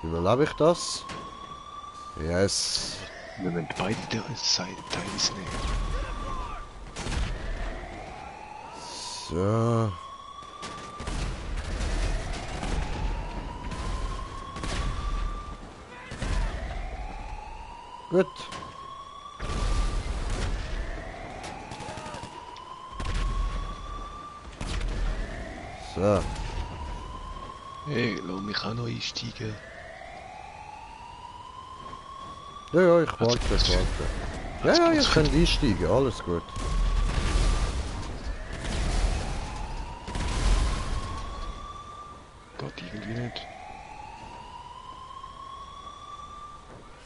Überlebe ich das? Yes. Wir müssen beide Teile nehmen. So. Gut. So. Hey, lass mich auch noch einsteigen. Ja, ich warte. Ja, ihr könnt einsteigen, alles gut. Geht irgendwie nicht.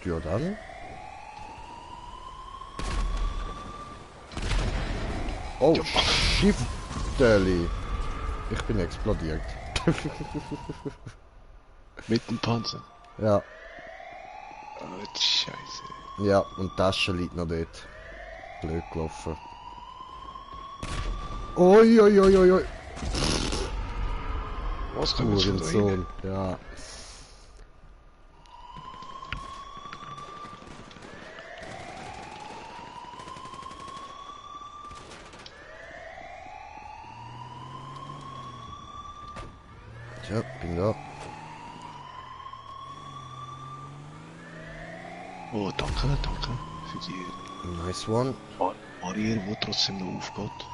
Ja, dann. Oh, Schiffdeli. Ich bin explodiert. Mit dem Panzer? Ja. Oh, Scheiße. Ja, und die Tasche liegt noch dort. Blöd gelaufen. Oi, oi, oi, oi, oi. Was kommt jetzt von da rein? Ja. Tja, bin da. Oh, danke, danke für die Nice one. Barriere, die trotzdem noch aufgeht.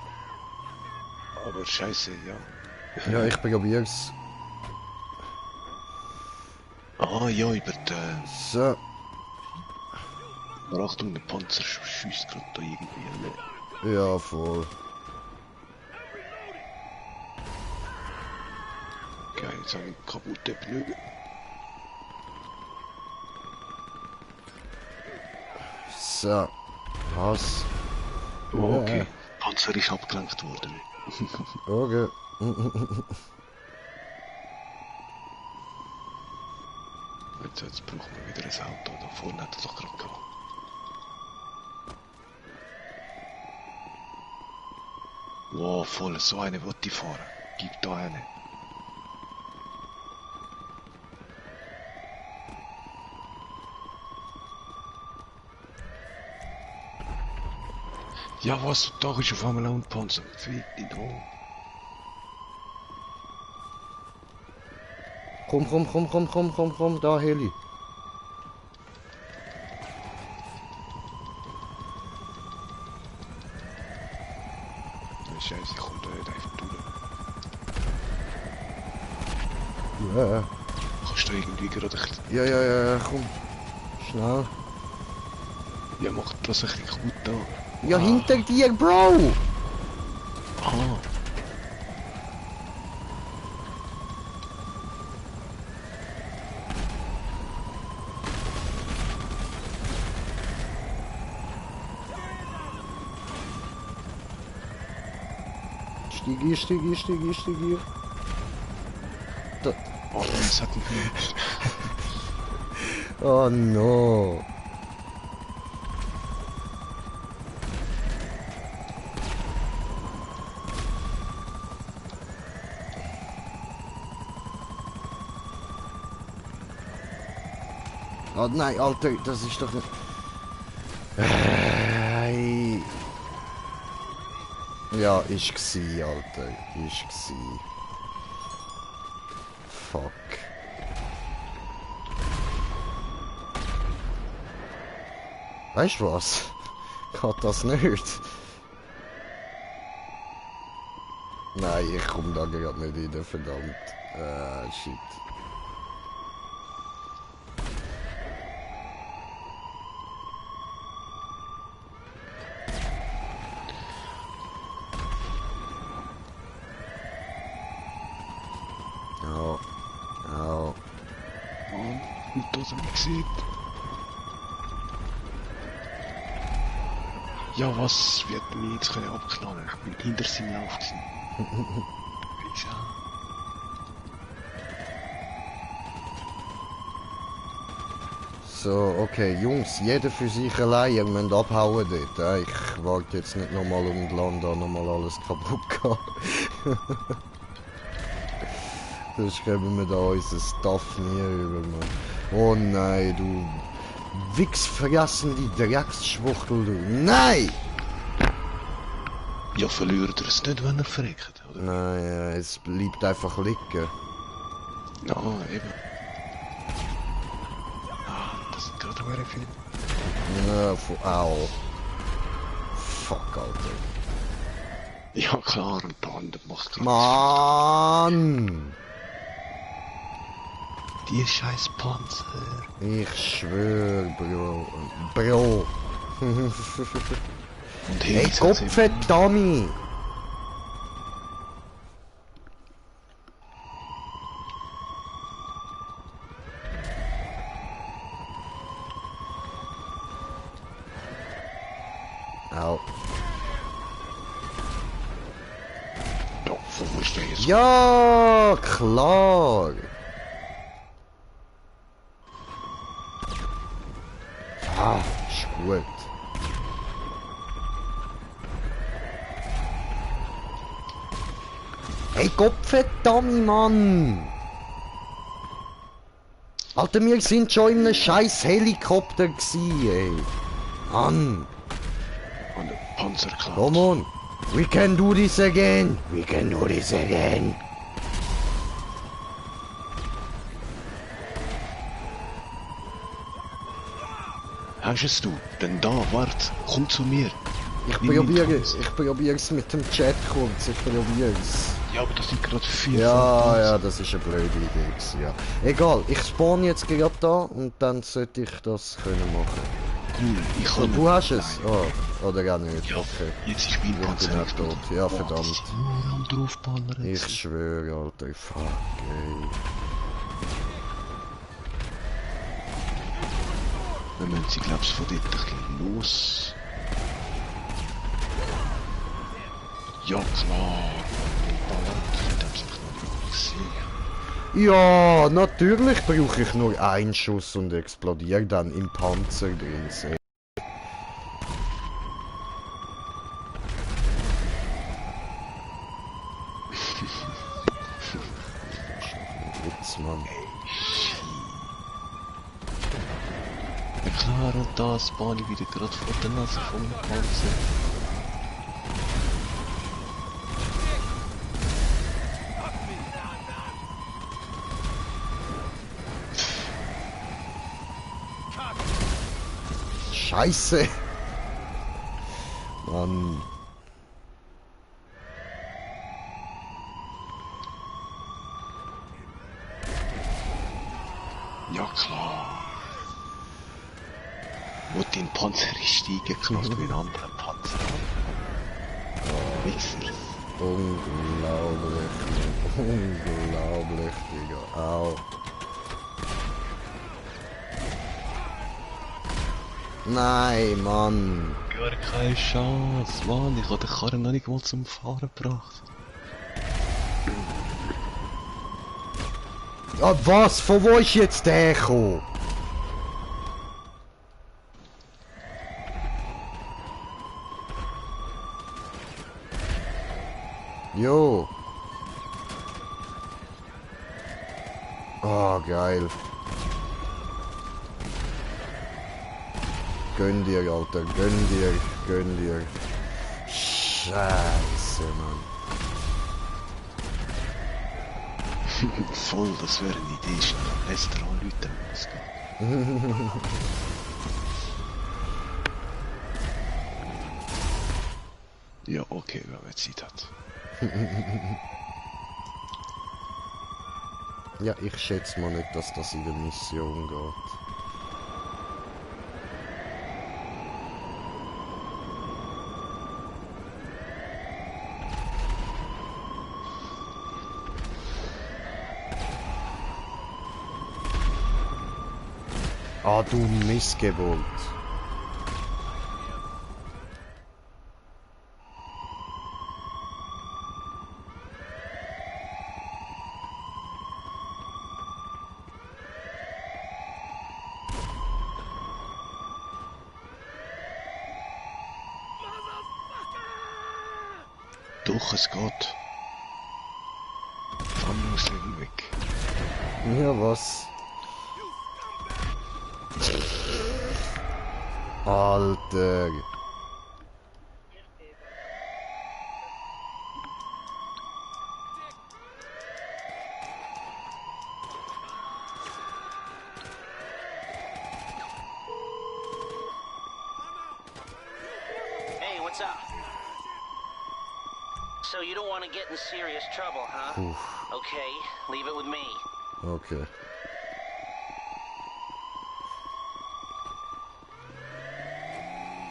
Aber scheiße, ja. Ja, ich probier's. Ah ja, über die... So. Aber Achtung, der Panzer schießt gerade da irgendwie. Ja, voll. Geil, jetzt habe ich kaputte Pneu. So. Was? Oh, okay. Panzer ist abgelenkt worden. Okay. Jetzt brauchen wir wieder ein Auto. Da vorne hat er doch gerade gehabt. Wow, voll. So eine will ich fahren. Gib da eine. Ja, was? Da ist auf einmal auch ein Panzer. Fick dich da. Komm, da, Heli. Scheiße, ich komm da nicht einfach durch. Ja. Kannst du irgendwie gerade ein bisschen... Ja, komm. Schnell. Ja, mach das ein bisschen gut da. Ja, hinter dir, Bro! Ah. Stieg hier. Da. Oh, das hat mich nicht. Oh no. Oh nein, Alter, das ist doch nicht... Ja, ist gsi, Alter. Ist gsi. Fuck. Weißt du was? Geht das nicht? Nein, ich komm da gerade nicht rein, verdammt. Shit. Ja, was wird mich jetzt können abknallen? Ich bin hinter seinem Lauf gewesen. So, okay, Jungs, jeder für sich allein, ihr müsst abhauen dort. Ich warte jetzt nicht nochmal um das Land da nochmal alles kaputt gehen. Sonst können wir da unser Stuff nie über, Mann. Oh nein, du wichsfressende Drecksschwuchtel, du. Nein! Ja, verliert er es nicht, wenn er verreckt, oder? Nein, es bleibt einfach liegen. Ja, eben. Das sind gerade sehr viele. Ja, au. Fuck, Alter. Ja, klar, und der andere macht gerade... Mann! Die scheiß Panzer. Ich schwör, Bro. Bro. Und hey, Kopfe, Dummy! Au. Ja, wo ist der jetzt? Ja, klar! Ah, ist gut. Hey, Gottverdammt, Mann! Alter, wir sind schon in einem scheiß Helikopter gsi, ey. Mann! Und der Panzer klaut. Come on! We can do this again! We can do this again! Hast es du? Denn da, wart, komm zu mir. Ich probier's mit dem Chat kurz, ich probier's. Ja, aber das sind gerade 4. Ja, das ist eine blöde Idee gewesen, ja. Egal, ich spawn jetzt gerade da und dann sollte ich das können machen. Cool, ich kann du hast es? Oh, oder gar nicht, ja, okay. Jetzt ist mein Panzer nicht tot. Ja, verdammt. Nur am draufballern. Ich schwöre, Alter, fuck, ey. Wir müssen sie, glaub's, von dort ein bisschen los. Ja, klar. Ja, natürlich brauche ich nur einen Schuss und explodiere dann im Panzer drin. Witz, Mann. Ja klar, und da spawn ich wieder gerade vor der Nase vom Panzer. Scheiße! Mann. Ja klar. Wo den Panzer steigen, knallt du einen anderen Panzer an. Wichser. Unglaublich. Unglaublich, Digga. Au. Nein, Mann. Gar keine Chance, Mann. Ich habe den Karren noch nicht mal zum Fahren gebracht. Ja, was? Von wo ist jetzt der gekommen? Jo. Oh, geil. Gönn dir, Alter. Gönn dir. Gönn dir. Scheiße, Mann. Voll, das wäre eine Idee. Schnell Lester anrufen, wenn es geht. Ja, okay, wenn man Zeit hat. Ja, ich schätze mal nicht, dass das in der Mission geht. Ah, du Missgeburt. Doch, es geht. Fahren muss weg. Ja, was? Alter. Hey, what's up? So you don't want to get in serious trouble, huh? Oof. Okay, leave it with me. Okay.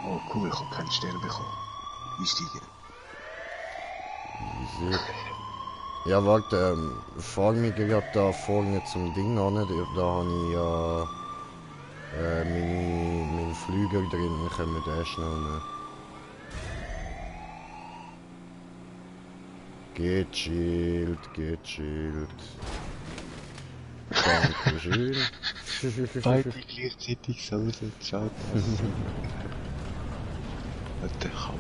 Oh cool, ich habe keinen Stern bekommen. Einsteigen. Easy. Ja, warte, fahr mich gerade da vorne zum Ding an. Da habe ich ja meinen Flüger drin. Dann können wir den schnell nehmen. Gechillt, gechillt. Dankeschön. Beide gleichzeitig so schaut das. Der Kamm.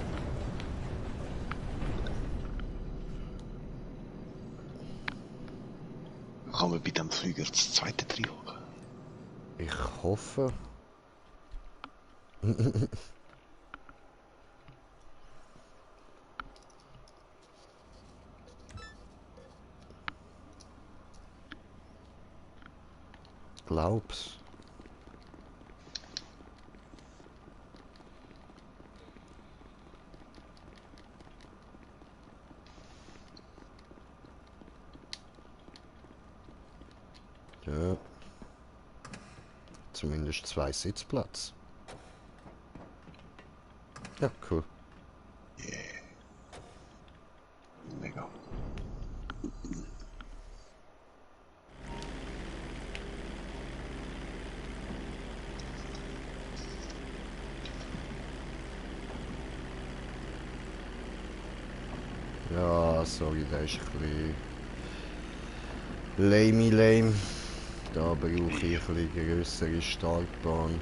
kann man bei dem Flüger das zweite drin holen. Ich hoffe. Glaub's. Ja. Zumindest 2 Sitzplatz. Ja, cool. Yeah. Mega. Ja, sorry, der ist ein bisschen lame. Da brauche ich ein bisschen grössere Startbahn.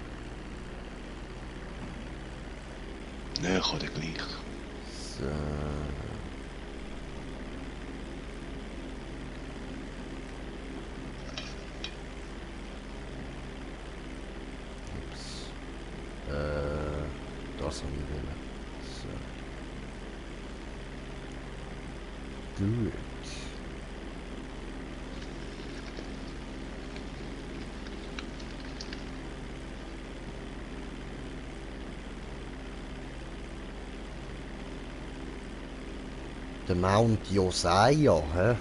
Nein, ich kann gleich. So. Ups. Das habe ich wollen. So. Gut. Der Mount Josiah, hä?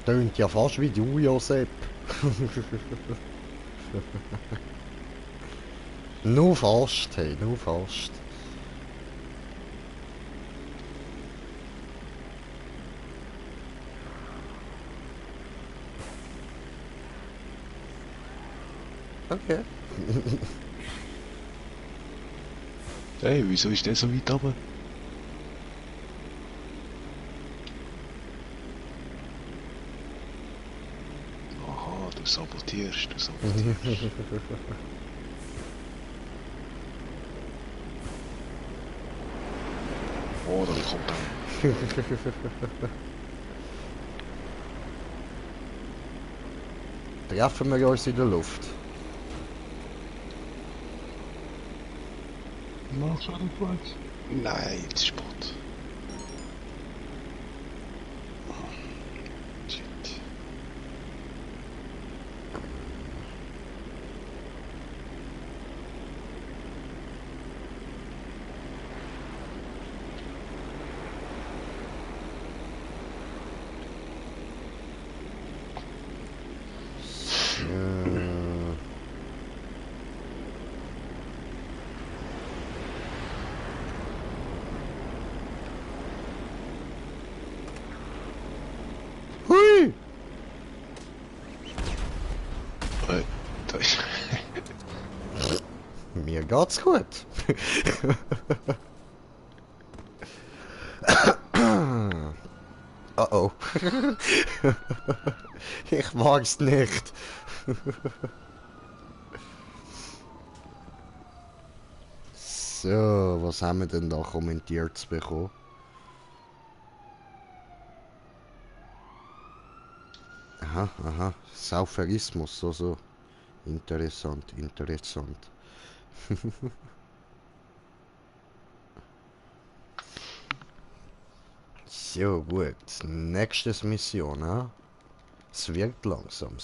Tönt ja fast wie du, Josep. Nur fast, hey, nur fast. Okay. Hey, wieso ist der so weit runter? Aha, du sabotierst. Oh, dann kommt er. Treffen wir uns in der Luft. Mach schon Platz. Nein, das ist Sport. Shit. Hui! Da ist... Mir geht's gut. Oh oh. Ich mag's nicht. So, was haben wir denn da kommentiert zu bekommen? Aha, Sauferismus, so. Interessant. So, gut. Nächstes Mission, ha? Es wird langsam.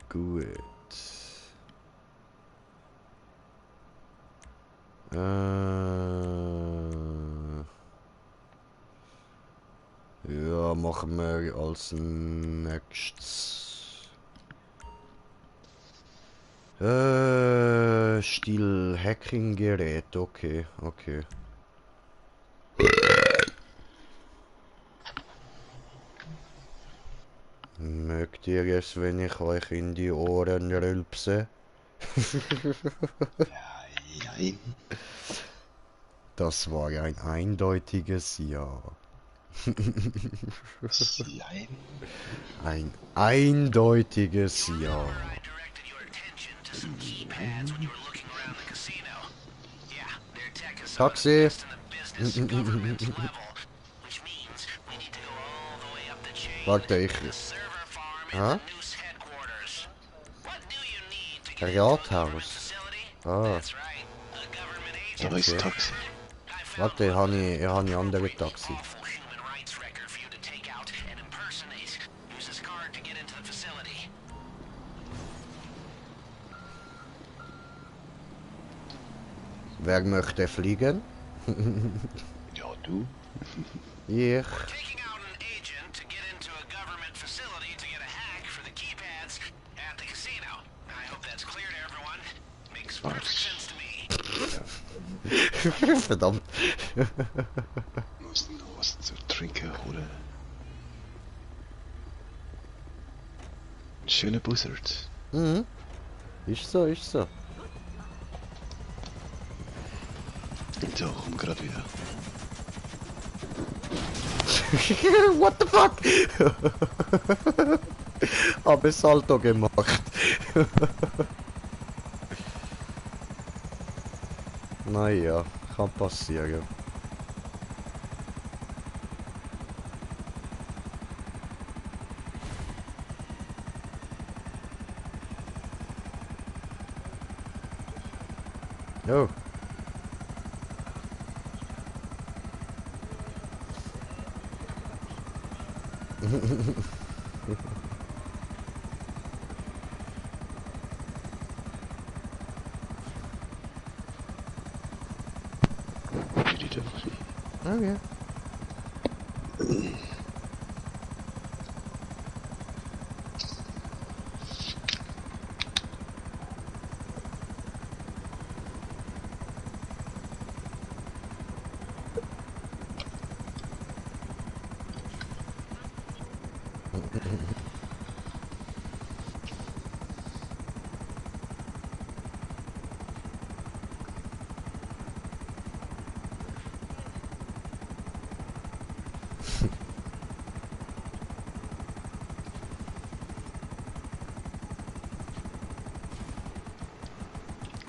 Gut. Ja, machen wir als nächstes. Stil Hacking-Gerät, okay. Mögt ihr es, wenn ich euch in die Ohren rülpse? Nein. Das war ein eindeutiges Ja. Nein. Ein eindeutiges Ja. Taxi. Warte, ich... Hä? Rathaus. Ah. Da ist Taxi. Warte, ich habe andere Taxi. Wer möchte fliegen? Ja, du. Ich. Verdammt. Muss noch was zu trinken holen. Schöne Buzzard. Mhm. Ist so, ist so. So, komm gerade wieder. What the fuck? Habe Salto gemacht. Naja, kann passieren. Oh. Oh yeah.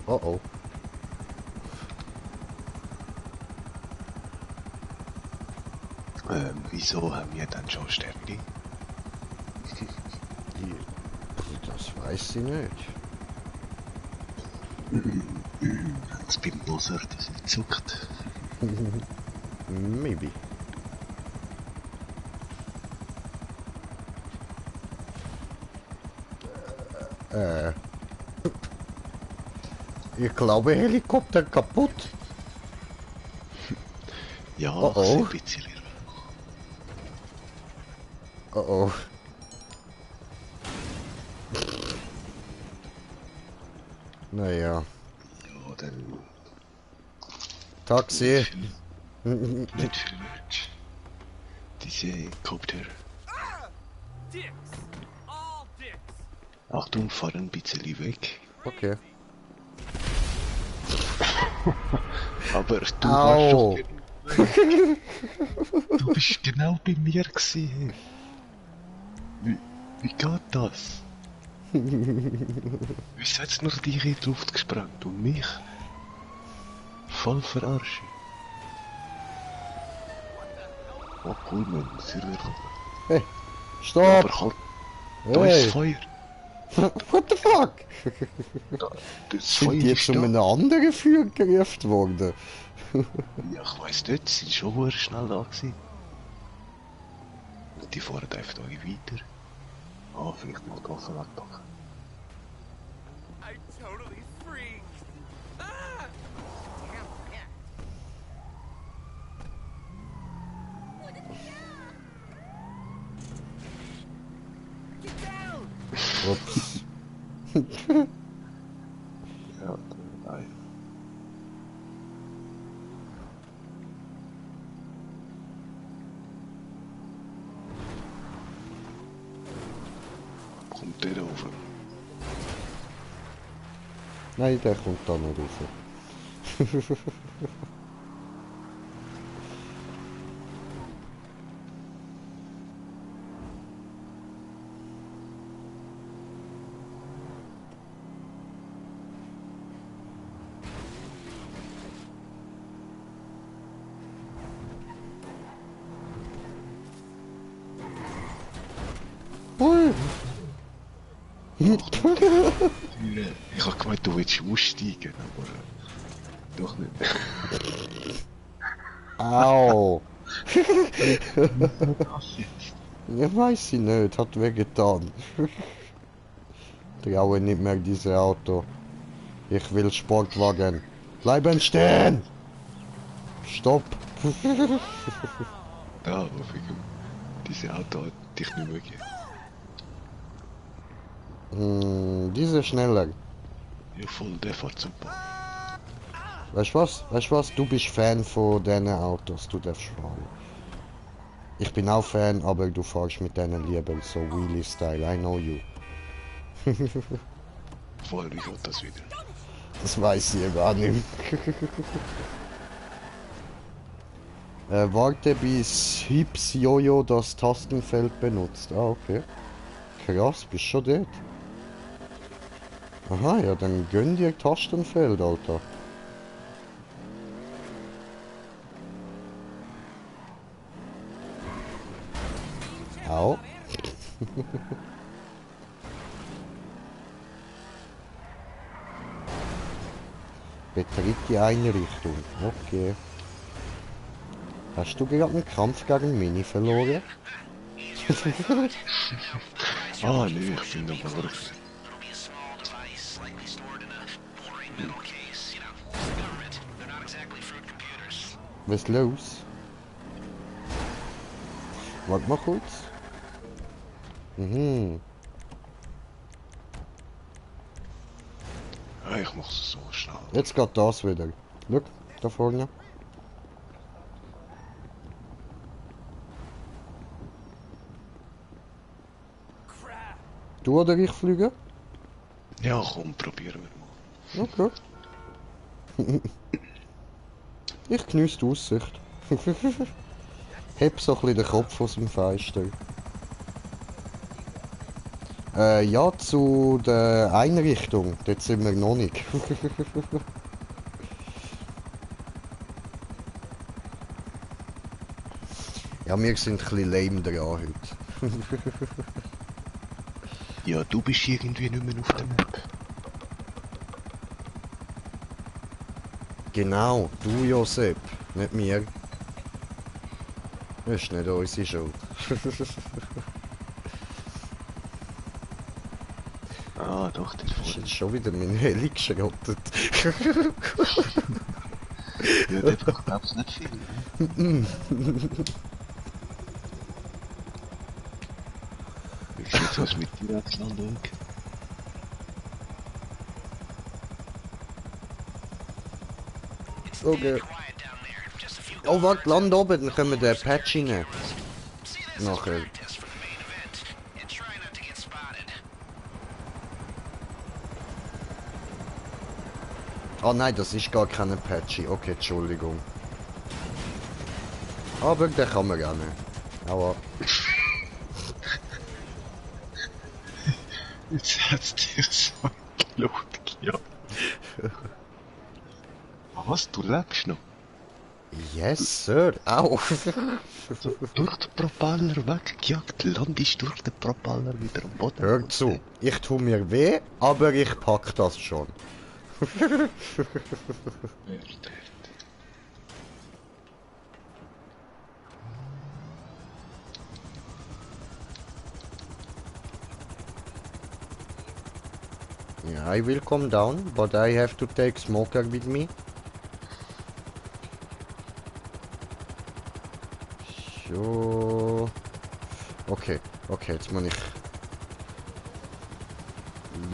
Oh. Wieso haben wir dann schon Sterne? Das weiß ich nicht. Hat's beim Buzzard zuckt? Maybe. Ich glaube, Helikopter kaputt. Ja, oh. Ein bisschen. Oh. Naja. Ja, dann... Taxi. Nicht viel. Diese Helikopter. Achtung, fahr ein bisschen weg. Okay. Aber du Au. warst doch Du bist genau bei mir gewesen. Wie geht das? Wieso hat's nur dich in die Luft gesprengt und mich? Voll verarschen. Oh cool, man, Server. Hey, stopp! Aber halt, da ist Feuer. What the fuck? Das Sind die jetzt um eine andere Führung gerufen worden? Ja, ich weiss nicht, sie sind schon schnell da gewesen. Die fahren einfach da weiter. Ah, vielleicht mal die Waffen wegpacken. I totally freaked. Ah! Ups. Ja, nein. Kommt der rauf? Nein, der kommt da nicht rauf. Ui. Ich hab gemeint, du willst aussteigen, aber doch nicht. Au. Ja, weiß ich nicht, hat wehgetan. Traue nicht mehr dieses Auto. Ich will Sportwagen. Bleiben stehen! Stopp! Ja, aber wegen dieses Auto hat dich nicht mehr gegeben. Diese schneller. Ja, voll, der fährt super. Weißt du was? Weißt du was? Du bist Fan von diesen Autos, du darfst fahren. Ich bin auch Fan, aber du fährst mit denen lieber so Wheelie-Style, I know you. Voll, wie geht das wieder? Das weiß ich ja gar nicht. Warte bis Hips Jojo das Tastenfeld benutzt. Ah, okay. Krass, bist schon dort. Aha, ja, dann gönn dir Tastenfeld, Alter. Au. Betritt die Einrichtung. Okay. Hast du gerade einen Kampf gegen Mini verloren? Ah, nee, ich bin aber wirklich. Was ist los? Warte mal kurz. Mhm. Ja, ich mach's so schnell. Jetzt geht das wieder. Schau, da vorne. Du oder ich fliegen? Ja, komm, probieren wir mal. Okay. Ich geniesse die Aussicht. Heb so ein bisschen den Kopf aus dem Fenster. Ja, zu der Einrichtung. Dort sind wir noch nicht. Ja, wir sind ein bisschen lame dran heute. Ja, du bist irgendwie nicht mehr auf der Map. Genau, du Josep, nicht mir. Das ist nicht unsere Schuld. Ah, doch, der ist jetzt schon wieder mein Heli geschrottet. Ja, der braucht glaub's nicht viel. Ne? Wie sieht's aus mit dir, Landung? Okay. Oh, warte, land oben, dann können wir den Patch rein. Nachher. Ah nein, das ist gar keine Patchy. Okay, Entschuldigung. Aber den kann man gerne. Aber. Jetzt hat's dir so gelohnt, ja. Was, du lebst noch? Yes, Sir. Au. Durch den Propeller weggejagt, landest durch den Propeller wieder am Boden. Hör zu, ich tu mir weh, aber ich pack das schon. Yeah, I will come down, but I have to take Smoker with me. So. Okay, okay, jetzt muss ich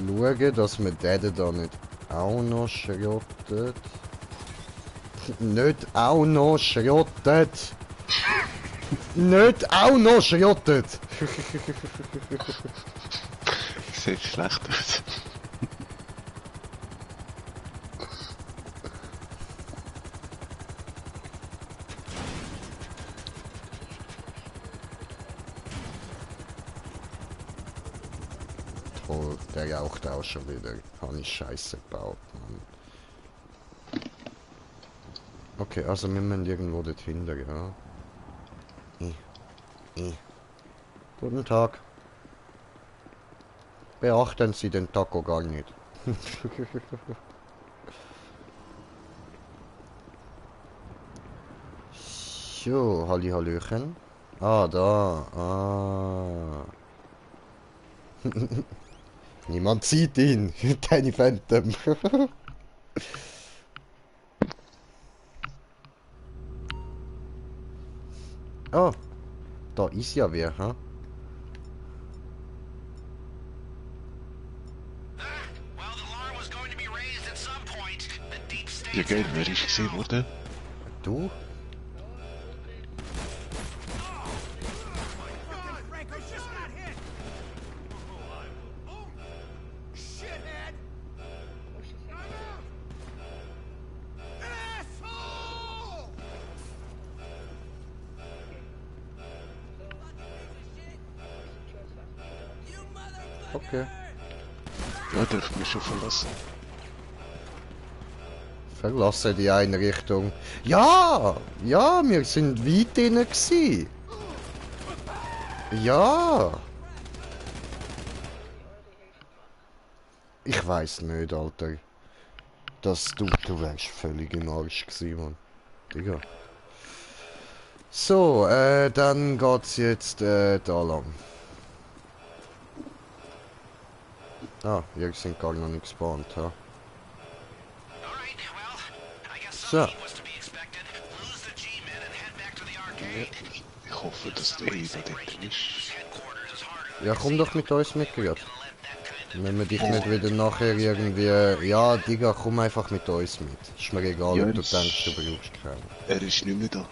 schauen, dass man den da nicht auch noch schrottet. Nicht auch noch schrottet! Nicht auch noch schrottet! Sieht schlecht aus. Toll, der raucht auch schon wieder. Habe ich Scheiße gebaut, Mann. Okay, also wir müssen irgendwo dort hinter, ja. Guten Tag. Beachten Sie den Taco gar nicht. So, Hallihallöchen. Ah, da. Ah. Niemand sieht ihn. Tiny Phantom. Oh, da ist ja wer, ha? Ja, geil, wer ist gesehen worden? Du? Okay. Ja, darf mich schon verlassen. Verlasse die Einrichtung. Ja! Ja, wir sind weit drinnen gsi. Ja! Ich weiß nicht, Alter. Du wärst völlig im Arsch gsi, Mann. Digga. So, dann geht's jetzt da lang. Ah, wir sind gar noch nicht gespawnt, ha? So. Ich hoffe, dass der Eva dort ist. Ja, komm doch mit uns mit, gerade. Wenn wir dich nicht wieder nachher irgendwie... Ja, Digga, komm einfach mit uns mit. Ist mir egal, Ja, ob du denkst, du brauchst keinen. Er ist nicht mehr da.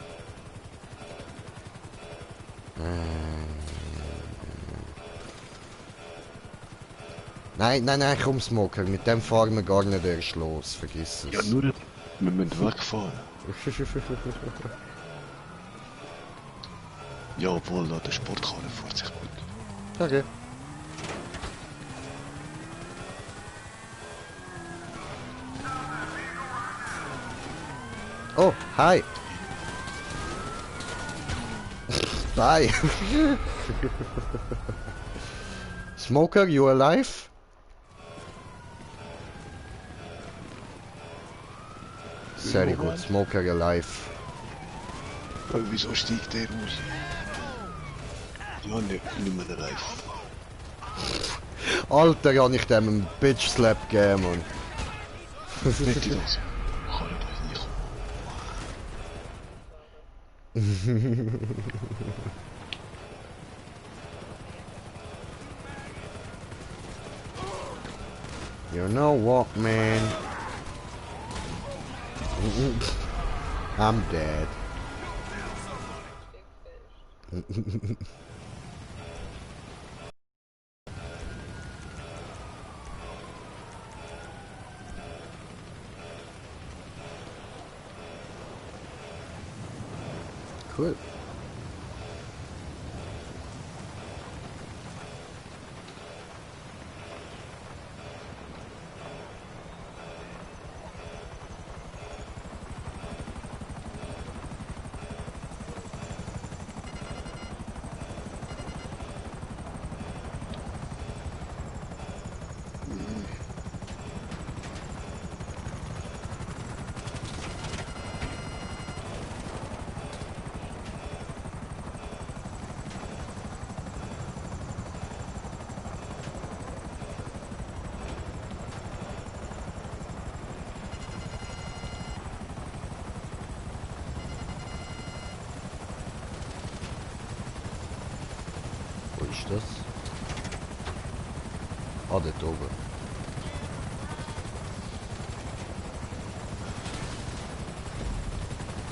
Nein, nein, nein, komm, Smoker. Mit dem fahren wir gar nicht erst los. Vergiss es. Ja, nur... Wir müssen wegfahren. Ja, obwohl, der Sportkarre fährt sich gut. Okay. Oh, hi. Bye. Smoker, you alive? Sehr gut, Smoker alive. Aber wieso steigt der aus? Ja, nicht mehr live. Alter, kann ich dem einen Bitch Slap geben, Mann. Nicht die das. Kann ich doch nicht. You know what, man? I'm dead. Cool. Wo ist das? Ah, dort oben.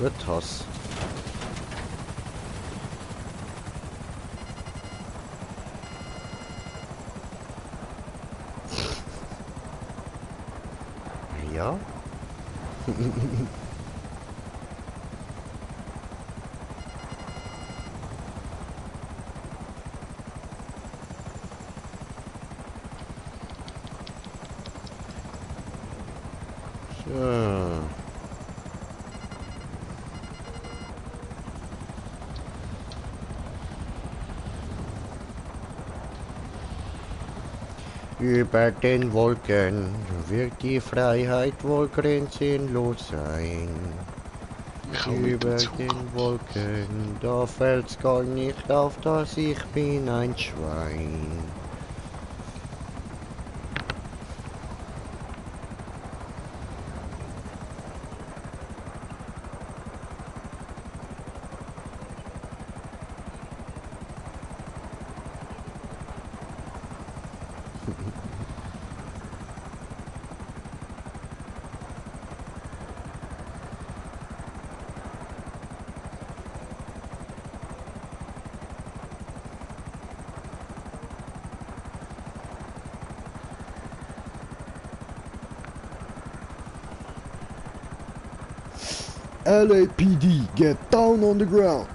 Gut, Hass. Ja? So. Über den Wolken wird die Freiheit wohl grenzenlos sein. Über den Wolken, da fällt's gar nicht auf, dass ich bin ein Schwein. LAPD, get down on the ground.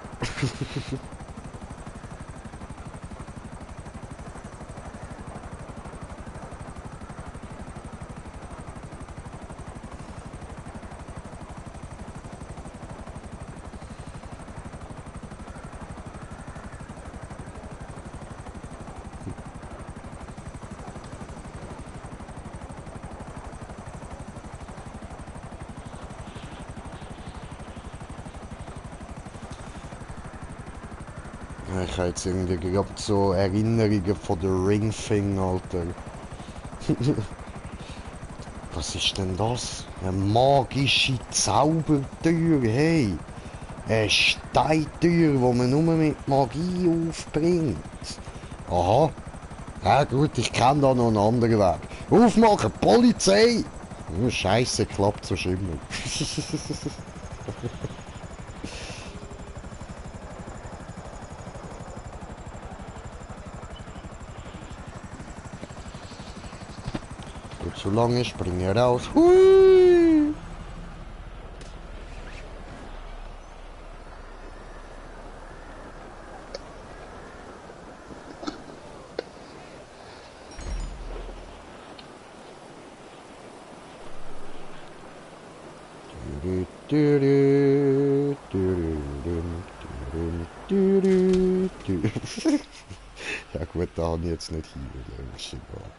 Ich habe jetzt irgendwie gerade so Erinnerungen von der Ring-Thing, Alter. Was ist denn das? Eine magische Zaubertür, hey! Eine Steintür, die man nur mit Magie aufbringt. Aha. Ja gut, ich kenne da noch einen anderen Weg. Aufmachen, Polizei! Oh, Scheiße, klappt so schlimm. Zu lange springe raus. Hui! Ja gut, da habe ich jetzt nicht hin. Ist egal.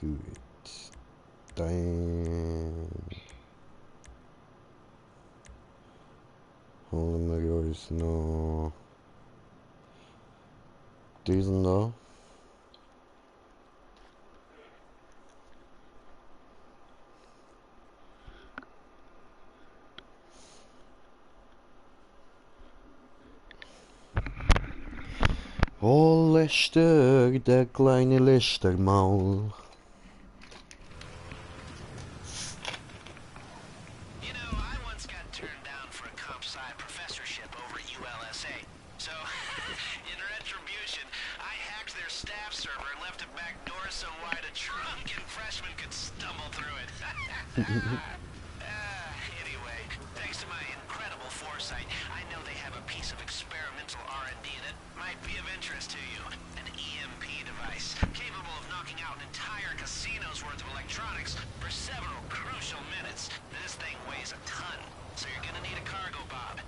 Gut. Dann holen wir uns noch diesen da. Oh, Lester, der kleine Lestermaul. You know, I once got turned down for a comp sci professorship over at ULSA. So, in retribution, I hacked their staff server and left a back door so wide a drunken freshman could stumble through it. Anyway, thanks to my incredible foresight, I know they have a piece of experimental R&D that might be of interest to you. An EMP device, capable of knocking out an entire casino's worth of electronics for several crucial minutes. This thing weighs a ton, so you're gonna need a cargo bob.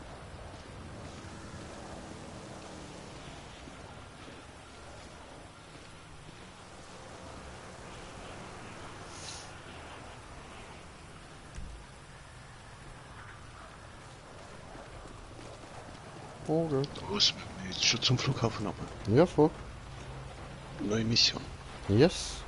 Okay. Du musst jetzt schon zum Flughafen ab. Ja, voll. Neue Mission. Yes.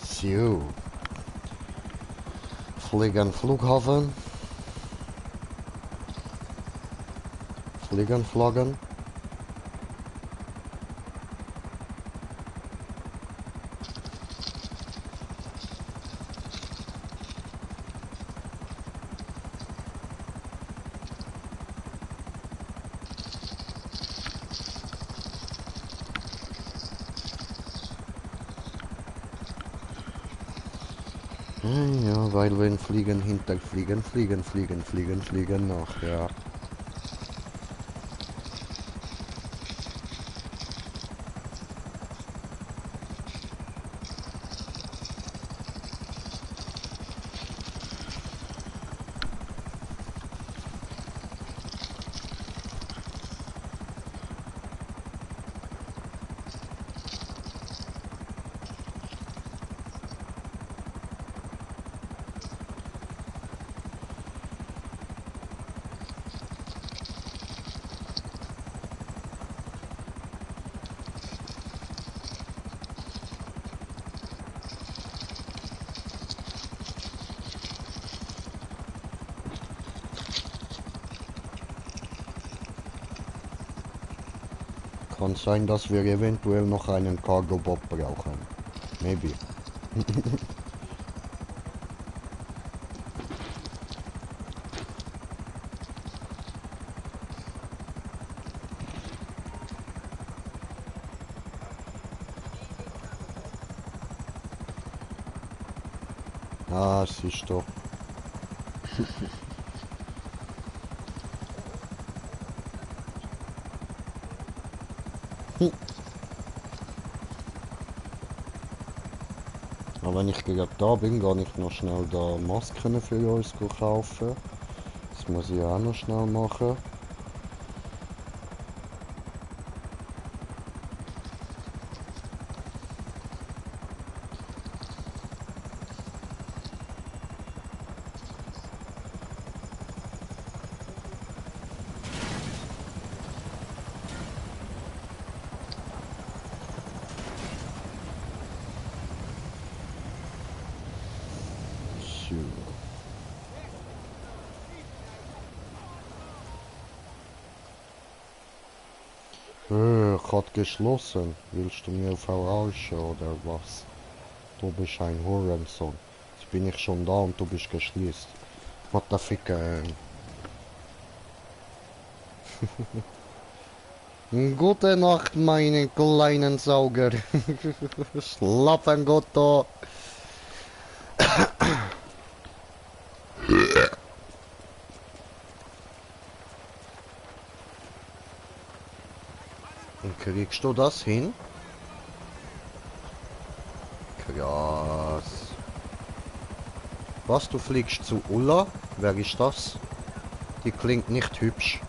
So. Fliegen Flughafen. Fliegen Flaggen. Ja, weil wir fliegen hinter fliegen noch, ja. Kann sein, dass wir eventuell noch einen Cargo-Bob brauchen. Maybe. Ah, siehst du. Aber wenn ich gerade da bin, gehe ich noch schnell da Masken für uns kaufen. Das muss ich auch noch schnell machen. Hat geschlossen. Willst du mir verarschen oder was? Du bist ein Hurensohn. Jetzt bin ich schon da und du bist geschlossen. What the fuck? Gute Nacht, meine kleinen Sauger. Schlafen gut da. Kriegst du das hin? Krass. Was, du fliegst zu Ulla? Wer ist das? Die klingt nicht hübsch.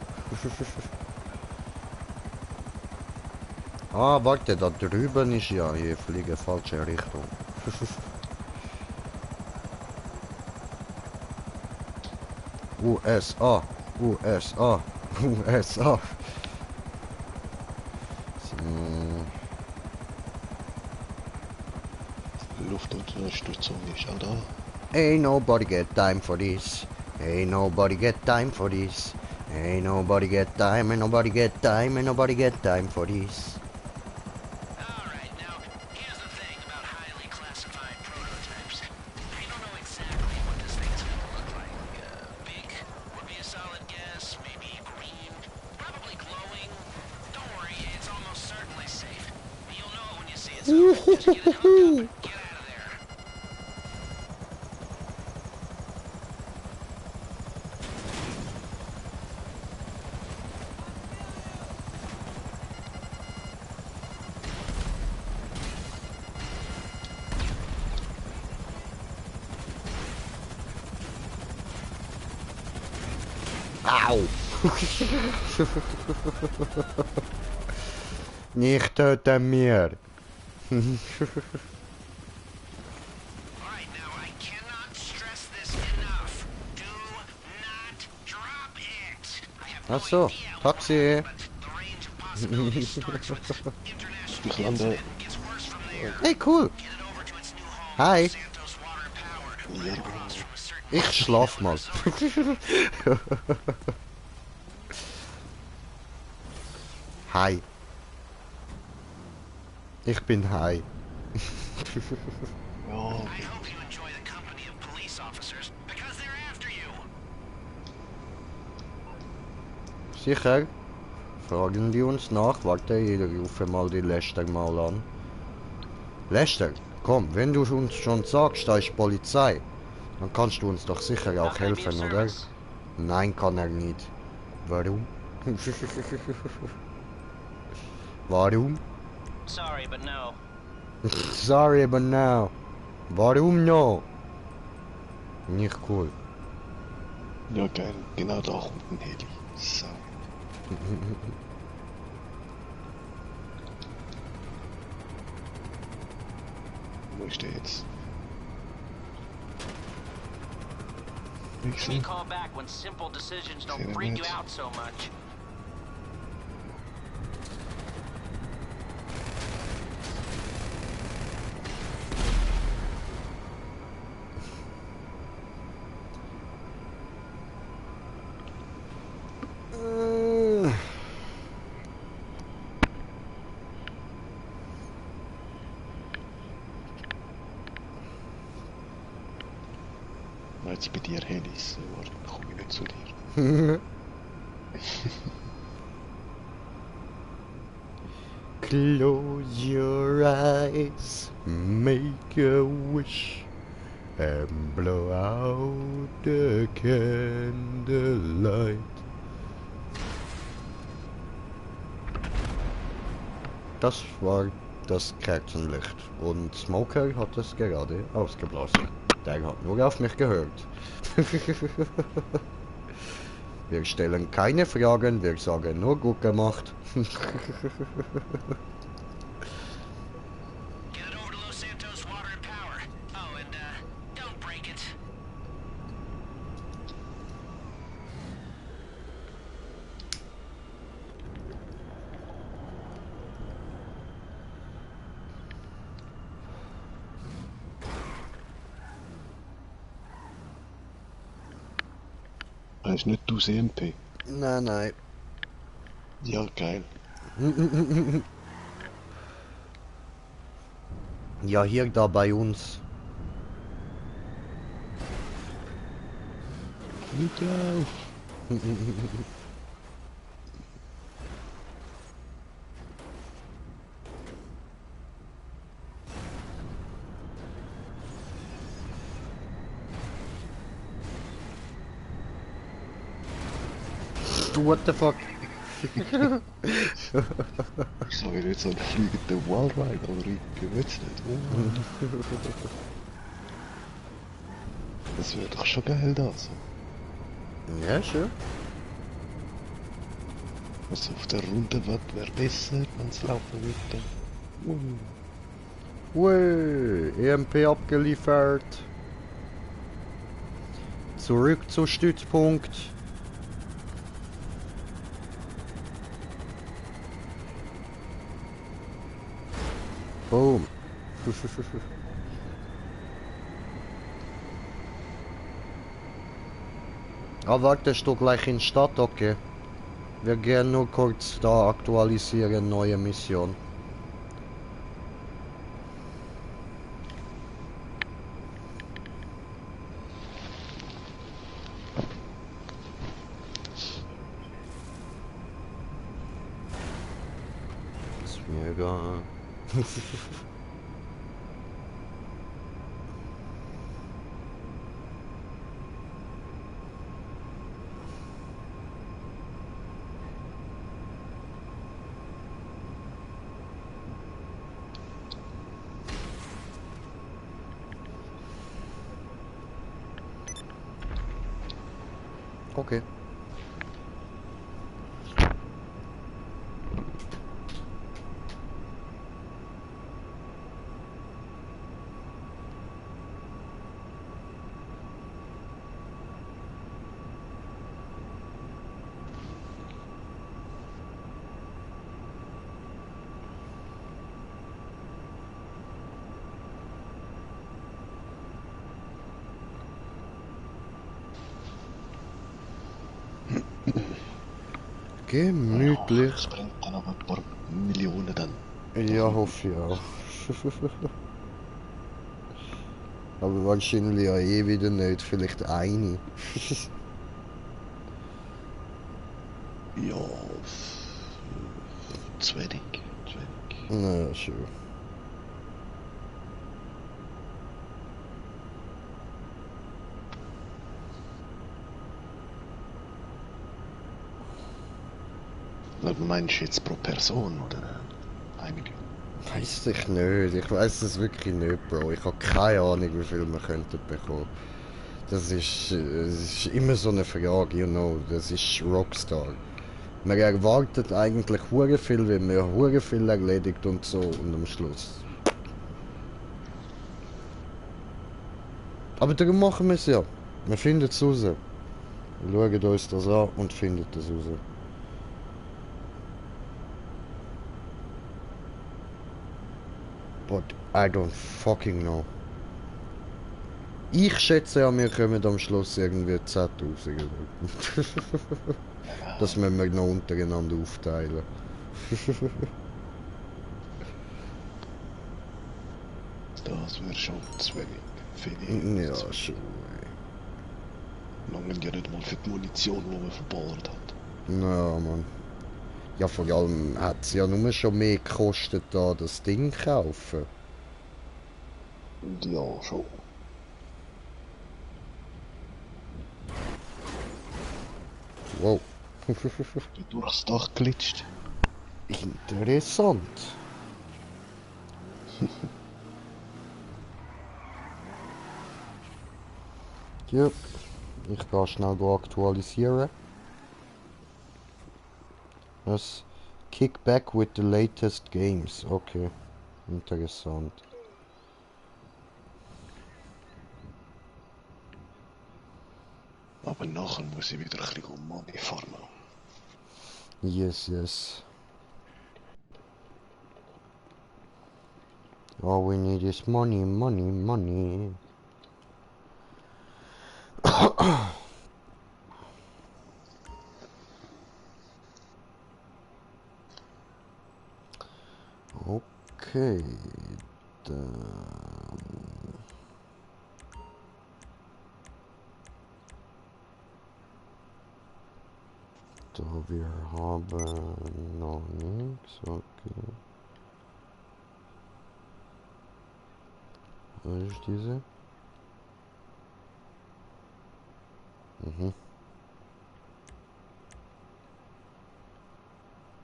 Ah, warte, da drüben ist ja, ich fliege falsche Richtung. USA, USA, USA. Luftunterstützung ist auch da. Ain't nobody get time for this. Ain't nobody get time for this. Ain't nobody get time, ain't nobody get time, ain't nobody get time for this. Alright, now, here's the thing about highly classified prototypes. I don't know exactly what this thing's gonna look like. Big would be a solid guess, maybe green, probably glowing. Don't worry, it's almost certainly safe. You'll know it when you see it, so just get it hooked up. Get out of there. Au! Nicht töten mir! Ach so, Taxi! Ich lande. Hey, cool! Hi. Ja. Ich schlaf mal. Hi. Ich bin Hi. Ja. Sicher? Fragen die uns nach? Warte, ich rufe mal die Lester mal an. Lester, komm, wenn du uns schon sagst, da ist Polizei, dann kannst du uns doch sicher auch helfen, oder? Nein, kann er nicht. Warum? Warum? Sorry, but no. Sorry, but no. Warum no? Nicht cool. Ja, geil. Genau da kommt ein Heli. So. Wo ist der jetzt? Give me a call back when simple decisions don't freak you out so much. Jetzt bei dir Helis, warte, dann komme ich nicht zu dir. Close your eyes, make a wish, and blow out the candlelight. Das war das Kerzenlicht und Smoker hat es gerade ausgeblasen. Der hat nur auf mich gehört. Wir stellen keine Fragen, wir sagen nur gut gemacht. Das ist nicht du CMP. Nein, nein. Ja, geil. Ja, hier da bei uns. Nicht auf. What the fuck? Ich sage jetzt so einen fliegenden Wallride, aber ich gewöhn's nicht. Das wäre doch schon geil da so. Ja, schön. Also auf der Runde wäre besser, wenn es laufen würde. Ui, EMP abgeliefert. Zurück zu Stützpunkt. Boom. Ah, wartest du gleich in Stadt, okay? Wir gehen nur kurz da aktualisieren, neue Mission. Ist mir egal. Okay. Gemütlich. Das bringt dann aber ein paar Millionen dann. Ja, hoffe ich auch. Aber wahrscheinlich ja eh wieder nicht, vielleicht eine. Ja, zu wenig. Na, schön. Was meinst du jetzt pro Person, oder? 1 Million? Weiss ich nicht, ich weiss es wirklich nicht, Bro. Ich habe keine Ahnung, wie viel wir könnten bekommen. Das ist immer so eine Frage, you know, das ist Rockstar. Man erwartet eigentlich hure viel, wenn man hure viel erledigt und so, und am Schluss. Aber darum machen wir es ja. Wir finden es raus. Wir schauen uns das an und finden es raus. But I don't fucking know. Ich schätze ja, wir kommen am Schluss irgendwie 10'000. Das müssen wir noch untereinander aufteilen. Das wäre schon zu wenig. Finde ich. Ja, schon. Langen ja nicht mal für die Munition, die man verballert hat. Ja, Mann. Ja, vor allem hat es ja nur schon mehr gekostet, da das Ding kaufen. Ja, schon. Wow. Durchs Dach glitscht. Interessant. Ja, ich gehe schnell aktualisieren. Das Kickback with the latest games. Okay, interessant. Aber nachher muss ich wieder ein bisschen Money farmen. Yes, yes. All we need is money, money, money. Okay, dann... Da wir haben noch nichts, okay. Was ist diese? Mhm.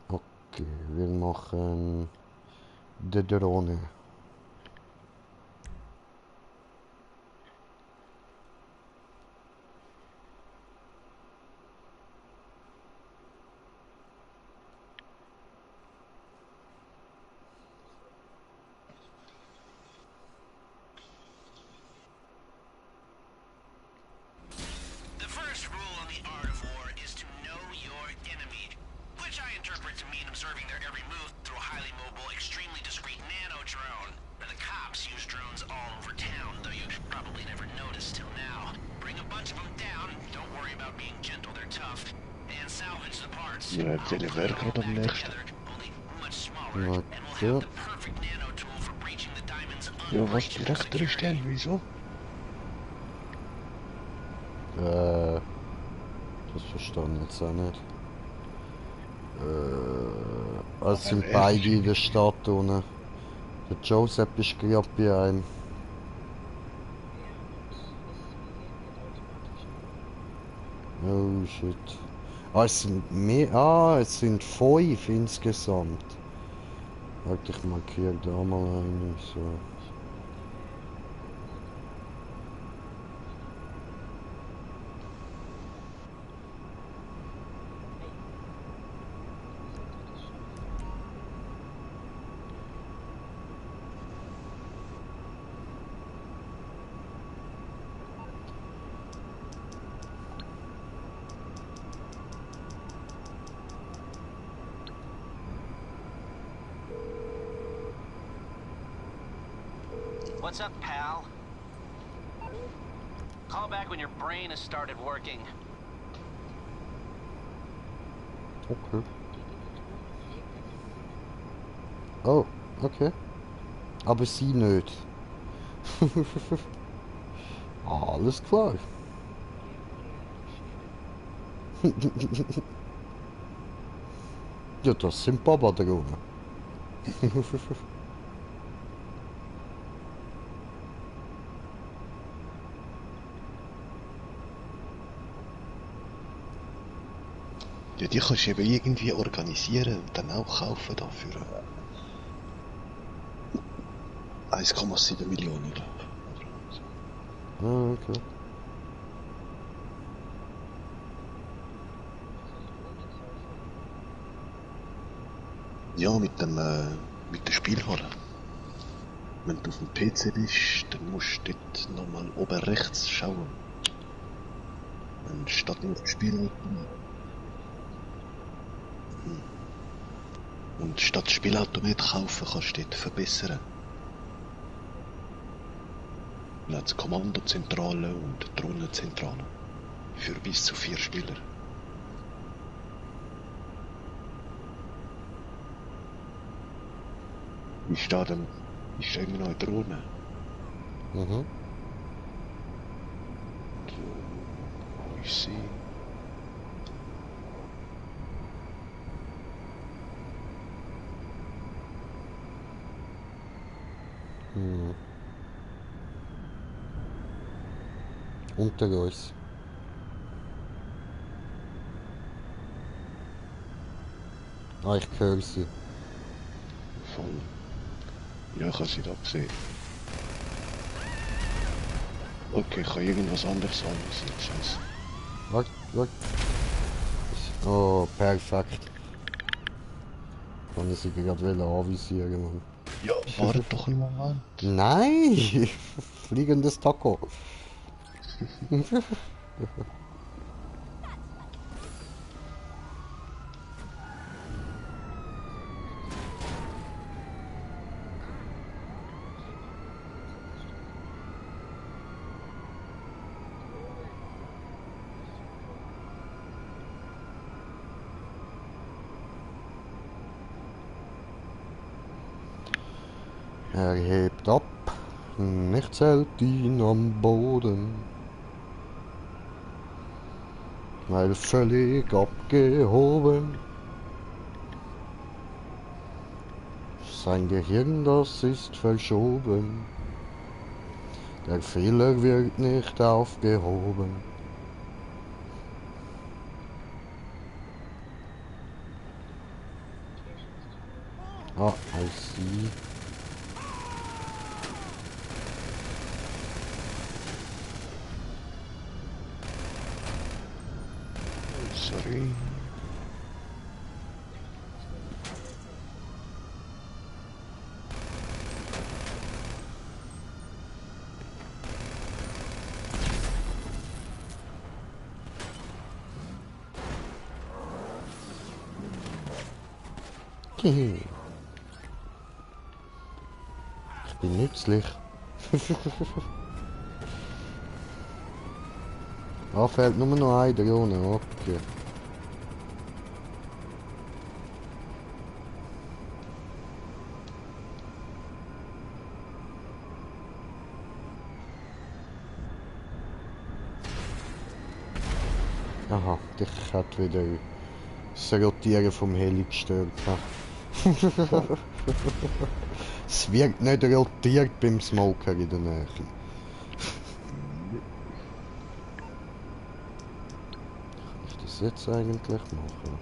Okay, wir machen die Drohne. The first rule on the art of war is to know your enemy, which I interpret to mean observing their every move through a highly mobile, extremely discreet nano drone. The cops use drones all over town, though you probably never noticed till now. Bring a bunch of them down, don't worry about being gentle, they're tough, and salvage the parts. Ja, Deliver gerade am nächsten. Warte. Ja, was direkt durchstellen, wieso? Das verstehe ich jetzt auch nicht. Es sind beide in der Stadt unten. Der Joseph ist gerade bei einem. Oh shit. Es sind mehr. Es sind 5 insgesamt. Warte, ich markiere da mal eine. So. What's up, pal? Call back when your brain has started working. Okay. Oh, okay. Aber sie nicht. Alles klar. Ja, das sind Baba-Drohnen. Ja, die kannst du eben irgendwie organisieren und dann auch kaufen dafür. 1,7 Millionen, glaube ich. Ah, okay. Ja, mit der Spielhalle. Wenn du auf dem PC bist, dann musst du dort nochmal oben rechts schauen. Dann steht nur auf dem Spielautomat. Und statt Spielautomat kaufen, kannst du dort verbessern. Dann hat es Kommandozentrale und Drohnenzentrale. Für bis zu 4 Spieler. Ich stehe immer noch in Drohne. Mhm. Ich sehe. Hm. Unter uns. Ah, ich höre sie. Voll. Ja, ich habe sie da gesehen. Okay, ich kann irgendwas anderes sagen. Scheiße. Warte, warte. Oh, perfekt. Kann ich sie gerade anvisieren, Mann. Ja, warte doch einen Moment. Nein! Fliegendes Taco. Er hebt ab, nichts hält ihn am Boden, weil völlig abgehoben. Sein Gehirn, das ist verschoben, der Fehler wird nicht aufgehoben. Ah, I see. Sorry. Ich bin nützlich. Ah, fehlt nur noch eine Drohne, okay. Aha, dich hat wieder das Rotieren vom Heli gestört. Es wird nicht rotiert beim Smoker in der Nähe. Kann ich das jetzt eigentlich machen?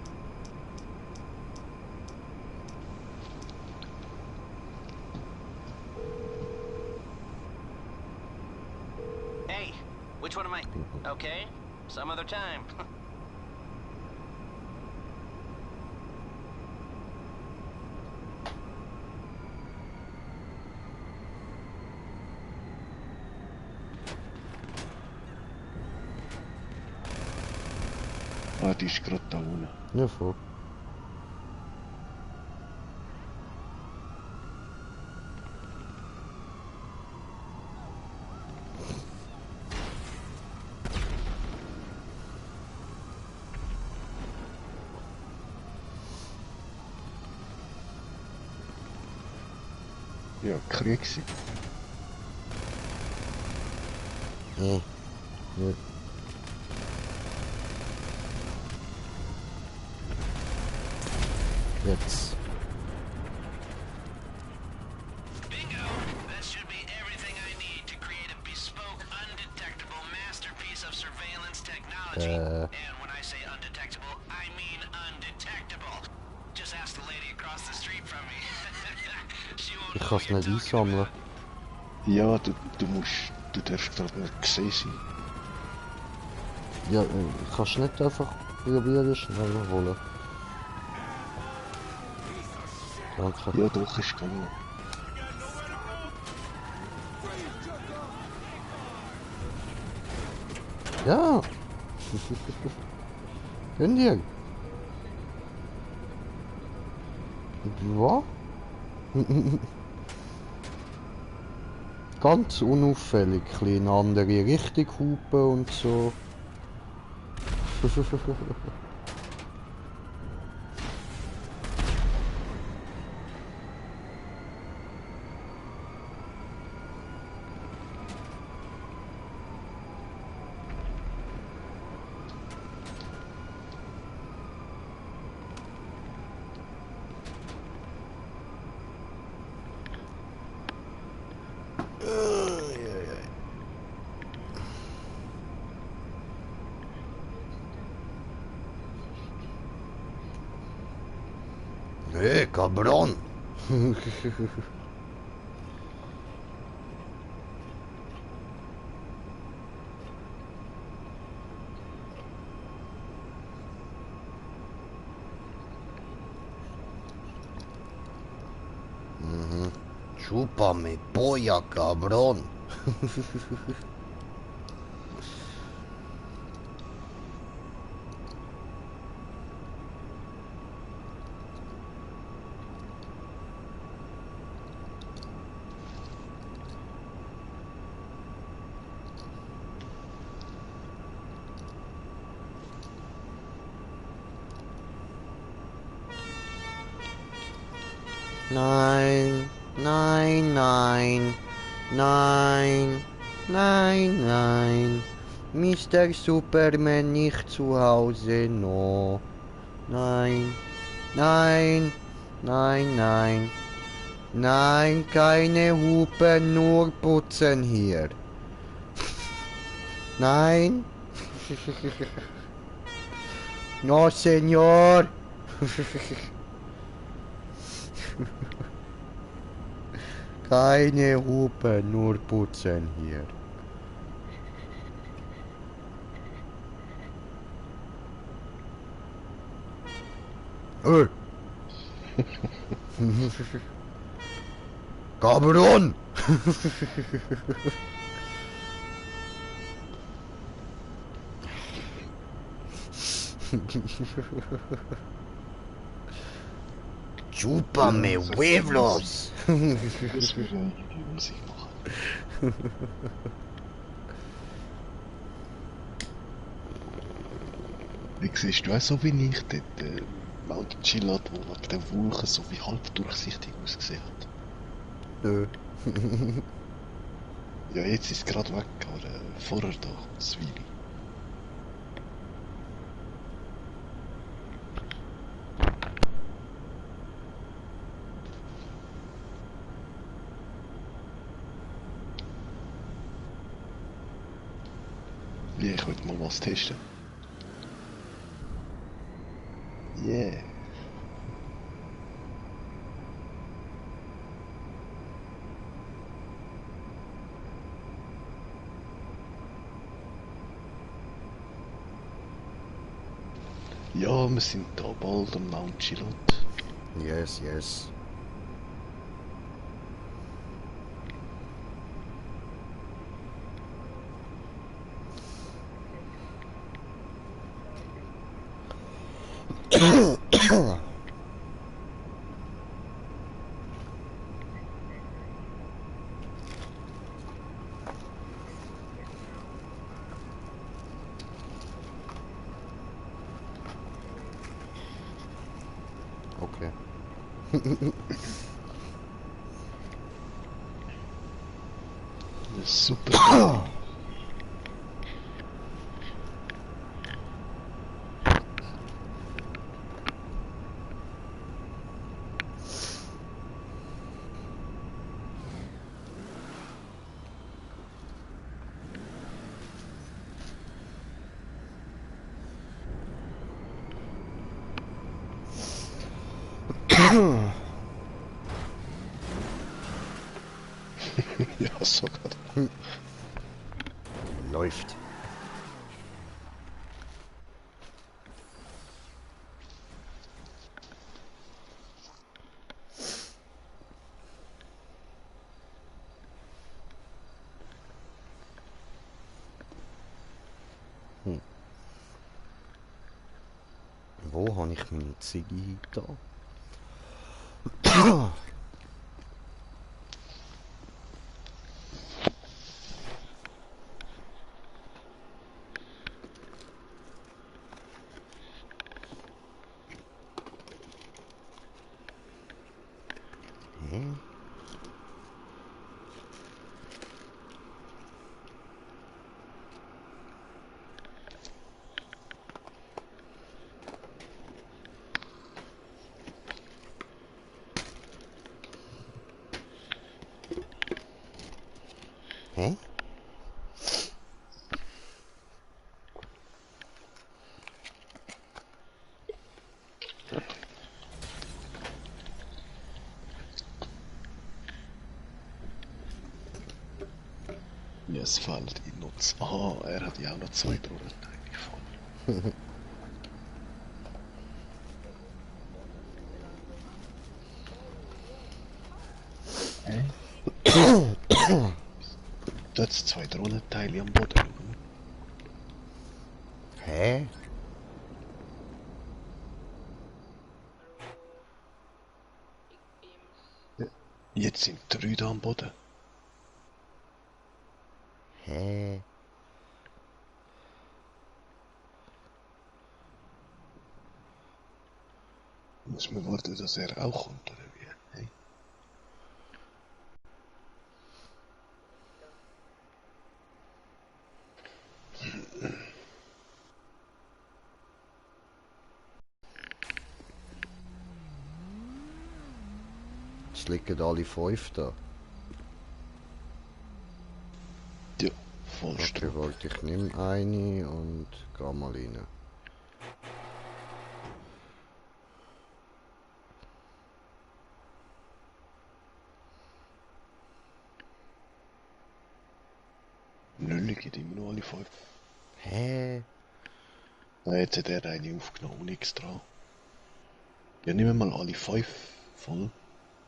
Hey, which one am I? Okay, some other time. Ah, die ist gerade da unten. Ja, voll. Ja, Krieg gewesen. Ja. Jetzt. Bingo! That should be everything I need to create a bespoke, undetectable masterpiece of surveillance technology. And when I say undetectable, I mean undetectable. Just ask the lady across the street from me. She won't Ich know kann what es you're nicht talking einsammeln. about. Ja, du darfst glaube ich gesehen sein. Ja, kannst du nicht einfach probieren, schneller holen? Danke. Ja, doch, ist gegangen. Ja! Gönn dir! Was? Ganz unauffällig, in eine andere Richtung hupen und so. Cabrón. Chúpame polla, cabrón. Nein, nein, nein, nein, nein, nein. Mr. Superman nicht zu Hause, no. Nein, nein, nein, nein. Nein, keine Hupen, nur putzen hier. Nein. No, Senor. Keine Hupe, nur putzen hier. Hey. Cabrón! Chúpame huevos! Das würde irgendwie Musik machen. Wie siehst du auch so wie ich dort Mount Chilad, wo wegen der Wolken so wie halb durchsichtig ausgesehen hat? Nö. Ja, jetzt ist es gerade weg, aber vorher da, das Weile. Wie, ich wollte mal was testen. Yeah. Ja, wir sind da bald am Mount Chilad. Yes, yes. Okay. Super. Ja, sogar. Läuft. Wo habe ich meine Ziggy da? Hä? Ja, es fällt in Nutz. Ah, er hat ja auch noch 2 Drohnenteile voll. Du hast 2 Drohnenteile am Boden. Hä? Jetzt sind 3 da am Boden. Hä? Muss man warten, dass er auch kommt, oder wie? Hey? Es liegen alle 5 da. Ja, voll Okay, Strom. wollte ich nehme eine und geh mal rein. Nölli geht immer noch alle 5. Hä? Na, jetzt hat er eine aufgenommen, extra. Ja, nehmen wir mal alle 5 voll.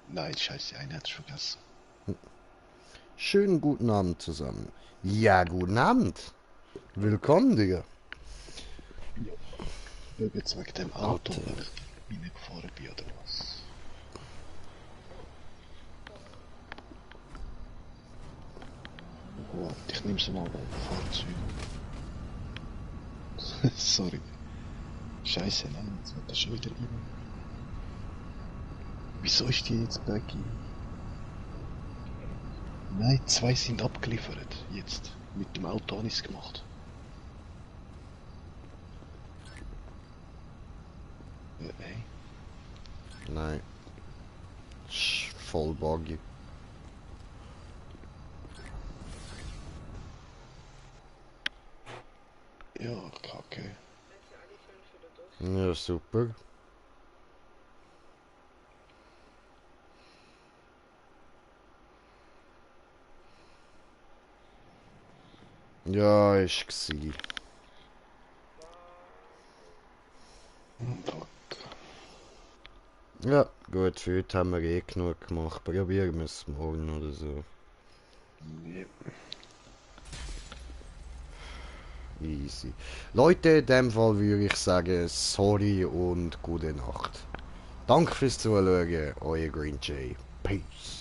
Nein, scheiße, eine hat es vergessen. Schönen guten Abend zusammen. Ja, guten Abend. Willkommen, Digga. Ja, jetzt wegen dem Auto, weil ich reingefahren bin, oder was? Warte, ich nehme es mal beim Fahrzeug. Sorry. Scheiße, nein, jetzt wird er schon wieder rein. Wieso ist die jetzt back in? Nein, 2 sind abgeliefert. Jetzt. Mit dem Auto habe ich es gemacht. Hey. Nein. Ist voll buggy. Ja, kacke. Ja, super. Ja, ist gsi. Ja, gut, für heute haben wir eh genug gemacht. Probieren wir es morgen oder so. Yep. Easy. Leute, in dem Fall würde ich sagen, sorry und gute Nacht. Danke fürs Zuschauen, euer Green Jay. Peace.